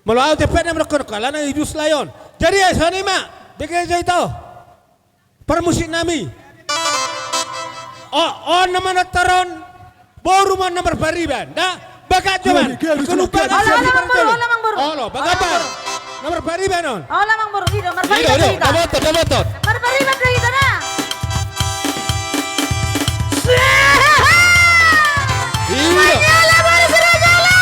Molo au tepet na menokkon alana i dus lae on. Jadi ai songon i ma. Bege jo ito. Parmusik nami. O, on na manortor on. Boru ma on na marpariban. Da. Bagak jo man. Olo, olo, Amangboru, olo, Amangboru. Olo, bagak. Amangboru. Na marpariban on. Olo, Amangboru. Ido, marpariban. Ido, ido. Dapoton, dapoton. Marpariban do hita na. Ido. Manyala, boru Sirajala.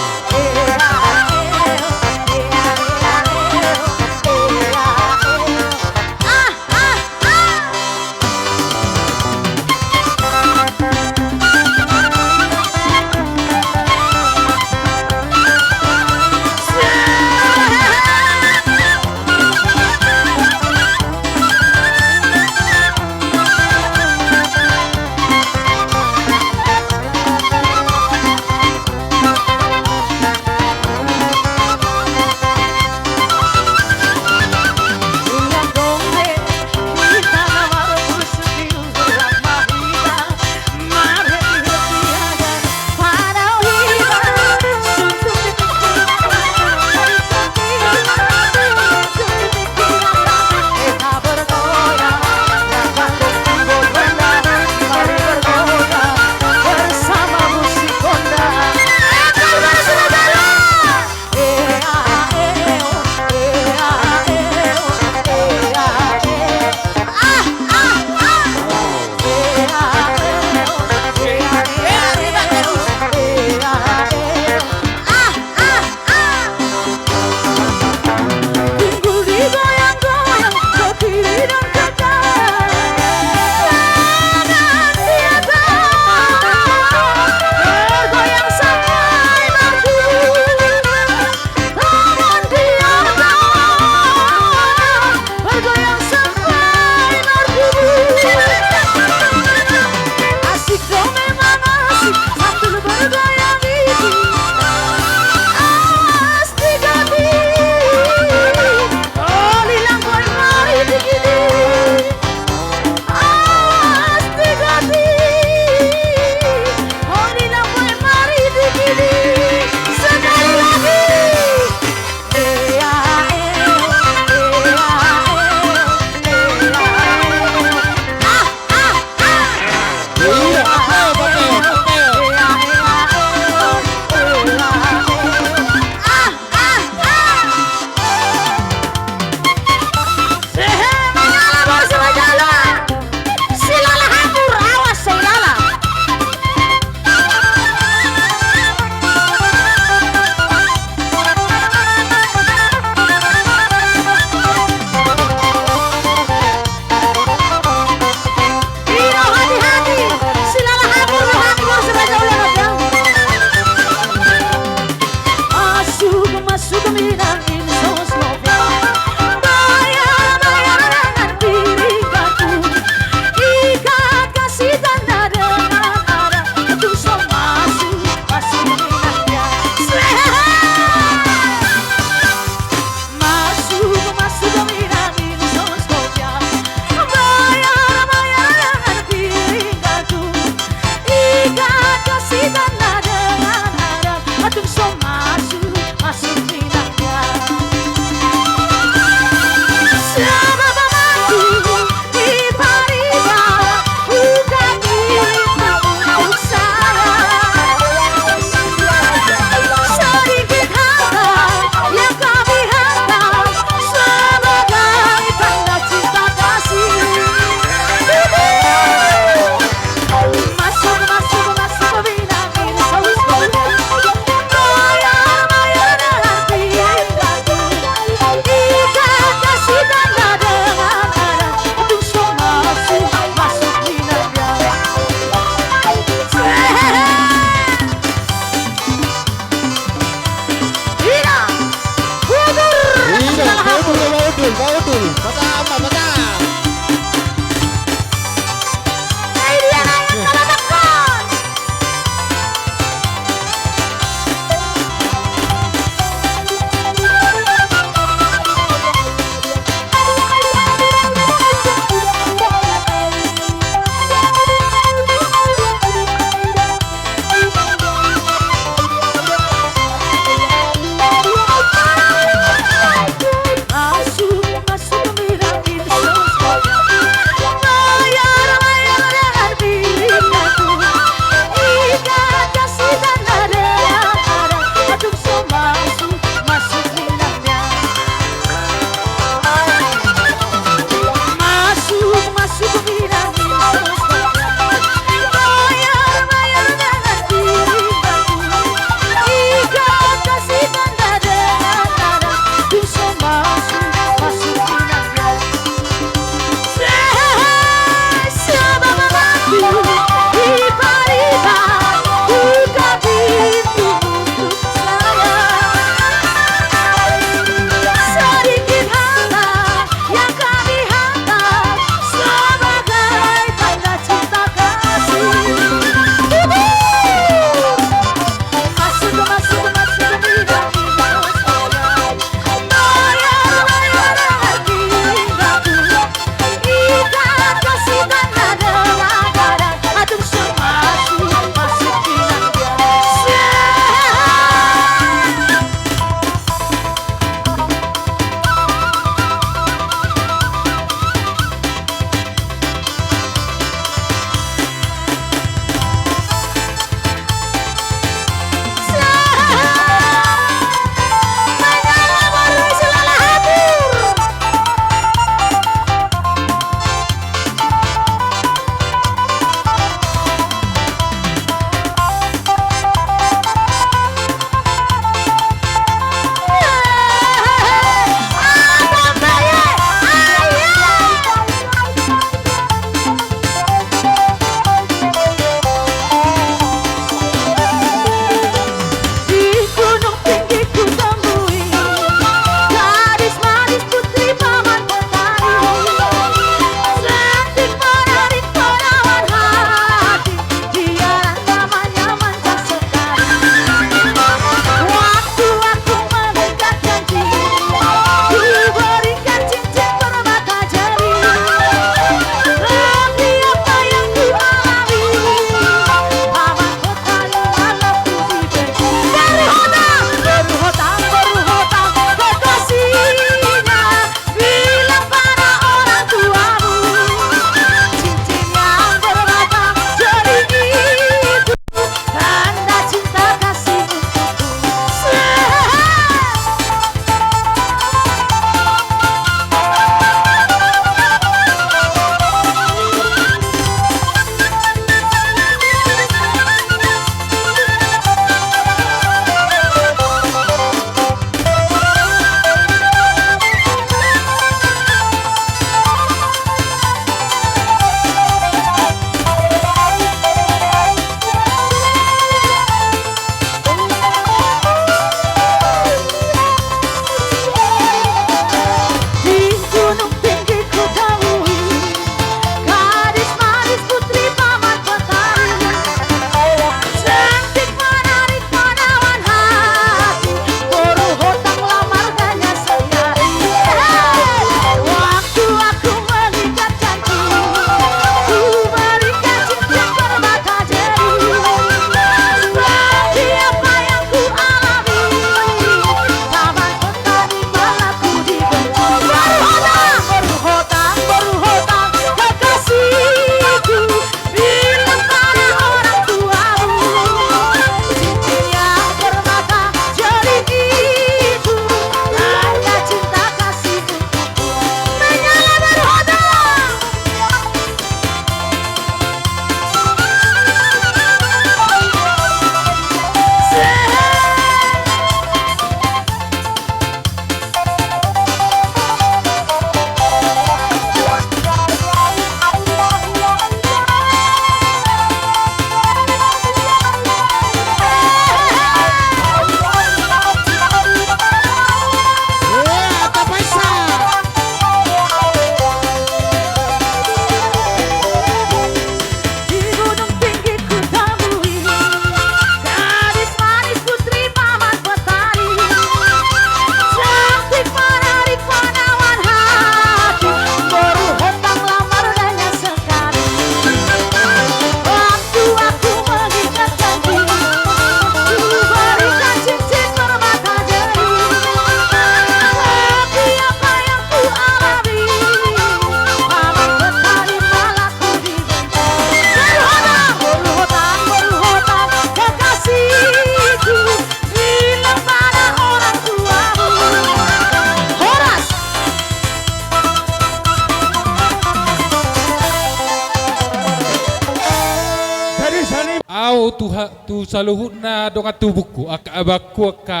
tu saluhutna dongan tubungku, angka abangku, angka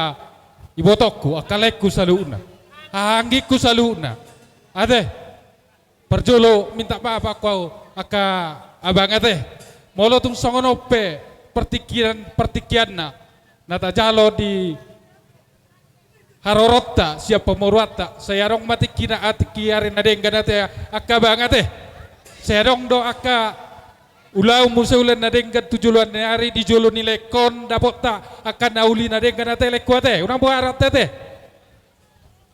ibotongku, angka laengku saluhutna, haha anggingku saluhutna. Ate, parjolo minta maaf au angka abang ate. Molo tung songon on pe partingkian, partingkianna na tajalo di haroronta sian pamoruonta, sai adong ma tingkina, tingki ari na denggan ate angka abang ate. Sai adong do angka ulaon muse ulaon na denggan tu joloan ni ari di jolo ni laengkon dapotta angka na uli na denggan ate laengku ate. Unang boha ate.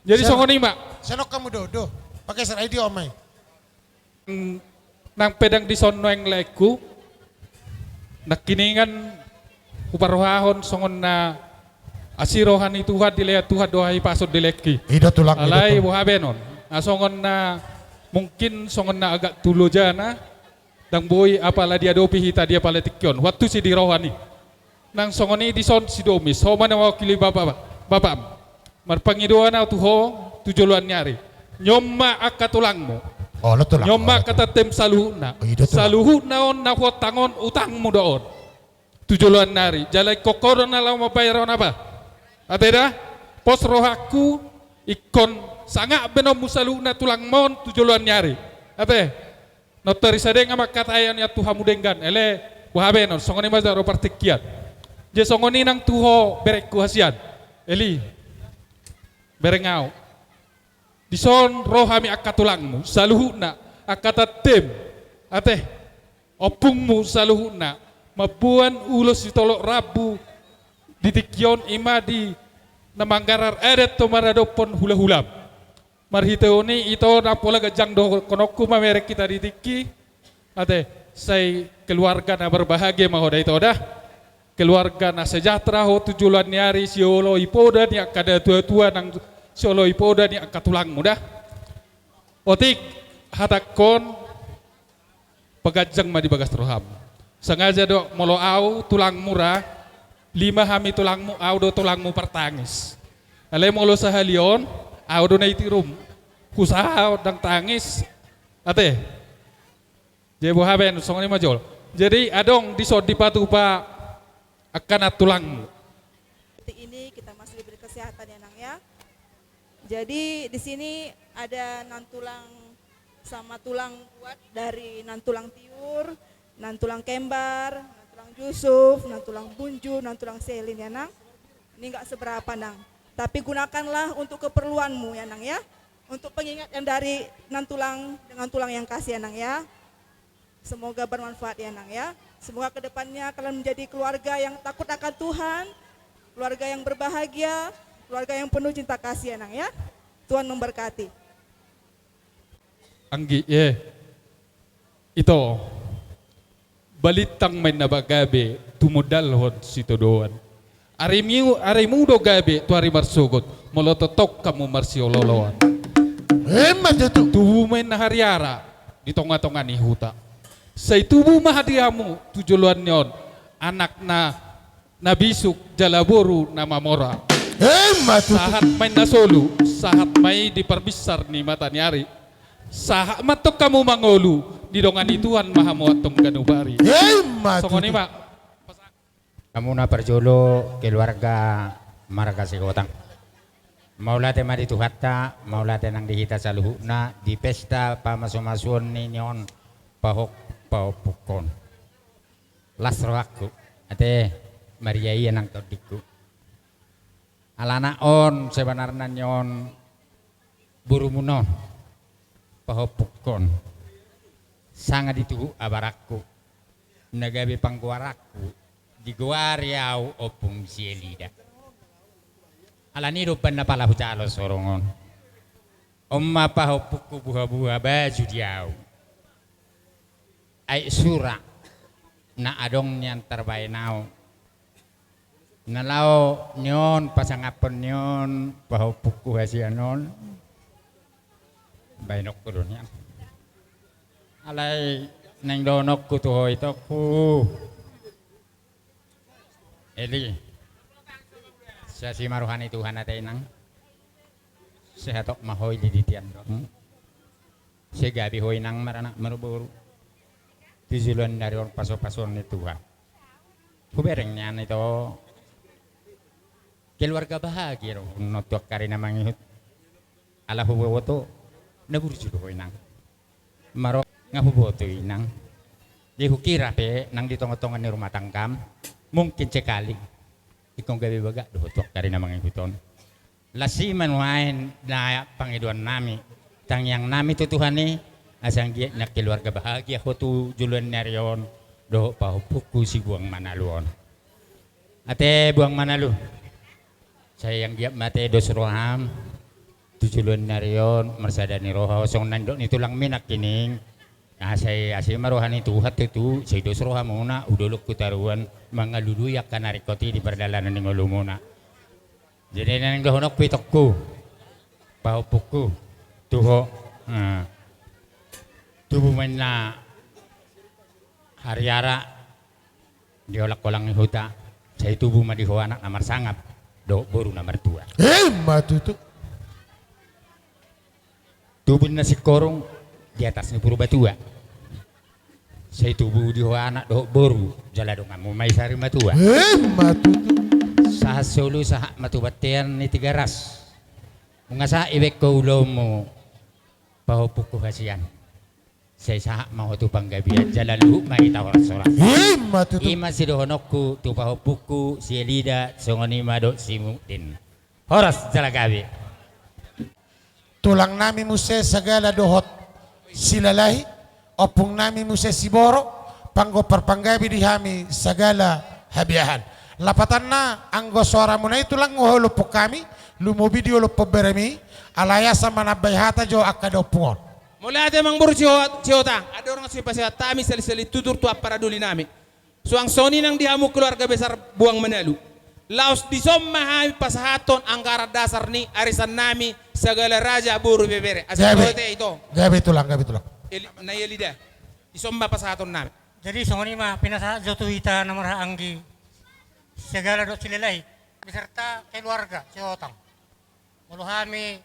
Jadi songon i ma. Sian on hamu do, do. Pakai serai di omai. Nang pe ndang dison nuaeng laengku, nangkiningan huparrohahon songon na asi roha ni Tuhan, dilehon Tuhan do hahipason di laengki. I do tulang, i do tulang. Alai boha baenon, na songon na mungkin songon na agak tu lojana, ndang boi apala diadopi hita di apala tingki on, huantusi di roha ni. Nang songon i dison si Domis, ho ma na mewakili bapa, bapam. Marpangidoan au tu ho tu joloan ni ari. Ni on ma angka tulangmu. Olo, tulang. Ni on ma angka tantem saluhutna. I do tulang. Saluhutna on na huontang on utangmu do on. Tu joloan ni ari. Jala ingkon ho do na laho mambayar on apa? Ate da? Pos rohangku, ingkon sangap baenonmu saluhutna tulangmon tu joloan ni ari. Ate? Nontori sadeng ma angka taean i tu hamu denggan, ele, boha baenon, songon i ma jolo partingkian. Jadi songon i nang tu ho berengku hasian. Eli, bereng au. Dison ro hami angka tulangmu, saluhutna, angka tantem, ate, ompungmu saluhutna, mamboan ulos sitolop rambu di tingki on, i ma di na manggarar adat tu maradophon hulahulam. Marhite on i ito, ndang pola ganjang dohononku mamereng hita di tingki. Ate, sai keluarga na berbahagia ma ho da ito da. Keluarga na sejahtera ho tu joloan ni ari, sioloi poda ni angka natuatua nang sioloi poda ni angka tulangmu da. Otik, hatangkon, paganjang ma di bagas roham. Sengaja do molo au tulangmu ra, lima hami tulangmu, au do tulangmu partangis. Alai molo sahali on, au do na i tirum. Husaha ndang tangis. Ate. Jadi boha baen, songon i ma jolo. Jadi adong dison dipatupa angka nantulangmu. Detik ini kita masih diberi kesehatan ya, Nang, ya. Jadi di sini ada nantulang sama tulang buat dari nantulang Tiur, nantulang Kembar, nantulang Jusuf, nantulang Bunju, nantulang Selin ya, Nang. Ini nggak seberapa, Nang. Tapi gunakanlah untuk keperluanmu ya, Nang, ya. Untuk pengingat yang dari nantulang dengan tulang yang kasih ya, Nang, ya. Semoga bermanfaat ya, Nang, ya. Semoga kedepannya kalian menjadi keluarga yang takut akan Tuhan, keluarga yang berbahagia, keluarga yang penuh cinta kasih ya, Nang, ya. Tuhan memberkati. Anggi, eh. Ito. Balintang ma inna ba gabe, tumundalhon sitadoan. Arimu, arimu do gabe tu ari marsogot, molo tongtong hamu marsiolooloan. Emma tutu. Tubu ma inna hariara di tongatonga ni huta. Sai tubu ma hadiamu tu joloan ni on, anak na, na bisuk jala boru na mamora. Emma tutu. Sahat ma inna solu, sahat ma i di parbinsar ni mata ni ari. Sahat ma antong hamu mangolu, didongani Tuhan ma hamu antong ganup ari. Emma tutu. Songon i ma. Hamu na parjolo keluarga marga Sigotang. Mauliate ma di Tuhanta, mauliate nang di hita saluhutna di pesta pamasumasuon ni on pahop-, pahompungkon. Las rohangku, ate, marria ia nang tondingku. Alana on sebenarna ni on borumuna on, pahompungkon. Sanga dituhuk abaranku, na gabe panggoaranku, digoari au Ompung Sielida. Alani i do umbahen na pala hujalo sorong on. On ma pahompungku buhabuha baju di au. Aek sura na adong nian tarbaen au. Na laho ni on pasangaphon ni on pahompungku hasian on. Baenonku do nian. Alai naeng dohononku tu ho itongku. Eli. Sai asi ma roha ni Tuhan ate inang. Sai hatop ma ho Eli di tian do. Hmm? Sai gabe ho inang maranak marboru. Tu joloan ni ari on pasupasuon ni Tuhan. Hubereng nian ito. Keluarga bahagia do ho, nunga tu angka ari na mangihut. Ala huboto, na burju do ho inang. Maro nga huboto inang. Di hukira pe nang di tonga-tonga ni rumah tanggam, mungkin sekali. Ingkon gabe bagak do ho tu angka ari na mangihut on. Las i ma nuaeng na pangidoan nami, tangiang nami tu Tuhan i, asa anggiat na keluarga bahagia ho tu joloan ni ari on, dohot pahompungku si Buang Manalu on. Ate Buang Manalu. Sai anggiat ma ate dos roham tu joloan ni ari on, marsada ni roha ho songon na nidok ni tulangmi nangkining. Asa i, asa i ma roha ni Tuhan tutu, sai dos rohamuna, hu dolok hutaruan, mangalului angka na ringkot i di pardalanan ni ngolumuna. Jadi na naeng dohononku itongku, pahompungku, tu ho, eh, tubu ma inna hariara, diolangkolang ni huta, sai tubu ma di ho anak na marsangap dohot boru na martua. Ima tutu. Tubu inna singkoru di atas ni Purbatua. Sai tubu di ho anak dohot boru, jala donganmu ma i sari matua. Ima tutu. Sahat solu sahat ma tu bontean ni Tigaras. Nunga sahat dibaen ho ulaonmu, pahompungku hasian. Sai sahat ma ho tu panggabean, jala luhut ma hita horas-horas. Ima tutu. Ima sidohononku tu pahompungku si Elida, songon i ma dohot si Mukdin. Horas jala gabe. Tulang nami muse Sagala dohot Silalahi, ompung nami muse Siboro, panggompar panggabe di hami Sagala Habeahan. Lapatanna, anggo soaramuna i tulang, nga diolop hami, lumobi diolop beremi, alai asa manambai hata jo angka di ompung on. Mauliate amangboru Sihotang, andorang so dipasahat hami sali-sali tutur tu ampara doli nami. Suang songon i nang di hamu keluarga besar Buang Manalu. Laos dison ma hami pasahathon anggaran dasar ni arisan nami Sagala Raja Boru Ibebere. Asa gabe. Ito. Gabe tulang, gabe tulang. Eli-, na i Elida. Dison ma pasahaton nami. Jadi songon i ma pinasahat jo tu hita na marhaha anggi Sagala dohot Silalahi beserta keluarga Sihotang. Molo hami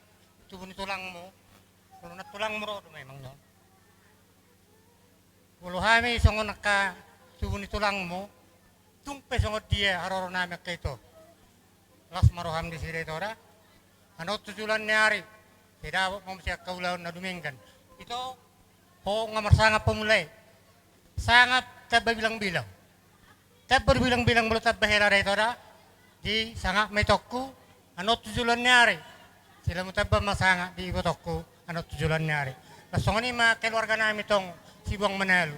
tubu ni tulangmu, molo na tulangmu ro do memang jo. Molo hami songon angka tubu ni tulangmu, tung pe songon dia haroro nami angka ito. Las ma roham disi da ito da. Annon tu joloan ni ari, sai dapot ma muse angka ulaon na dumenggan. Ito, ho nga marsangap pamula i. Sangap tamba bilang-bilang. Tamba bilang-bilang molo tamba hela da ito da. Jadi sangap ma itongku, annon tu joloan ni ari. Sai lam tamba ma sangap di ibotongku, annon tu joloan ni ari. Laos songon i ma keluarga nami tong si Buang Manalu.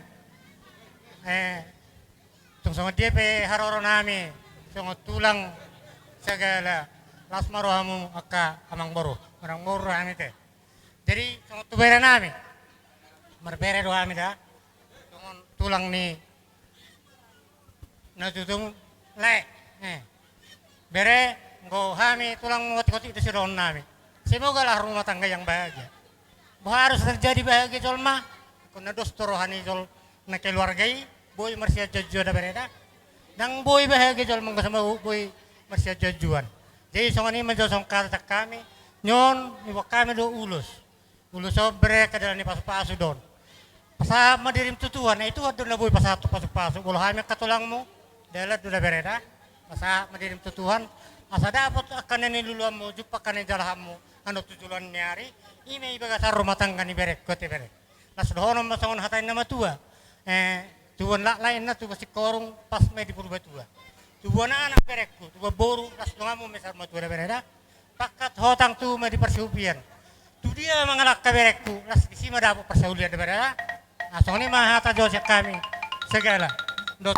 Eh, tung songon dia pe haroro nami, songon tulang Sagala, las ma rohamu angka amangboru, amangboru hami te. Jadi songon tu bere nami, marbere do hami da, songon tulang ni na tutu lae. Eh. Bere, anggo hami tulangmu otik-otik do sidohonon nami. Semoga lah rumah tangga yang bahagia. Bo harus terjadi bahagia jolma, ingkon na dos do roha ni jol-, na keluarga i, boi marsianjuan-juan da bere da. Ndang boi bahagia jolma anggo so boi marsianjuan-juan. Jadi songon i ma jo songon hata hami, nion diboan hami do ulos. Ulos on bere angka dalan ni pasu-pasu do on. Pasahat ma dirim tu Tuhan, ai Tuhan do na boi pasahat tu pasu-pasu. Molo hami angka tulangmu, dalan do da bere da. Pasahat ma dirim tu Tuhan, asa dapot angka na niluluanmu, jumpang angka na nijalahanmu, annon tu joloan ni ari, i ma i bagasan rumah tangga ni berengku ate bere. Las dohonon ma songon hata ni na matua. Eh, tubuan laklak inna tubuan singkoru, pas ma i di Purbatua. Tubuan anak berengku, tubuan boru, las donganmu ma i sari matua da bere da. Pangkat hotang tu ma di parsihupian. Tu dia mangalangka berengku, las disi ma dapot parsaulian da bere da. Songon i ma hata jo sian hami Sagala. Dot.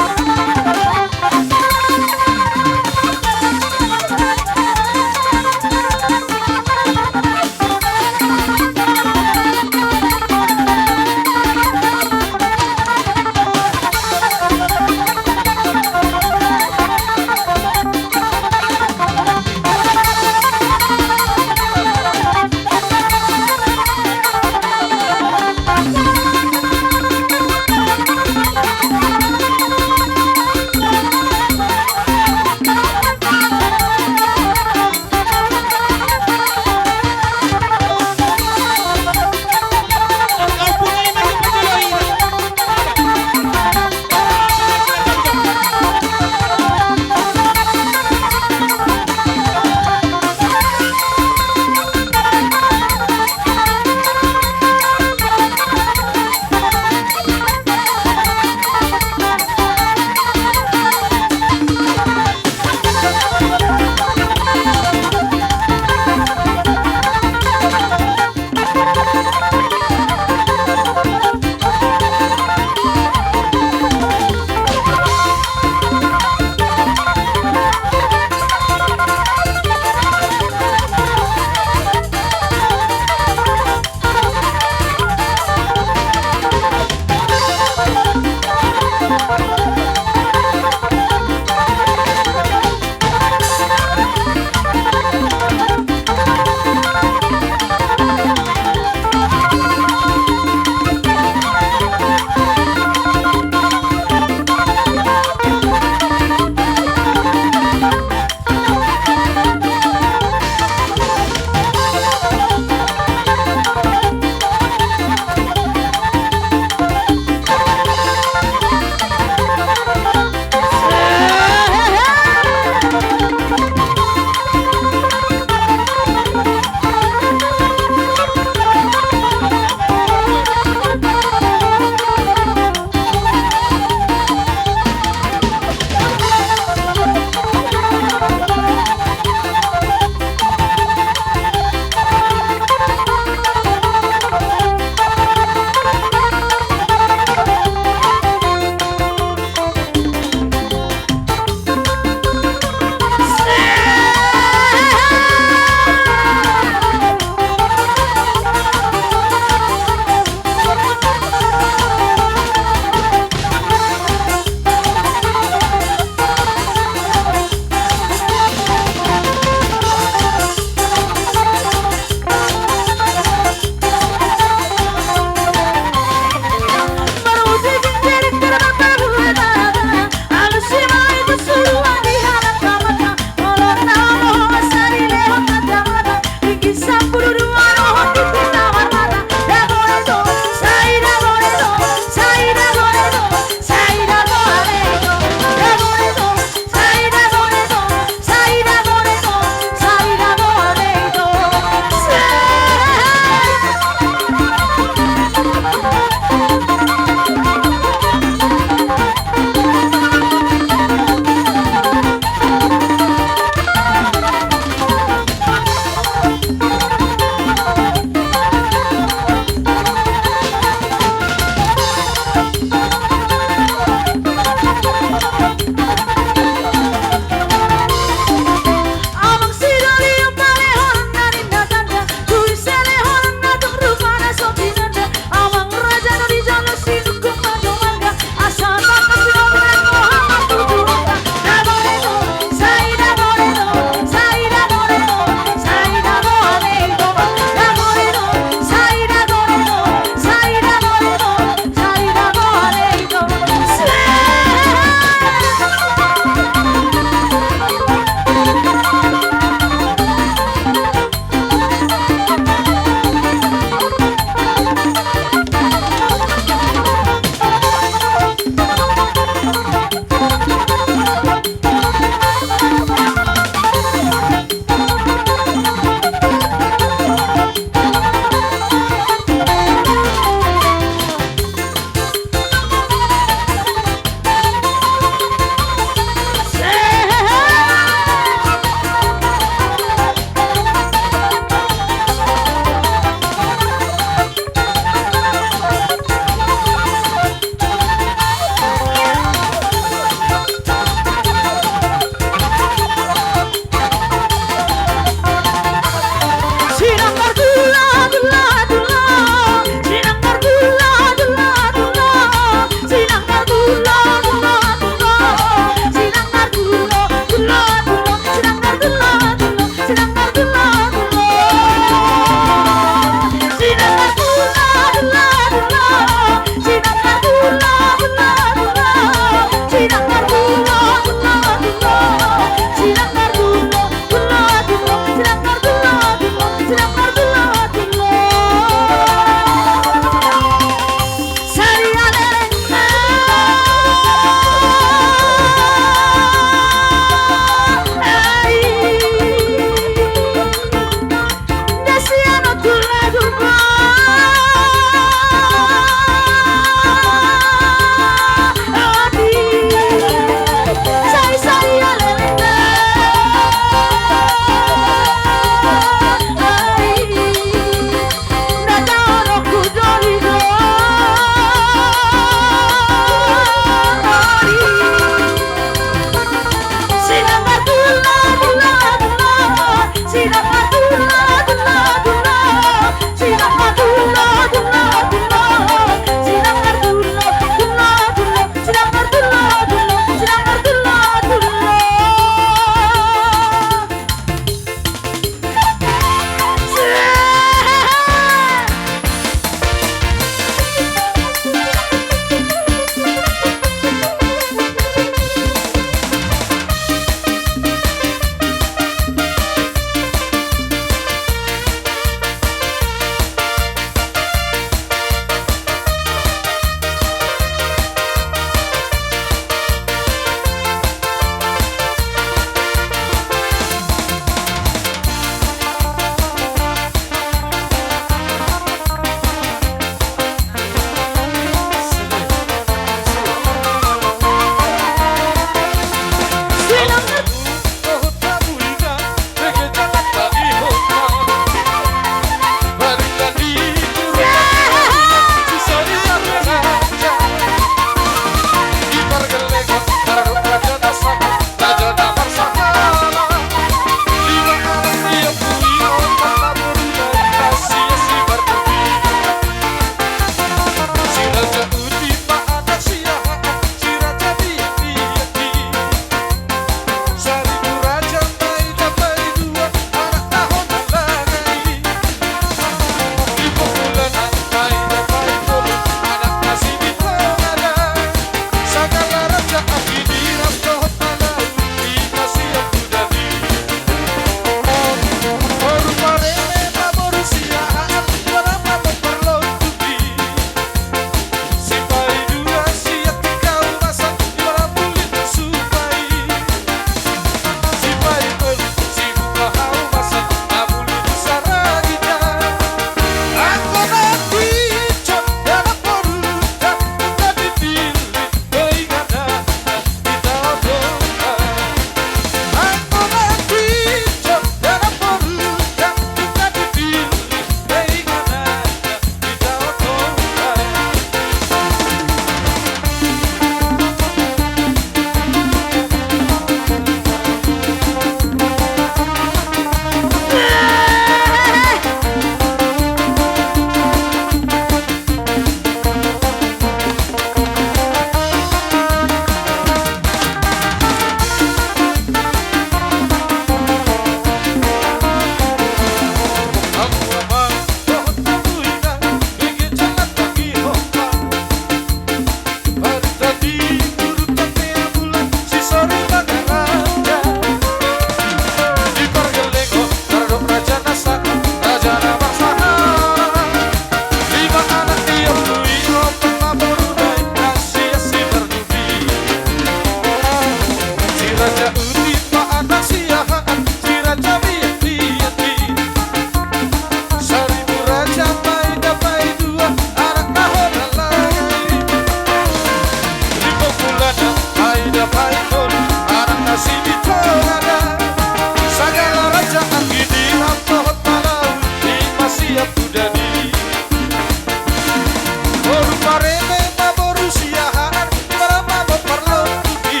Pareme ma boru siahaan, imana ma parlobi.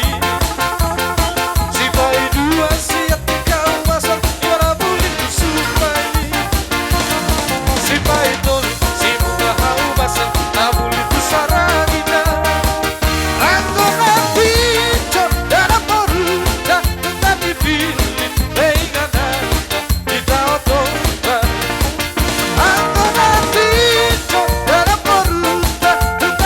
Sipaidua sian tingki uasan, imana bulin tu supai. Sipaitolu simunga haubasan, na bulin tu saragina. Anggo na tinjo dalan boru, da, da dipillit, eh, ingana. Hita oto ba. Anggo na tinjo dalan boru, da, da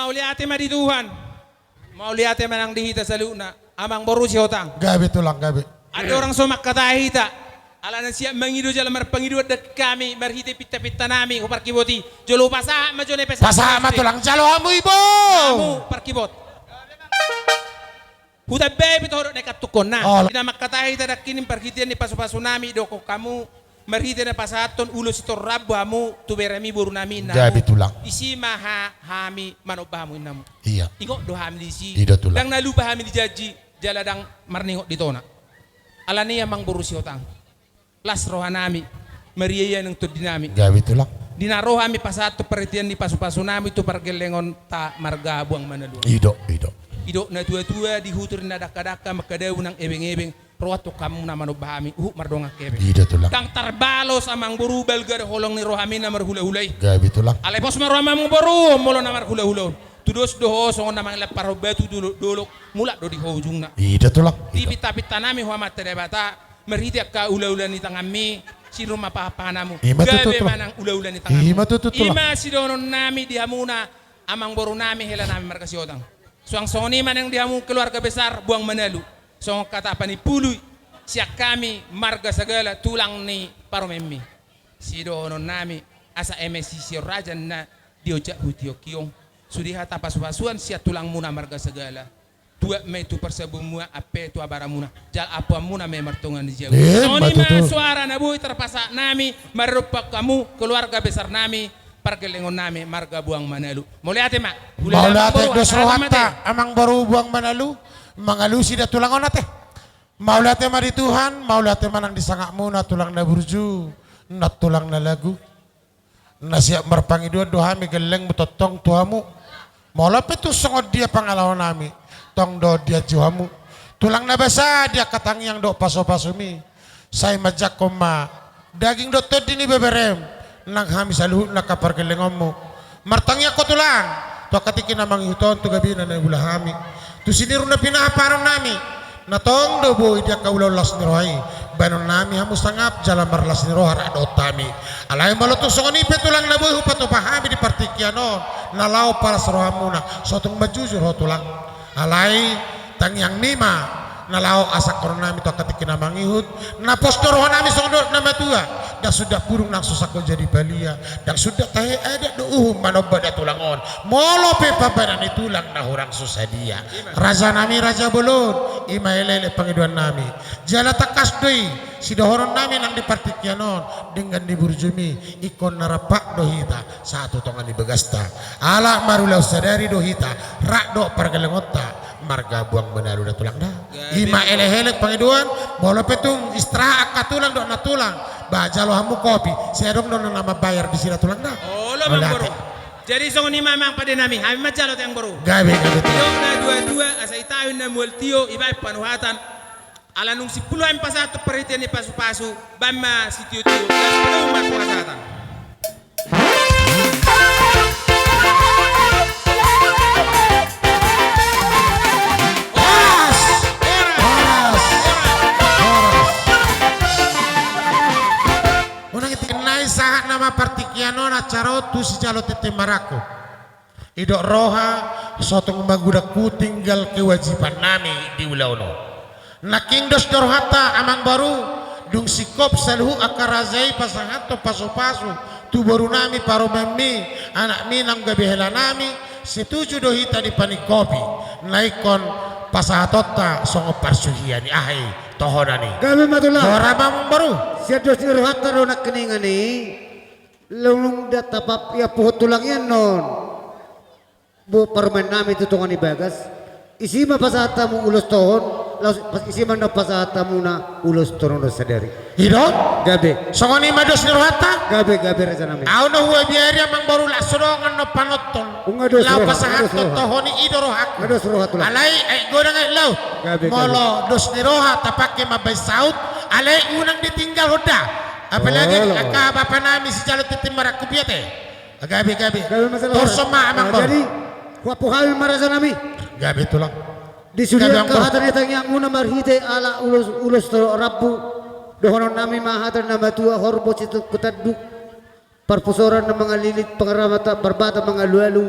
Mauliate ma di Tuhan. Mauliate ma nang di hita saluhutna, amangboru Sihotang. Gabe tulang, gabe. Andorang so mangkatai hita, alana siap mangido jala marpangidoan daging hami, marhite pintapinta nami, ho parkibot i, jolo pasahat ma jo na i pasahat. Pasahat ma tulang, jalo hamu i bo. Hamu parkibot. Hutambai pe tu ho dohot na i kantungkon na. Olo. Di na mangkatai hita daging i, marhite ni pasupasu nami dohot hamu, marhite na pasahathon ulos sitorop rambu hamu tu beremi boru nami, inna. Gabe tulang. Disi ma ha-, hami manomba hamu, inna. Iya. Ingot do hami disi. I do tulang. Ndang na lupa hami di janji, jala ndang marningot di tona. Alani i amangboru Sihotang, las roha nami, maria-ia nang tondi nami. Gabe tulang. Di na ro hami pasahathon parhitean ni pasupasu nami tu pargellengonta marga Buang Manaluan. I do, i do. Didok na tuatua, di huta na dangkadangka, mangkadau nang ebengebeng, roha tu hamu na manomba hami, huhut mardongan hepeng. I do tulang. Ndang tarbalos amangboru balga dohot holong ni rohami na marhulahula i. Gabe tulang. Alai pos ma roham amangboru, molo na marhulahula on. Tudos do ho songon na mangilang parhon batu dolok-dolok, mulak do di ho ujungna. I da tulang. Dipinta-pinta nami ho Amanta Debata, marhite angka ula-ula ni tanganmi, sinur ma pahan-pahanamu. I ma tutu, gabe tulang. Manang ula-ula ni tanganmu. I ma tutu, tulang. I ma sidohonon nami di hamuna, amang boru nami, hela nami marga Siotang. Suang songon i ma nang di hamu keluarga besar Buang Manalu. Songon hata panimpuli, sian hami marga Sagala, tulang ni parumaenmi. Sidohonon nami, asa eme sisihon raja ninna, dionjak hu tiongkiong. Sude hata pasu-pasuan sian tulangmuna marga Sagala. Tuat ma i tu parsabuonmuna, ampe tu abaramuna. Jala ampuanmuna ma i martonga ni jabu. Eh, songon i ma tutu. Suara na boi tarpasahat nami, maradophon hamu, keluarga besar nami, pargellengon nami, marga Buang Manalu. Mauliate ma. Mauliate, dos rohanta, amang boru Buang Manalu, mangalusi da tulang on ate. Mauliate ma di Tuhan, mauliate ma nang di sangapmuna, tulang na burju, nang tulang na lagu. Na siap marpangidoan do hami gellengmu tongtong tu hamu. Molo pe tung songon dia pangalaho nami, tong do dianju hamu. Tulang na basa di angka tangiang dohot pasu-pasumi. Sai manjangkon ma daging dohot tondi ni beberem, nang hami saluhutna angka pargellengonmu. Martangiang ho tulang, tu angka tingki na mangihut on tu gabena na niula hami. Tu sinur na pinahan-pahanon nami, na tong do boi di angka ulaon las ni roha i, baenon nami hamu sangap jala marlas ni roha rap dohot hami. Alai molo tung songon i pe tulang na boi hupatupa hami di partingkian on, na laho palas rohamuna, so tung manjujur ho tulang. Alai tangiang nima na laho asangkonon nami tu angka tingki na mangihut, na pos do roha nami songon didok na matua, ndang suda pudung nang so sangkot jadi palia, ndang suda tahe adat dohot uhum manomba da tulang on, molo pe pambahenan ni tulang na hurang so sadia. Raja nami, raja bolon, i ma elek-elek pangidoan nami. Jala tangkas do i sidohonon nami nang di partingkian on, denggan ni burjumi, ingkon na rap do hita sahat tu tonga ni bagasta. Ala marulaon sadari do hita, rap dohot pargellengonta, marga Buang Manalu da tulang da. Gabe. I ma elek-elek pangidoan, molo pe tung istirahat angka tulang dohot nantulang, ba jalo hamu kopi, sai adong do na mambayar disi da tulang da. Olo, amang boru. Jadi songon i ma amang pande nami, hami manjalo ate amang boru. Gabe, gabe tulang. Tio na dua-dua, asa i taon na mual tio, ibaen panuhatan. Ala nunga simpul hami pasahat tu parhitean ni pasu-pasu, baen ma sitio-tio, las ma pasahaton. Horas! Horas! Horas! Unang tingkos nai sahat nama partingkian on acara on tu sijalo tintin marangkup. Didok roha, so tung magodang hu tinggal kewajiban nami di ulaon on. Nangkin dos do rohanta amang boru, dung singkop saluhut angka raja i pasahathon pasu-pasu tu boru nami parumaenmi, anakmi naung gabe hela nami, setuju do hita dipaningkopi, na ingkon pasahatonta songon parsuhian i, aha i tohonan i. Gabe ma tulang. Horas ma amang boru. Sian dos ni rohanta do nangkiningan i. Laho nunga ndang tapap ia puhot tulang i annon. Bo parumaen nami tu tonga ni bagas. Isi ma pasahat hamu ulos tohon, laos pas isi ma na pasahat hamuna ulos tohon sadari. I do? Gabe. Songon i ma dos ni rohanta? Gabe, gabe raja nami. Ahu na huabiari amang boru laos so dongan na panonton. Unang dos roha, unang dos roha. Laho pasahathon tohon i, i do rohangku. Unang dos roha tulang. Alai, eh, godang ai laho. Gabe, gabe. Molo dos ni roha tapangke mambaen saut, alai unang ditinggalhon da. Apalagi angka bapa nami sijalo tintin marangkup i ate. Gabe, gabe. Gabe ma tulang. Torus ma amang boru. Jadi, huampu hami ma raja nami. Gabe tulang. Di sude angka hata ni tangiangmuna marhite ala ulos, ulos torop rambu. Dohonon nami ma hata ni na matua, horbo situngku tanduk. Parpusoran na mangalilit, pangaramatan parbata mangalualu.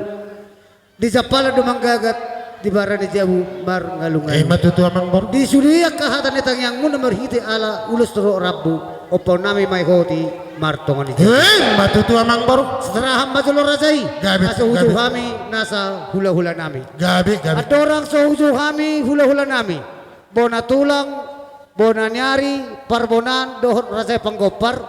Di jampalan do manggagat, di bara ni jabu marngalungalu. I ma tutu amang boru. Di sude angka hata ni tangiangmuna marhite ala ulos torop rambu, ompaon nami ma i hoti martonga ni jabu. I ma tutu amang boru. Sitarahan ma jolo raja i. Gabe, gabe. Asa hujou hami nasa hulahula nami. Gabe, gabe. Andorang so hujou hami hulahula nami, bona tulang, bona ni ari, parbonaan dohot raja i panggompar,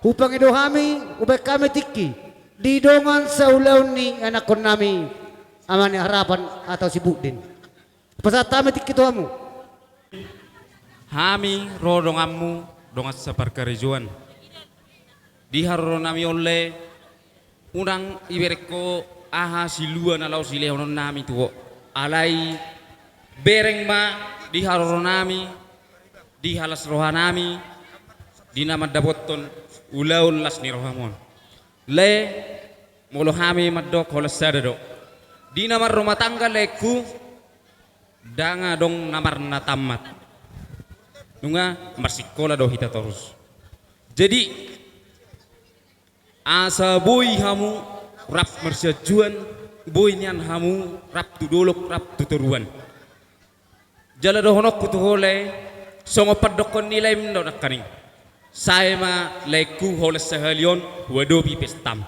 hupangido hami, hubaen hami tingki di dongan saulaon ni anakkon nami, Ama ni Harapan atau si Buddin. Pasahat hami tingki tu hamu. Hami ro donganmu, dongan saparkarejoan. Di haroro nami on le, unang ibereng ho aha silua na laho silehonon nami tu ho. Alai bereng ma di haroro nami, di halas roha nami, di na mandapothon ulaon las ni rohamu on. Le, molo hami mandok holan sada do. Di na marrumah tangga laengku, ndang adong na marnatammat. Nunga marsikola do hita torus. Jadi, asa boi hamu rap marsianjuan, boi nian hamu rap tu dolok, rap tu toruan. Jala dohononku tu ho lae, songon pandokkon ni laem do nangkaning. Sae ma laengku holan sahali on huadopi pestam.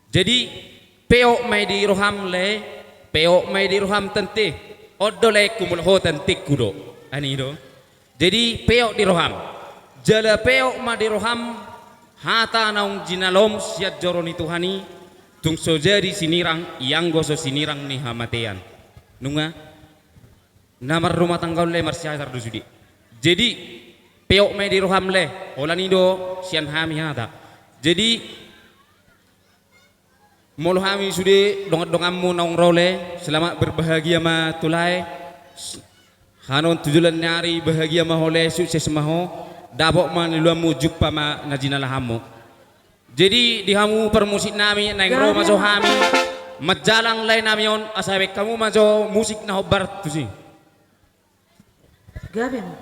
Jadi, peop ma i di roham lae, peop ma i di roham tante. On do laengku molo ho tantengku do. Ani do. Jadi, peop di roham. Jala peop ma di roham hata naung jinalom sian joro ni Tuhan i, tung so jadi sinirang, ianggo so sinirang ni hamatean. Nunga, na marrumah tangga on lae marsiajar do sude. Jadi, peop ma i di roham lae, holan i do sian hami hata. Jadi, molo hami sude dongan-donganmu naung ro lae, selamat berbahagia ma tu lae. Hanon tu joloan ni ari bahagia ma ho lae, sukses ma ho. Dapot ma niuluanmu, jumpa ma na jinalahanmu. Jadi di hamu parmusik nami naeng ro ma jo hami manjalang lae nami on, asa baen hamu ma jo musik na hombar tusi. Gabe ma.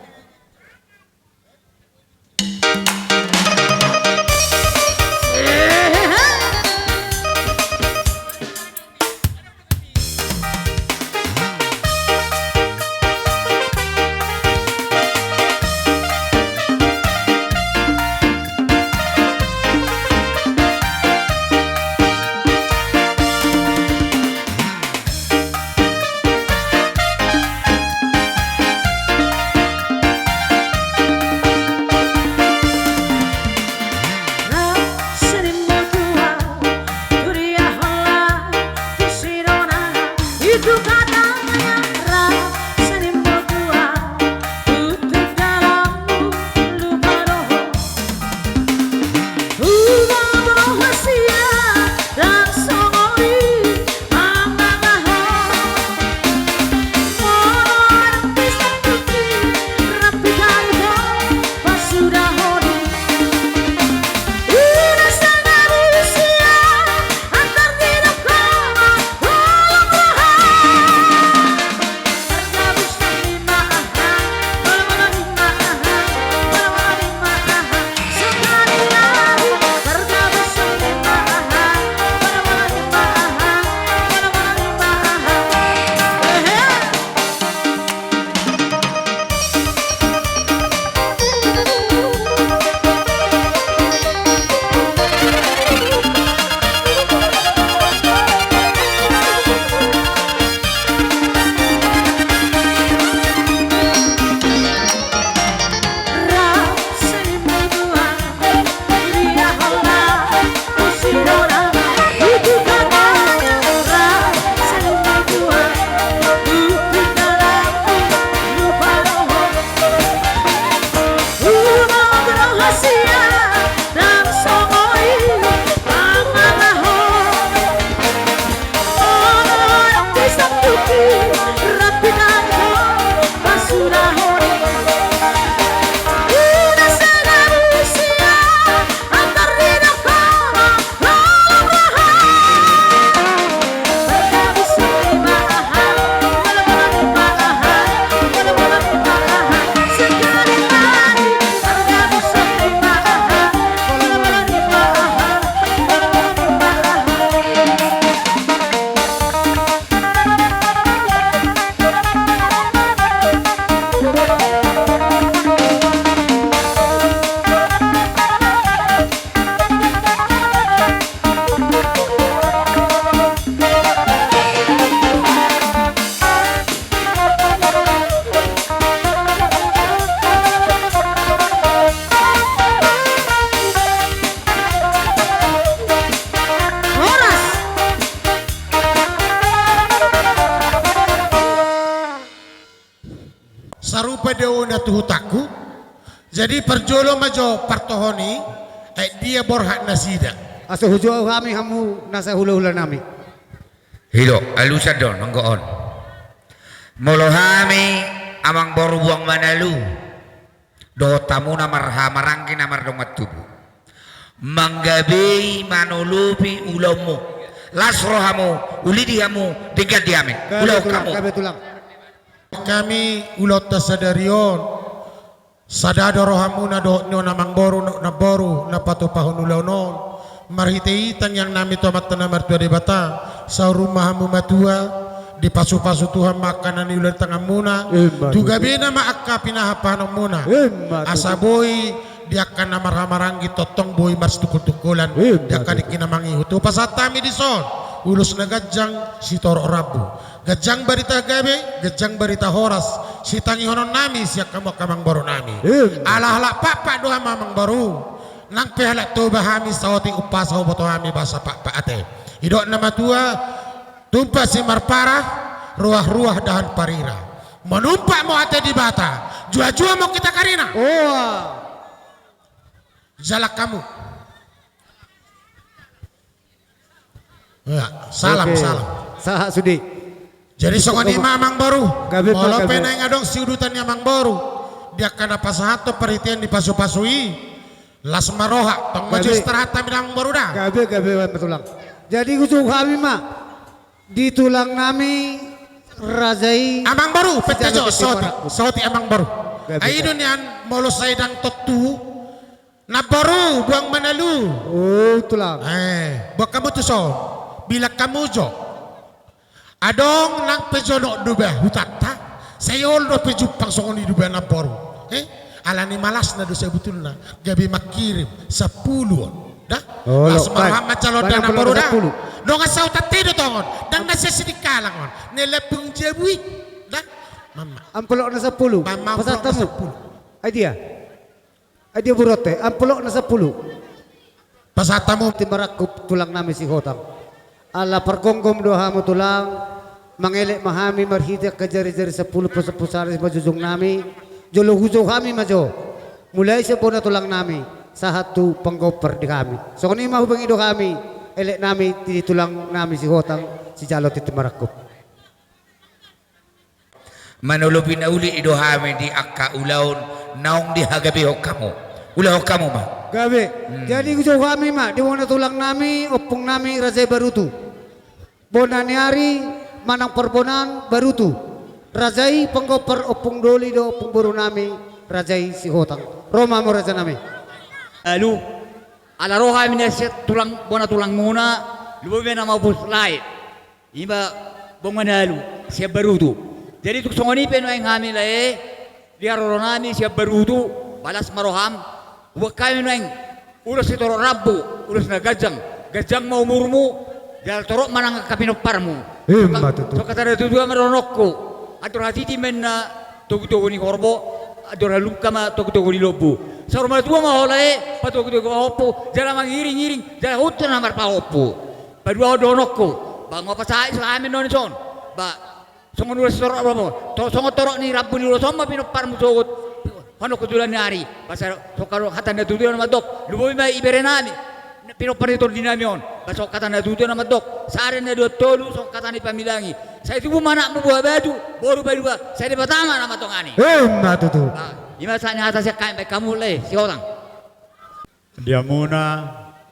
Sarupa do na tu hutangku. Jadi parjolo ma jo partohon i, aek dia borhat nasida. Asa hujou hami hamu nasa hulahula nami. I do, alusan do nanggo on. Molo hami amangboru Buang Manalu dohot hamu na marhaha maranggi na mardongan tubu, manggabei manolopi ulaonmu, Las rohamu, uli di hamu, denggan di hami. Gabe tulang, gabe tulang. Hami ulaonta sadari on, sada do rohamuna dohot ni on amangboru dohot namboru na patupahon ulaon on. Marhite i tangiang nami tu Amanta na martua Debata, saur ma hamu matua, dipasupasu Tuhan ma angka na niula di tanganmuna. Ima tutu. Tu gabena ma angka pinahanpahanonmuna. Ima tutu. Asa boi di angka na marhahamaranggi tongtong boi marsitungkoltungkolan. Ima tutu. Di angka dengki na mangihut. Hupasahat hami dison ulos na ganjang sitorop rambu. Ganjang barita gabe, ganjang barita horas, sitangihonon nami sian hamu angka amangboru nami. Ima. Ala halak pakpak do hamu amangboru. Nang pe halak Toba hami, saotik umpasa huboto hami bahasa pakpak ate. Didok na matua, tumpak simarpara, ruahruah dahan parira. Manumpak ma ate Debata, juajua ma hita karina. Oa. Jalang hamu. Ya, salam, oke, salam. Sahat sude. Jadi songon i ma amangboru. Gabe, molo pe gabe. Naeng adong siudutan ni amangboru di angka na pasahathon parhitean ni pasupasu i, las ma roha, tong ma jo istirahat hami da amangboru da. Gabe, gabe, gabe tulang. Jadi hujou hami ma di tulang nami raja i. Amangboru, pette jo, saotik, saotik amangboru. Gabe, gabe. Ai do nian molo sai ndang tontu. Namboru, boan ma na lu. O, tulang. Eh, boan hamu tuson. Bilang hamu jo. Adong nang pe jonok do ba hutanta, sai olo dope jumpang songon i do ba namboru. Eh, alani malasna do sabotulna, gabe mangkirim sampulu on. Da? Las ma roham manjalo da namboru da. Dongan sahutanta i do tongon, ndang na sian Sidikalang on. Na lambung jabu i. Da? Mama. Amplopna sampulu. Mama, pasahat hamu. Ai dia? Ai dia burot e, amplopna sampulu. Pasahat hamu. Timarangkup tulang nami Sihotang. Ala pargomgom do hamu tulang, mangelek ma hami marhite angka jarijari sampulu, pusarpusar simanjujung nami, jolo hujou hami ma jo. Mulai sian bona tulang nami, sahat tu panggompar di hami. Songon i ma hubengi do hami, elek nami di tulang nami Sihotang, sijalo tintin marangkup. Manolopi na uli i do hami di angka ulaon naung dihagabehon hamu. Ulahon hamu ma. Gabe. Hmm. Jadi hujou hami ma di bona tulang nami, ompung nami, Raja i Barutu. Bona ni ari manang parbonaan Barutu. Raja i panggompar ompung doli do ompung boru nami, Raja i Sihotang. Ro ma hamu raja nami. Alu, ala ro hami na sian tulang, bona tulangmuna, lumobi ma na maupus lae. Ima boan ma na alu sian Barutu. Jadi tung songon i pe nuaeng hami lae, di haroro nami sian Barutu, las ma roham, huboan hami nuaeng ulos sitorop rambu, ulos na ganjang, ganjang ma umurmu, jala torop ma nang angka pinomparmu. Ima tutu. Songon hata natuatua ma dohononku, andor hatiti ma inna togutogu ni horbo, andor halungka ma togutogu ni lombu. Saur matua ma ho lae, patogutogu pahompu, jala mangiringiring, jala huta na marpahompu. Paduahon dohononku, ba nga pasahat hami nuaeng dison. Ba songon ulos sitorop rambu, to-, songon torop ni rambu ni ulos on ma pinomparmu sogot honok tu joloan ni ari. Ba sa-, songon hata natuatua na mandok, lumobi ma ibere nami, pinompar ni tondi nami on. Ba songon hata natuatua na mandok, sada na dua tolu, songon hata ni pamilangi. Sai tubu ma anakmu buhabatu, boru paidua, sai Debata ma na mandongani. Ima tutu. Ba, ima sahat ni hata sian hami baen hamu lae, Sihotang. Di hamuna,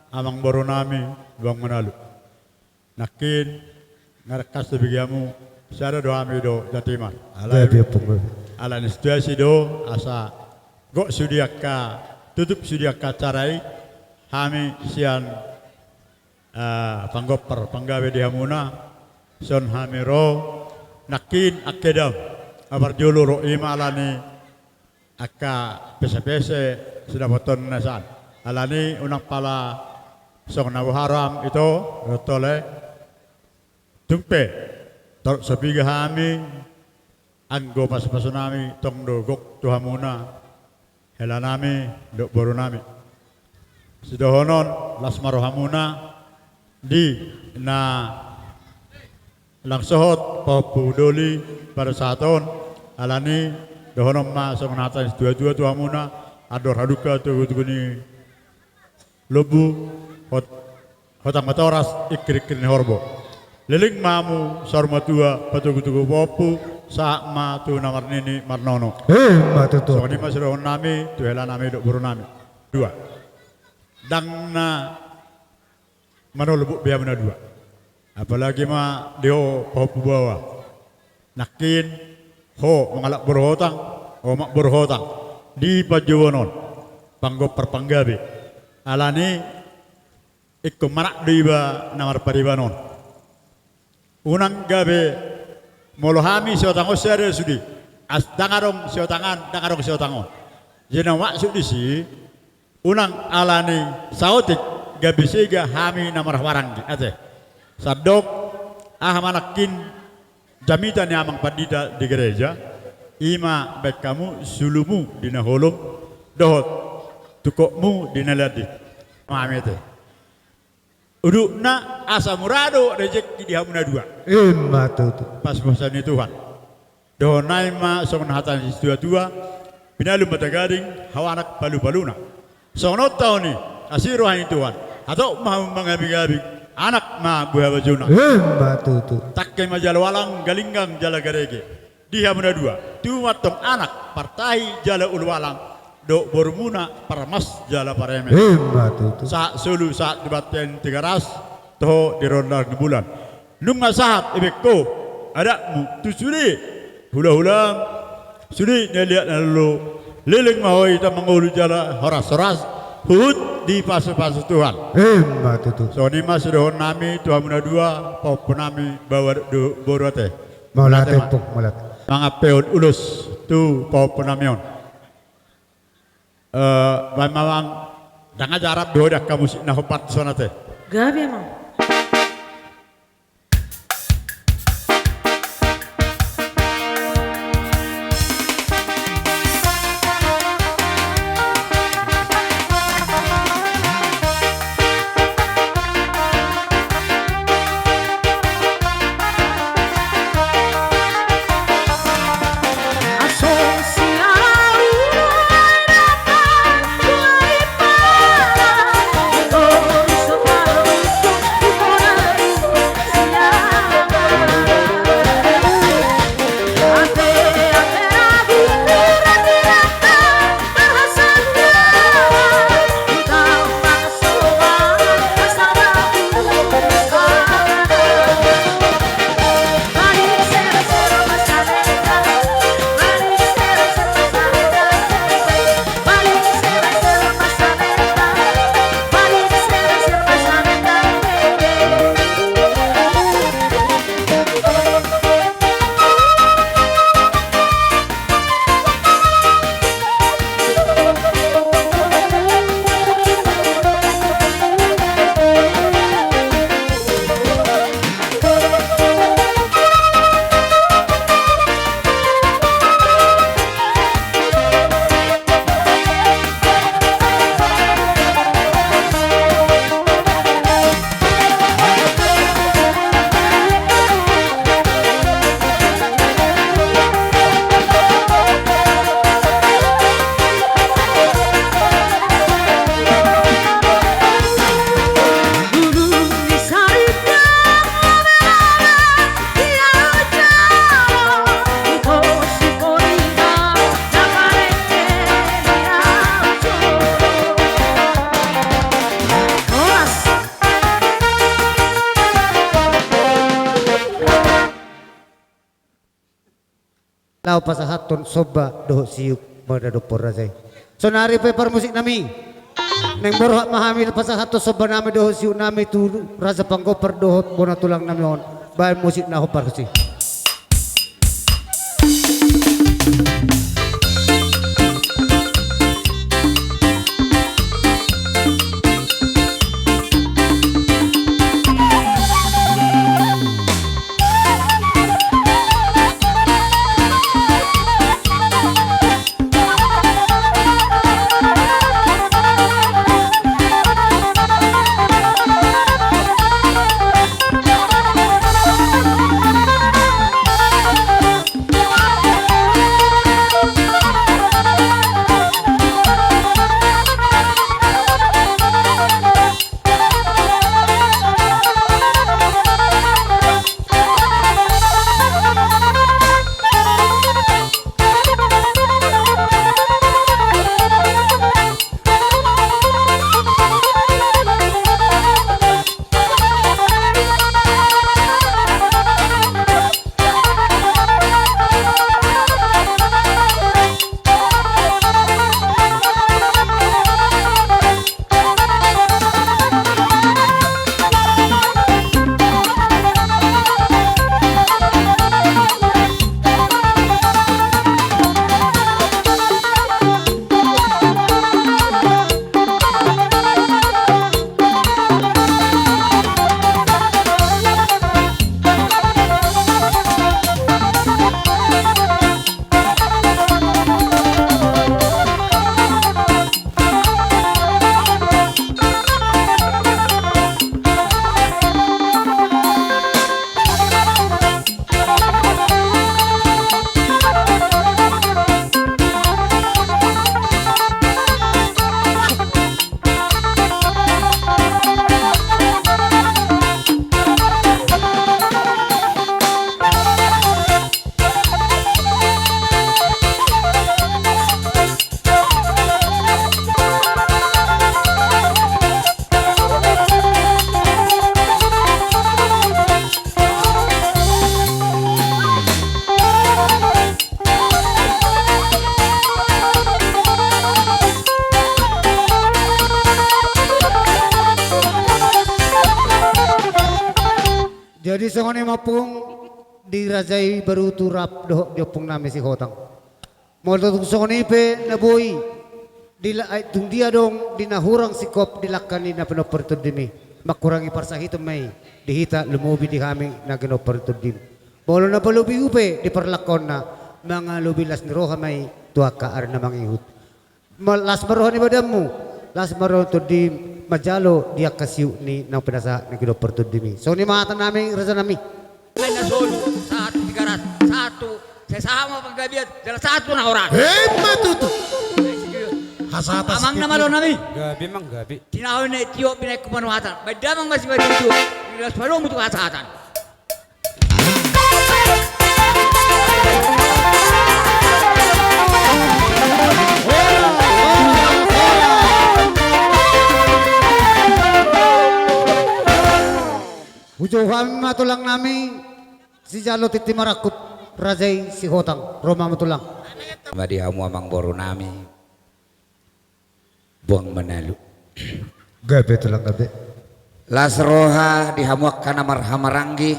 amangboru nami, boan ma na alu. Nangkin, nga dengkan so bege hamu, sada do hami do jatiman. Alai, gabe, ompung, gabe. Alani situasi do, asa gok sude angka, tutup sude angka acara i, hami sian, eh, panggompar panggabe di hamuna, son hami ro, nangkin angke dam, abar jolo ro ima alani, angka pesepese sidapoton na san. Alani unang pala songon na boha roham ito, dohot tole. Tung pe, torop so piga hami, anggo pasupasu nami, tong do gok tu hamuna, hela nami, dohot boru nami. Sidohonon, las ma rohamuna, di na Lang sohot pahompu doli pada saat on, alani dohonon ma songon hata ni situatua tu hamuna, andor halumpang togutogu ni lombu, hot-, hotang matoras ingkiringkir ni horbo. Leleng ma hamu saur matua patogutogu pahompu, sahat ma tu na marnini marnono. Ima tutu. Songon i ma sidohonon nami tu hela nami dohot boru nami. Dua. Ndang na manolobuk be hamu na dua. Apalagi ma di ho pahompu baoa. Nangkin ho mangalap boru hotang, ho mangalap boru hotang di panjouon on, panggompar panggabe. Alani ingkon manat do iba na marpariban on. Unang gabe molo hami sihotang on sada sude, asa ndang adong sihotangan, ndang adong sihotang on. Jadi na maksud disi, unang alani saotik gabe sega hami na marhahamaranggi ate. Sandok aha ma nangkin jamita ni amang pandita di gereja, i ma baen hamu sulumu di na holom dohot tungkotmu di na landit. Mame te. Udutna asa mura do rejeki di hamu na dua. Ima tutu. Pasupasu ni Tuhan. Dohonon nami ma songon hata ni situatua, pinalu ma tagading, hau anak palupaluna. Songon on taon i, asi roha ni Tuhan, hatop ma hamu mangabingabing, anak ma boha bajona. Ima tutu. Tangke ma jala ualang, galinggang jala garege. Di hamu na dua, tubu ma antong anak, partahi jala ulualang, dohot borumuna, parmas jala pareme. Ima tutu. Sahat solu, sahat tu bontean Tigaras, toho di rondang ni bulan. Nunga sahat ibaen ho adatmu tu sude hulahulam, sude na liat na lolo, leleng ma ho i ita mangolu jala horashoras, huhut dipasupasu Tuhan. Ima tutu. Songon i ma sidohonon nami tu hamu na dua, pahompu nami, baoa dohot boru ate. Mauliate, mauliate ma. Ompung, mauliate. Mangampehon ulos tu pahompu nami on. Eh, baen ma amang, ndang aja arap do ho di angka musik na hombar tu son ate. Gabe amang. Laho pasahathon somba dohot siuk ma na dohot raja i. Saonari pe parmusik nami, naeng borhat ma hami pasahathon somba nami dohot siuk nami tu raja panggompar dohot bona tulang nami on. Baen musik na hombar tusi. Ompung di raja i baru tu rap dohot di ompung nami Sihotang. Molo tung songon i pe na boi di la-, ai, tung dia dong di na hurang singkop di langka ni na pinompar tondim i, mangkurangi parsahiton ma i di hita lumobi di hami na ginompar tondim. Molo na palobi hupe di parlangkonna, mangalobi las ni roha ma i tu angka ari na mangihut. Ma-, las ma roha ni badanmu, las ma roha ni tondim, manjalo di angka siuk ni naung pinasahat na ginompar tondim i. Songon i ma hata nami raja nami. Ai na solu, sahat tu Tigaras, sahat tu, sai sahat ma panggabean, jala sahat tu na horas. Emma tutu. Hasahat. Amang na malo nami. Gabe, Mang, gabe. Tinaon na i tio, binaen hu panuhatan. Baen damang ma sibari tu, las ma rohamu tu hasahatan. Hujou hami ma tulang nami, sijalo tintin marangkup, raja i Sihotang, ro ma hamu tulang. Ma di hamu amang boru nami. Boan manalu. Gabe tulang, gabe. Las roha di hamu angka na marhahamaranggi.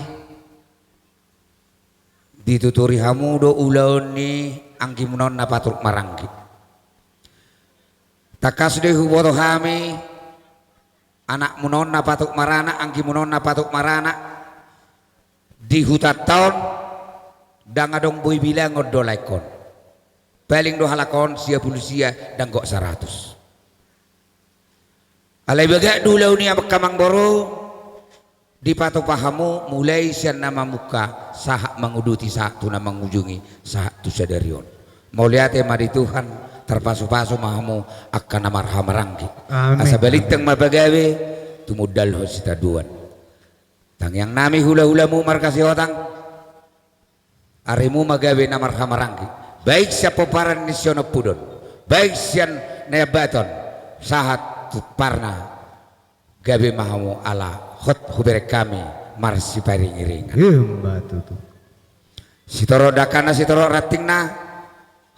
Dituturi hamu do ulaon ni anggimuna on na patut maranggi. Tangkas do i huboto hami, anakmuna on na patut maranak, anggimuna on na patut maranak. Di hutanta on, ndang adong boi bilangon do laengkon. Paling do halak on sia pulu sia, ndang gok saratus. Alai bagak do ulaon i angka amang boru, dipatupa hamu mulai sian na mamungka sahat manguduti sahat tu na mangujungi sahat tu sadari on. Mauliate ma di Tuhan, tarpasupasu ma hamu angka na marhahamaranggi. Amin. Asa balintang ma pagabe, tumundalhon sitadoan. Tangiang nami hulahulamu marga Sihotang. Arimu ma gabe na marhahamaranggi. Baik sian pomparan ni sionompudan, baik sian Naiambaton, sahat tu parna, gabe ma hamu ala hot hubereng hami marsiparingiringan. Emma tutu. Sitorop dangkana, sitorop rantingna,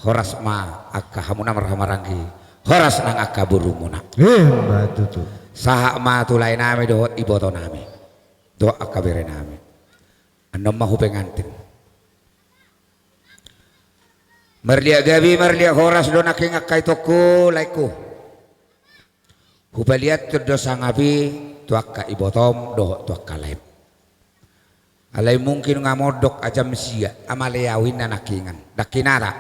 horas ma angka hamu na marhahamaranggi, horas nang angka borumuna. Emma tutu. Sahat ma tu lae nami dohot iboto nami, dohot angka bere nami. Annon ma hu pengantin. Marliat gabe, marliat horas do nangkin angka itongku, laengku. Hupaliathon do sangap i tu angka ibotom dohot tu angka laem. Alai mungkin nunga mondok ajam sia, amale au inna nangkiningan. Ndang hinata.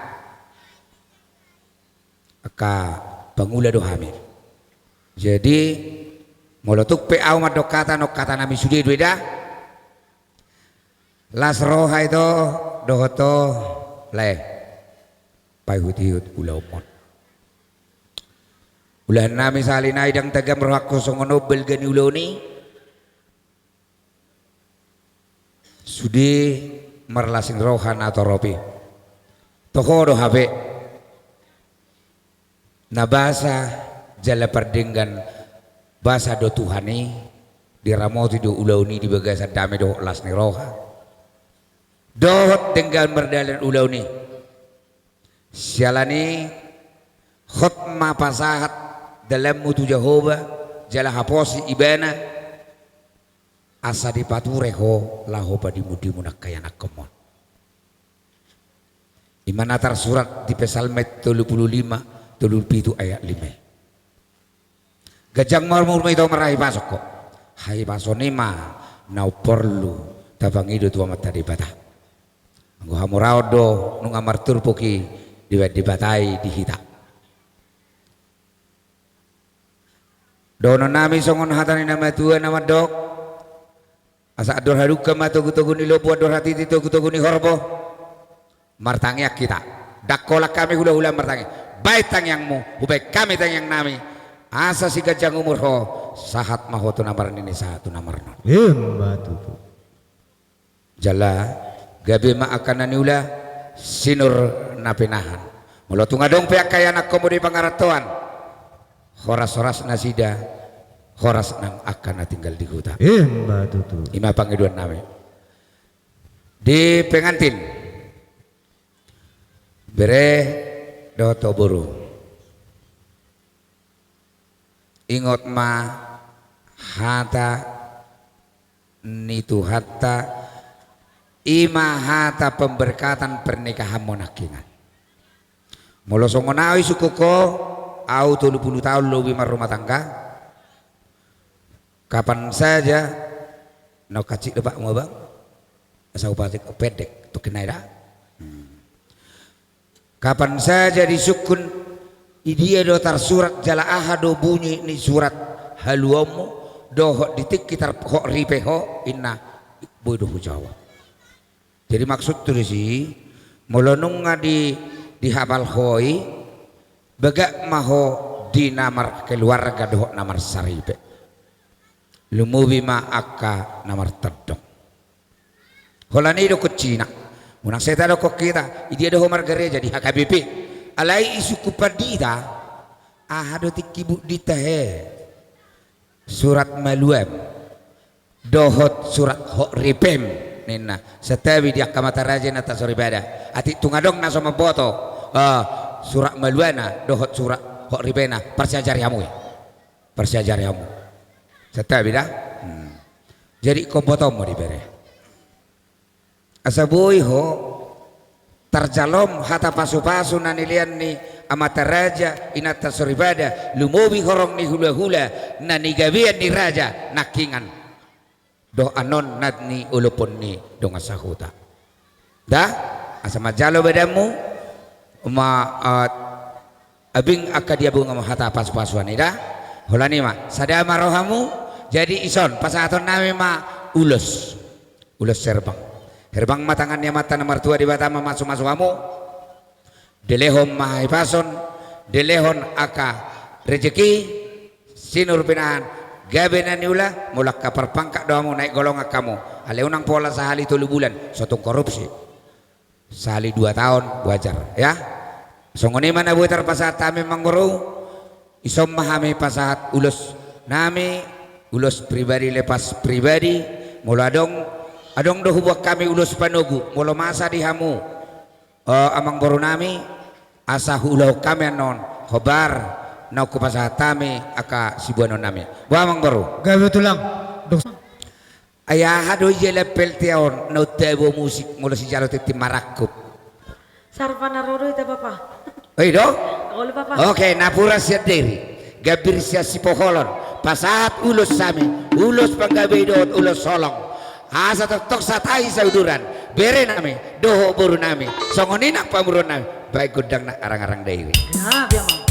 Angka pangula do hami. Jadi, molo tung pe au mandok hata, nunga hata nami sude do i da. Las roha ito dohot ho, lae, paihutihut ulaonmon. Ulahan nami sahali nai ndang tagam rohangku songon on balga ni ulaon i. Sude marlas ni roha na torop i. Toho do hape. Na basa jala pardenggan basa do Tuhan i, diramoti do ulaon i di bagasan dame dohot las ni roha. Dohot denggan mardalan ulaon i. Siala ni i, hot ma pasahat dalanmu tu Jahowa, jala haposi Ibana, asa dipature ho laho padimundimon angka ianakhonmon. I ma na tarsurat di Psalmen tolu pulu lima, tolu pulu pitu ayat lima i. Ganjang ma umurmu ito marhahipason ho. Hahipason i ma na umporlu tapangido tu Amanta Debata. Anggo hamoraon do nunga marturpuk i dibaen Debata i di hita. Dohonon nami songon hata ni na matua na mandok. Asa andor hadungka ma togutogu ni lombu, andor hatiti togutogu ni horbo. Martangiang hita. Ndang holan hami hulahula martangiang. Baen tangiangmu, hubaen hami tangiang nami. Asa siganjang umur ho, sahat ma ho tu na marnini, sahat tu na marnono. Emma tutu. Jala gabe ma angka na niula, sinur na pinahan. Molo tung adong pe angka ianakhonmu di pangarantoan, horas-horas nasida, horas nang angka na tinggal di huta. Emma tutu. I ma pangidoan nami. Di pengantin, bere dohot ho boru. Ingot ma hata ni Tuhanta, I ma hata pemberkatan pernikahanmu nangkingan. Molo songon au isungkun ho, au tolu pulu taon lobi marrumah tangga. Kapan saja, na kancik do bapakmu, abang? Asa hupatik pendek, tokkin nai da. Hmm. Kapan saja disungkun, i dia do tarsurat jala aha do bunyi ni surat haluaonmu, dohot di tingki tar-, hot ripe ho, inna, boi do hujawab. Jadi maksudhu disi, molo nunga di, dihapal ho i, bagak ma ho di na markeluarga dohot na marsaripe. Lumobi ma angka na martondong. Holan i do kuncina. Unang sai tadokkon hita, i dia do ho margareja di H K B P. Alai isungkun pandita, aha do tingki bundinta he? Surat maluam. Dohot surat hot ripem, ninna. Santabi di angka amanta raja, inanta soripada. Atik tung adong na so mamboto, ah, surat maluana, dohot surat hot ripena, parsiajari hamu i. Parsiajari hamu. Santabi da? Hmm. Jadi ingkon botoonmu di bere. Asa boi ho, tarjalo hata pasupasu na nilean ni amanta raja, inanta soripada, lumobi horong ni hulahula, na nigabean ni raja, nangkingan. Dohot annon na niolophon ni dongan sahuta. Da, asa manjalo badanmu, ma, ah, abing angka diabungamu hata pasupasuan i da. Holan i ma, sada ma rohamu, jadi ison, pasahatonnami ma ulos. Ulos herbang. Herbang ma tangan ni Amanta na martua Debata mamasumasu hamu. Dilehon ma hahipason, dilehon angka rejeki, sinur pinahan, gabe na niula, molo angka parpangkat do hamu, naik golongan hamu. Alai unang pola sahali tolu bulan, so tung korupsi. Sahali dua taon, wajar, ya. Songon i ma na boi tarpasahat hami, Amangboru, ison ma hami pasahat ulosnami, ulos pribadi lepas pribadi, molo adong, adong do huboan hami ulos panogu, molo masa di hamu, eh, Amangborunami, asa huulahon hami annon, hombar, naung hupasahat hami, angka siboanonnami. Boha, Amangboru? Gabe tulang. Dos- Ai aha do ia lampel tia on, na untabo musik, molo sijalo tintin marangkup. Sarpana ro do hita, Bapa. Oi do? Olo, Bapa. Oke, napuran sian Dairi. Gambir sian Sipoholon. Pasahat ulos hami. Ulos panggabean dohot ulos holong. Asa tongtong sahat hami sauduran. Berenami. Dohot borunami. Songon i nang pamoruonnami. Baen gondang na arang-arang Dairi. Ya, biar mau.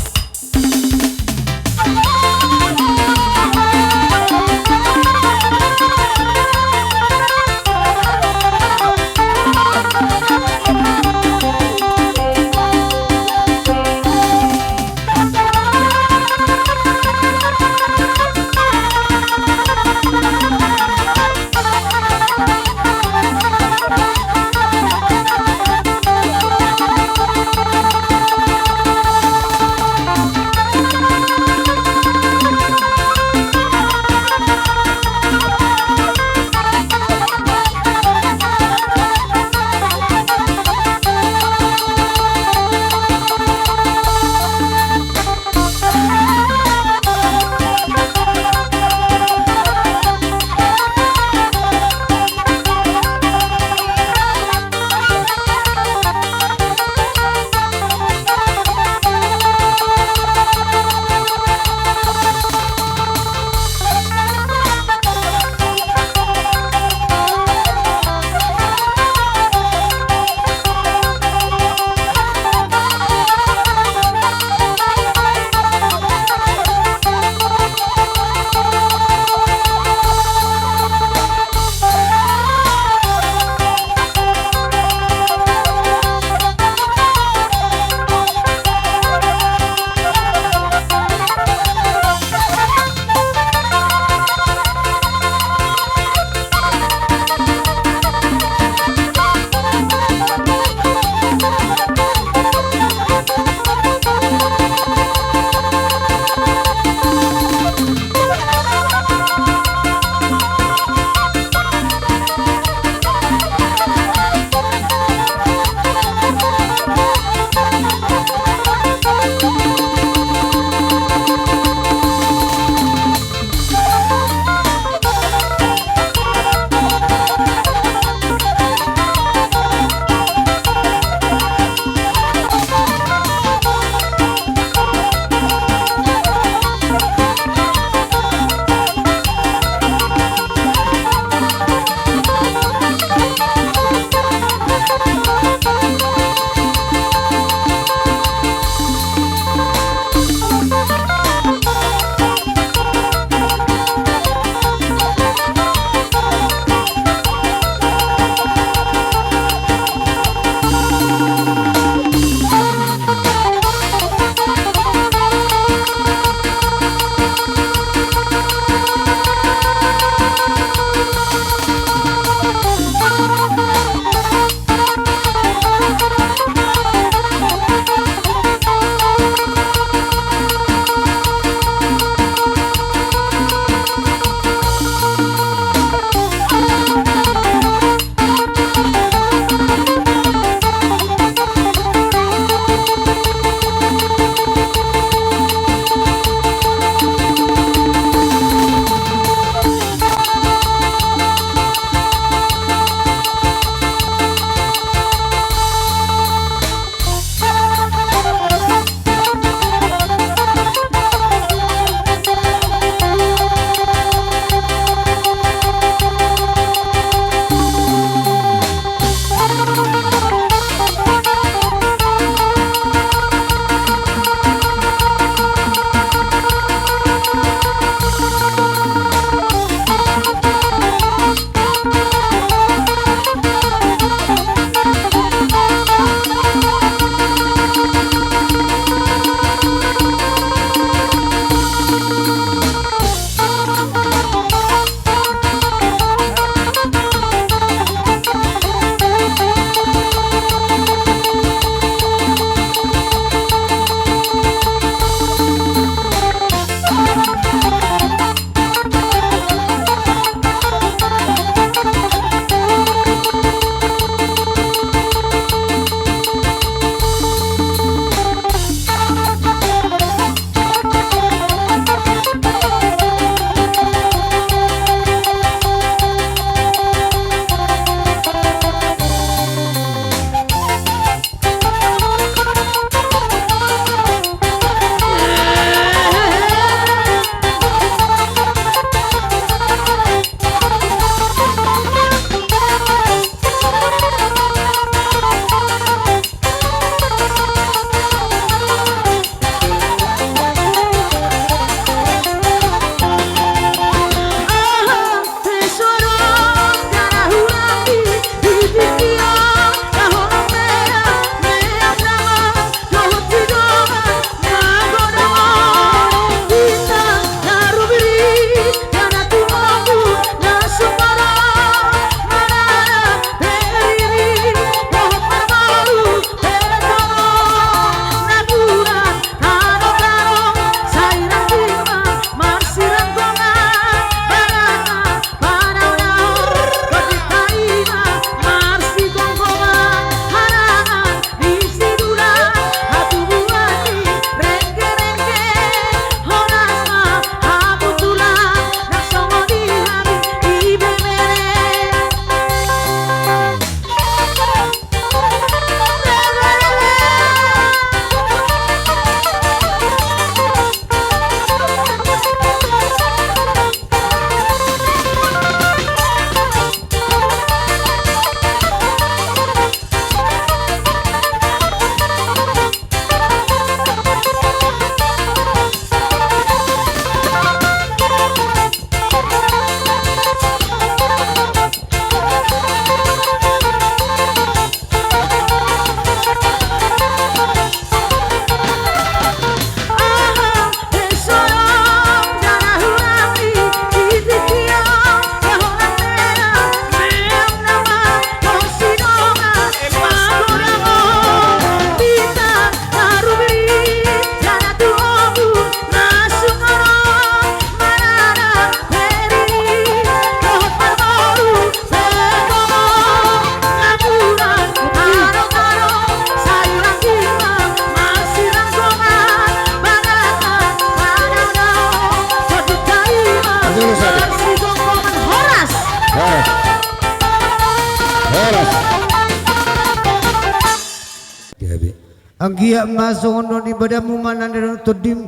Anggiat ma songon dohot ibadamu ma na nidaon tondim,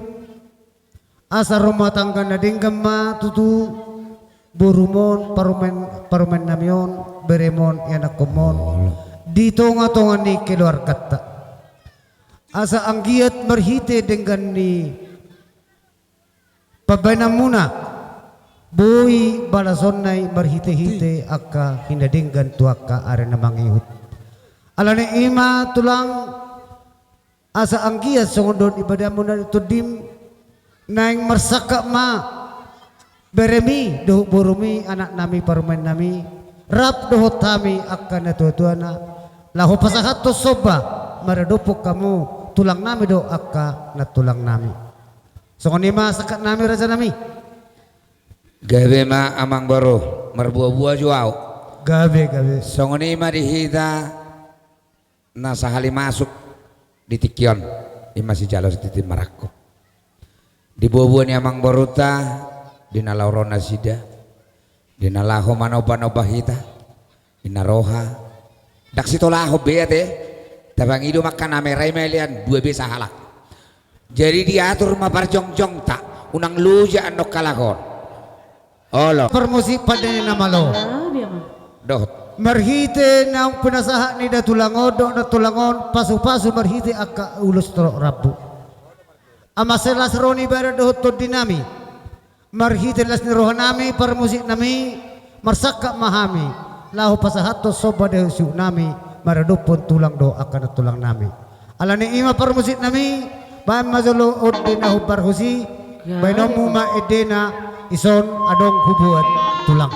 asa rumah tangga na denggan ma tutu borumon, parumaen, parumaennami on, beremon, ianakkonmon di tongatonga ni keluarganta. Asa anggiat marhite denggan ni pambahenanmuna, boi balasonna i marhitehite angka hinadenggan tu angka ari na mangihut. Alani i ma tulang, asa anggiat songon dohot ibadamu na di tondim, naeng marsangkap ma beremi dohot borumi, anaknami, parumaennami, rap dohot hami angka natuatuana, laho pasahathon somba maradophon hamu tulangnami dohot angka nantulangnami. Songon i ma sangkapnami, rajanami. Gabe ma amangboru, marbuabua jo ahu. Gabe, gabe. Songon i ma di hita na sahali masuk di tingki on, i ma sijalo sititi marangkup. Di buabua ni amangborunta, di na laho ro nasida, di na laho manombanomba hita, di na roha. Ndang sitolahon be ate, tapangido ma angka na merai melean dua be sahalak. Jadi diatur ma parjongjongta, unang loja annon halak on. Olo. Parmusik pande ni na malo. Dohot. Marhite naung pinasahat ni datulang on dohot nantulang on, pasupasu marhite angka ulos dohot rambu. Asa las ro ni badan dohot tondinami. Marhite las ni rohanami, parmusiknami, marsangkap ma hami laho pasahathon somba dohot siuknami maradophon tulang dohot angka nantulangnami. Alani i ma parmusiknami, baen ma jolo onde na hombar husi, baenonmu ma endena, ison adong hubuat tulang.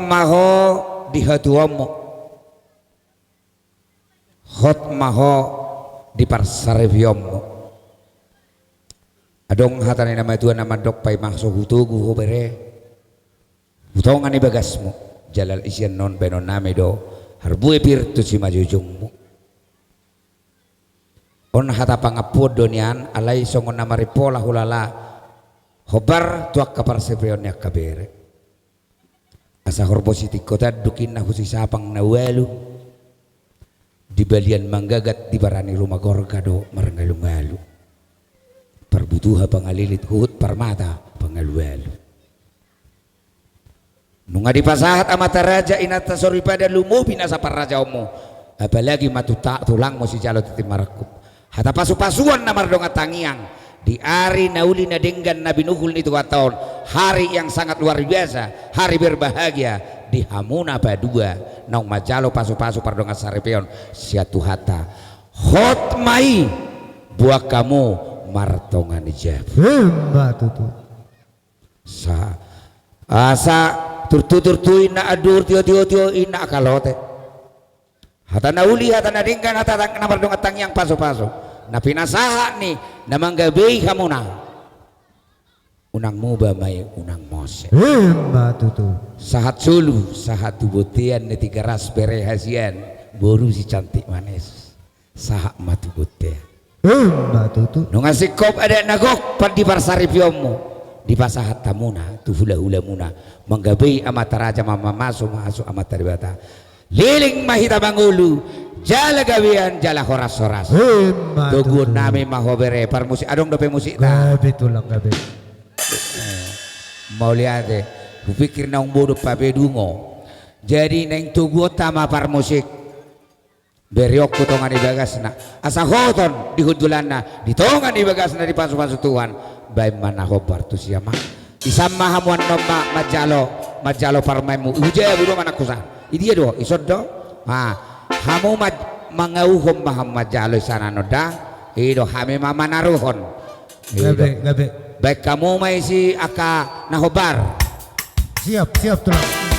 ma ho di hatuaonmu. Hot ma ho di parsaripeonmu. Adong hata ni na matua na mandok, paima so hutogu ho bere, tu tonga ni bagasmu, jala isian on baenon nami do, marbue pir tu simanjujungmu. On hata pangampuon do nian, alai songon na marimpola hulala hombar tu angka parsaripeon ni angka bere. Asa horbo sitingko tanduk inna hu sisapang na ualu, di balian manggagat di barani ruma gorga do marngalungalu. Parbutuha pangalilit huhut parmata pangalualu. Nunga dipasahat amanta raja inanta soripada lumobi nasa parrajaonmu, apalagi ma tu ta-, tulangmu sijalo tintin marangkup. Hata pasupasuan na mardongan tangiang di ari na uli na denggan na binuhul ni Tuhanta on, hari yang sangat luar biasa, hari berbahagia di hamuna padua naung manjalo pasupasu pardongan saripeon sian Tuhanta. Hot ma i buat hamu martonga ni jabu. Ima tutu. Sa-, asa turtu-turtu inna anduhur, tio-tio-tio inna angka lote. Hata na uli, hata na denggan, hata tang-, na mardongan tangiang pasupasu na pinasahat ni na manggabei hamuna. Unang muba ma i, unang mose. Ima tutu. Sahat solu, sahat tu bontean ni Tigaras, bere hasian, boru si cantik manis. Sahat ma tu bontean. Ima tutu. Nunga singkop adat na gok pandi parsaripeonmu, dipasahat hamuna tu hulahulamuna, manggabei amanta raja, mamamasu-masu amanta Debata. Leleng ma hita mangolu, jala gabean, jala horas-horas. Ima tutu. Toguon nami ma ho bere, parmusik, adong dope musikta? Gabe tulang, gabe. Eh, mauliate. Hupikir naung bodo pape dungo. Jadi naeng toguonta ma parmusik. Bere on tu tonga ni bagasna, asa hohot on di hundulanna, di tonga ni bagasna dipasupasu Tuhan. Baen ma na hombar tu sian ma. Isan ma hamu annon ma manjalo, manjalo parumaenmu. Hujabu do manangkusan. Idia do, ison do. Ha, hamu ma-, mangauhon ma hamu manjalo isan annon da. I do, hami ma manaruhon. Gabe, gabe. Baen hamu ma isi angka na hombar. Siap, siap, tulang.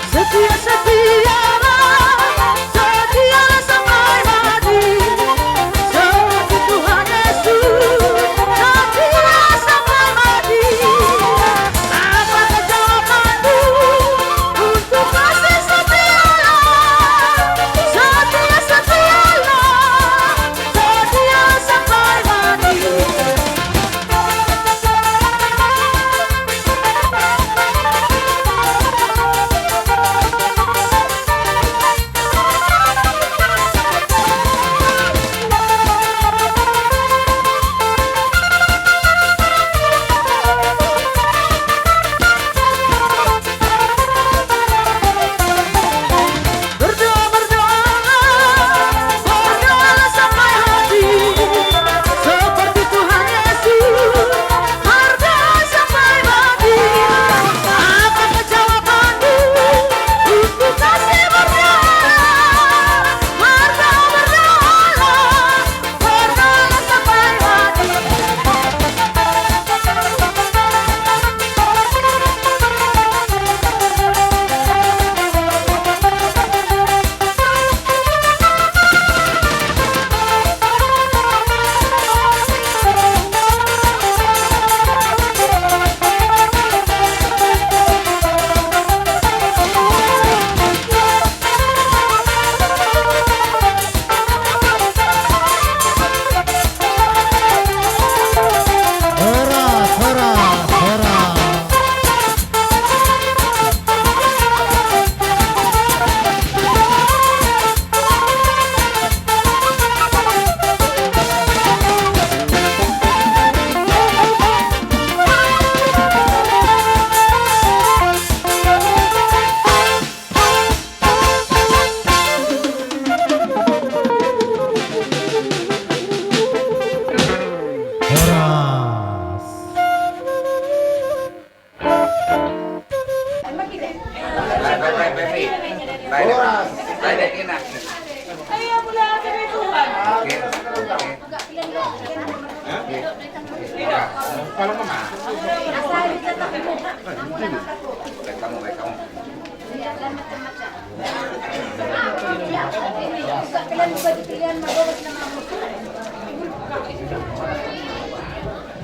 Setia, setia, setia sampai mati.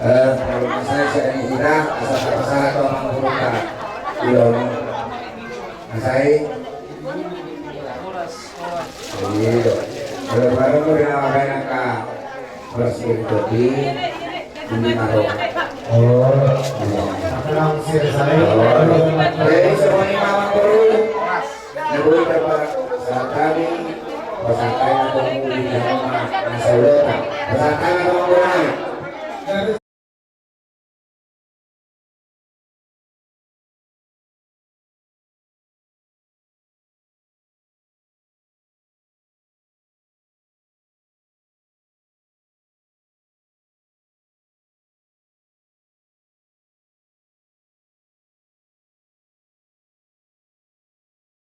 Eh, kalau saya saya ini kita asal apa salah atau mampu kita. Iya. Masai. Iya. Kalau baru mau dia apa yang ka? Beras itu di, di mana? Oh. Iya. Apa yang sih saya? Oh. Jadi semuanya mama perlu. Ibu dapat saat kami, pasangan atau mungkin di rumah, nah, saya tak. Pasangan atau mungkin.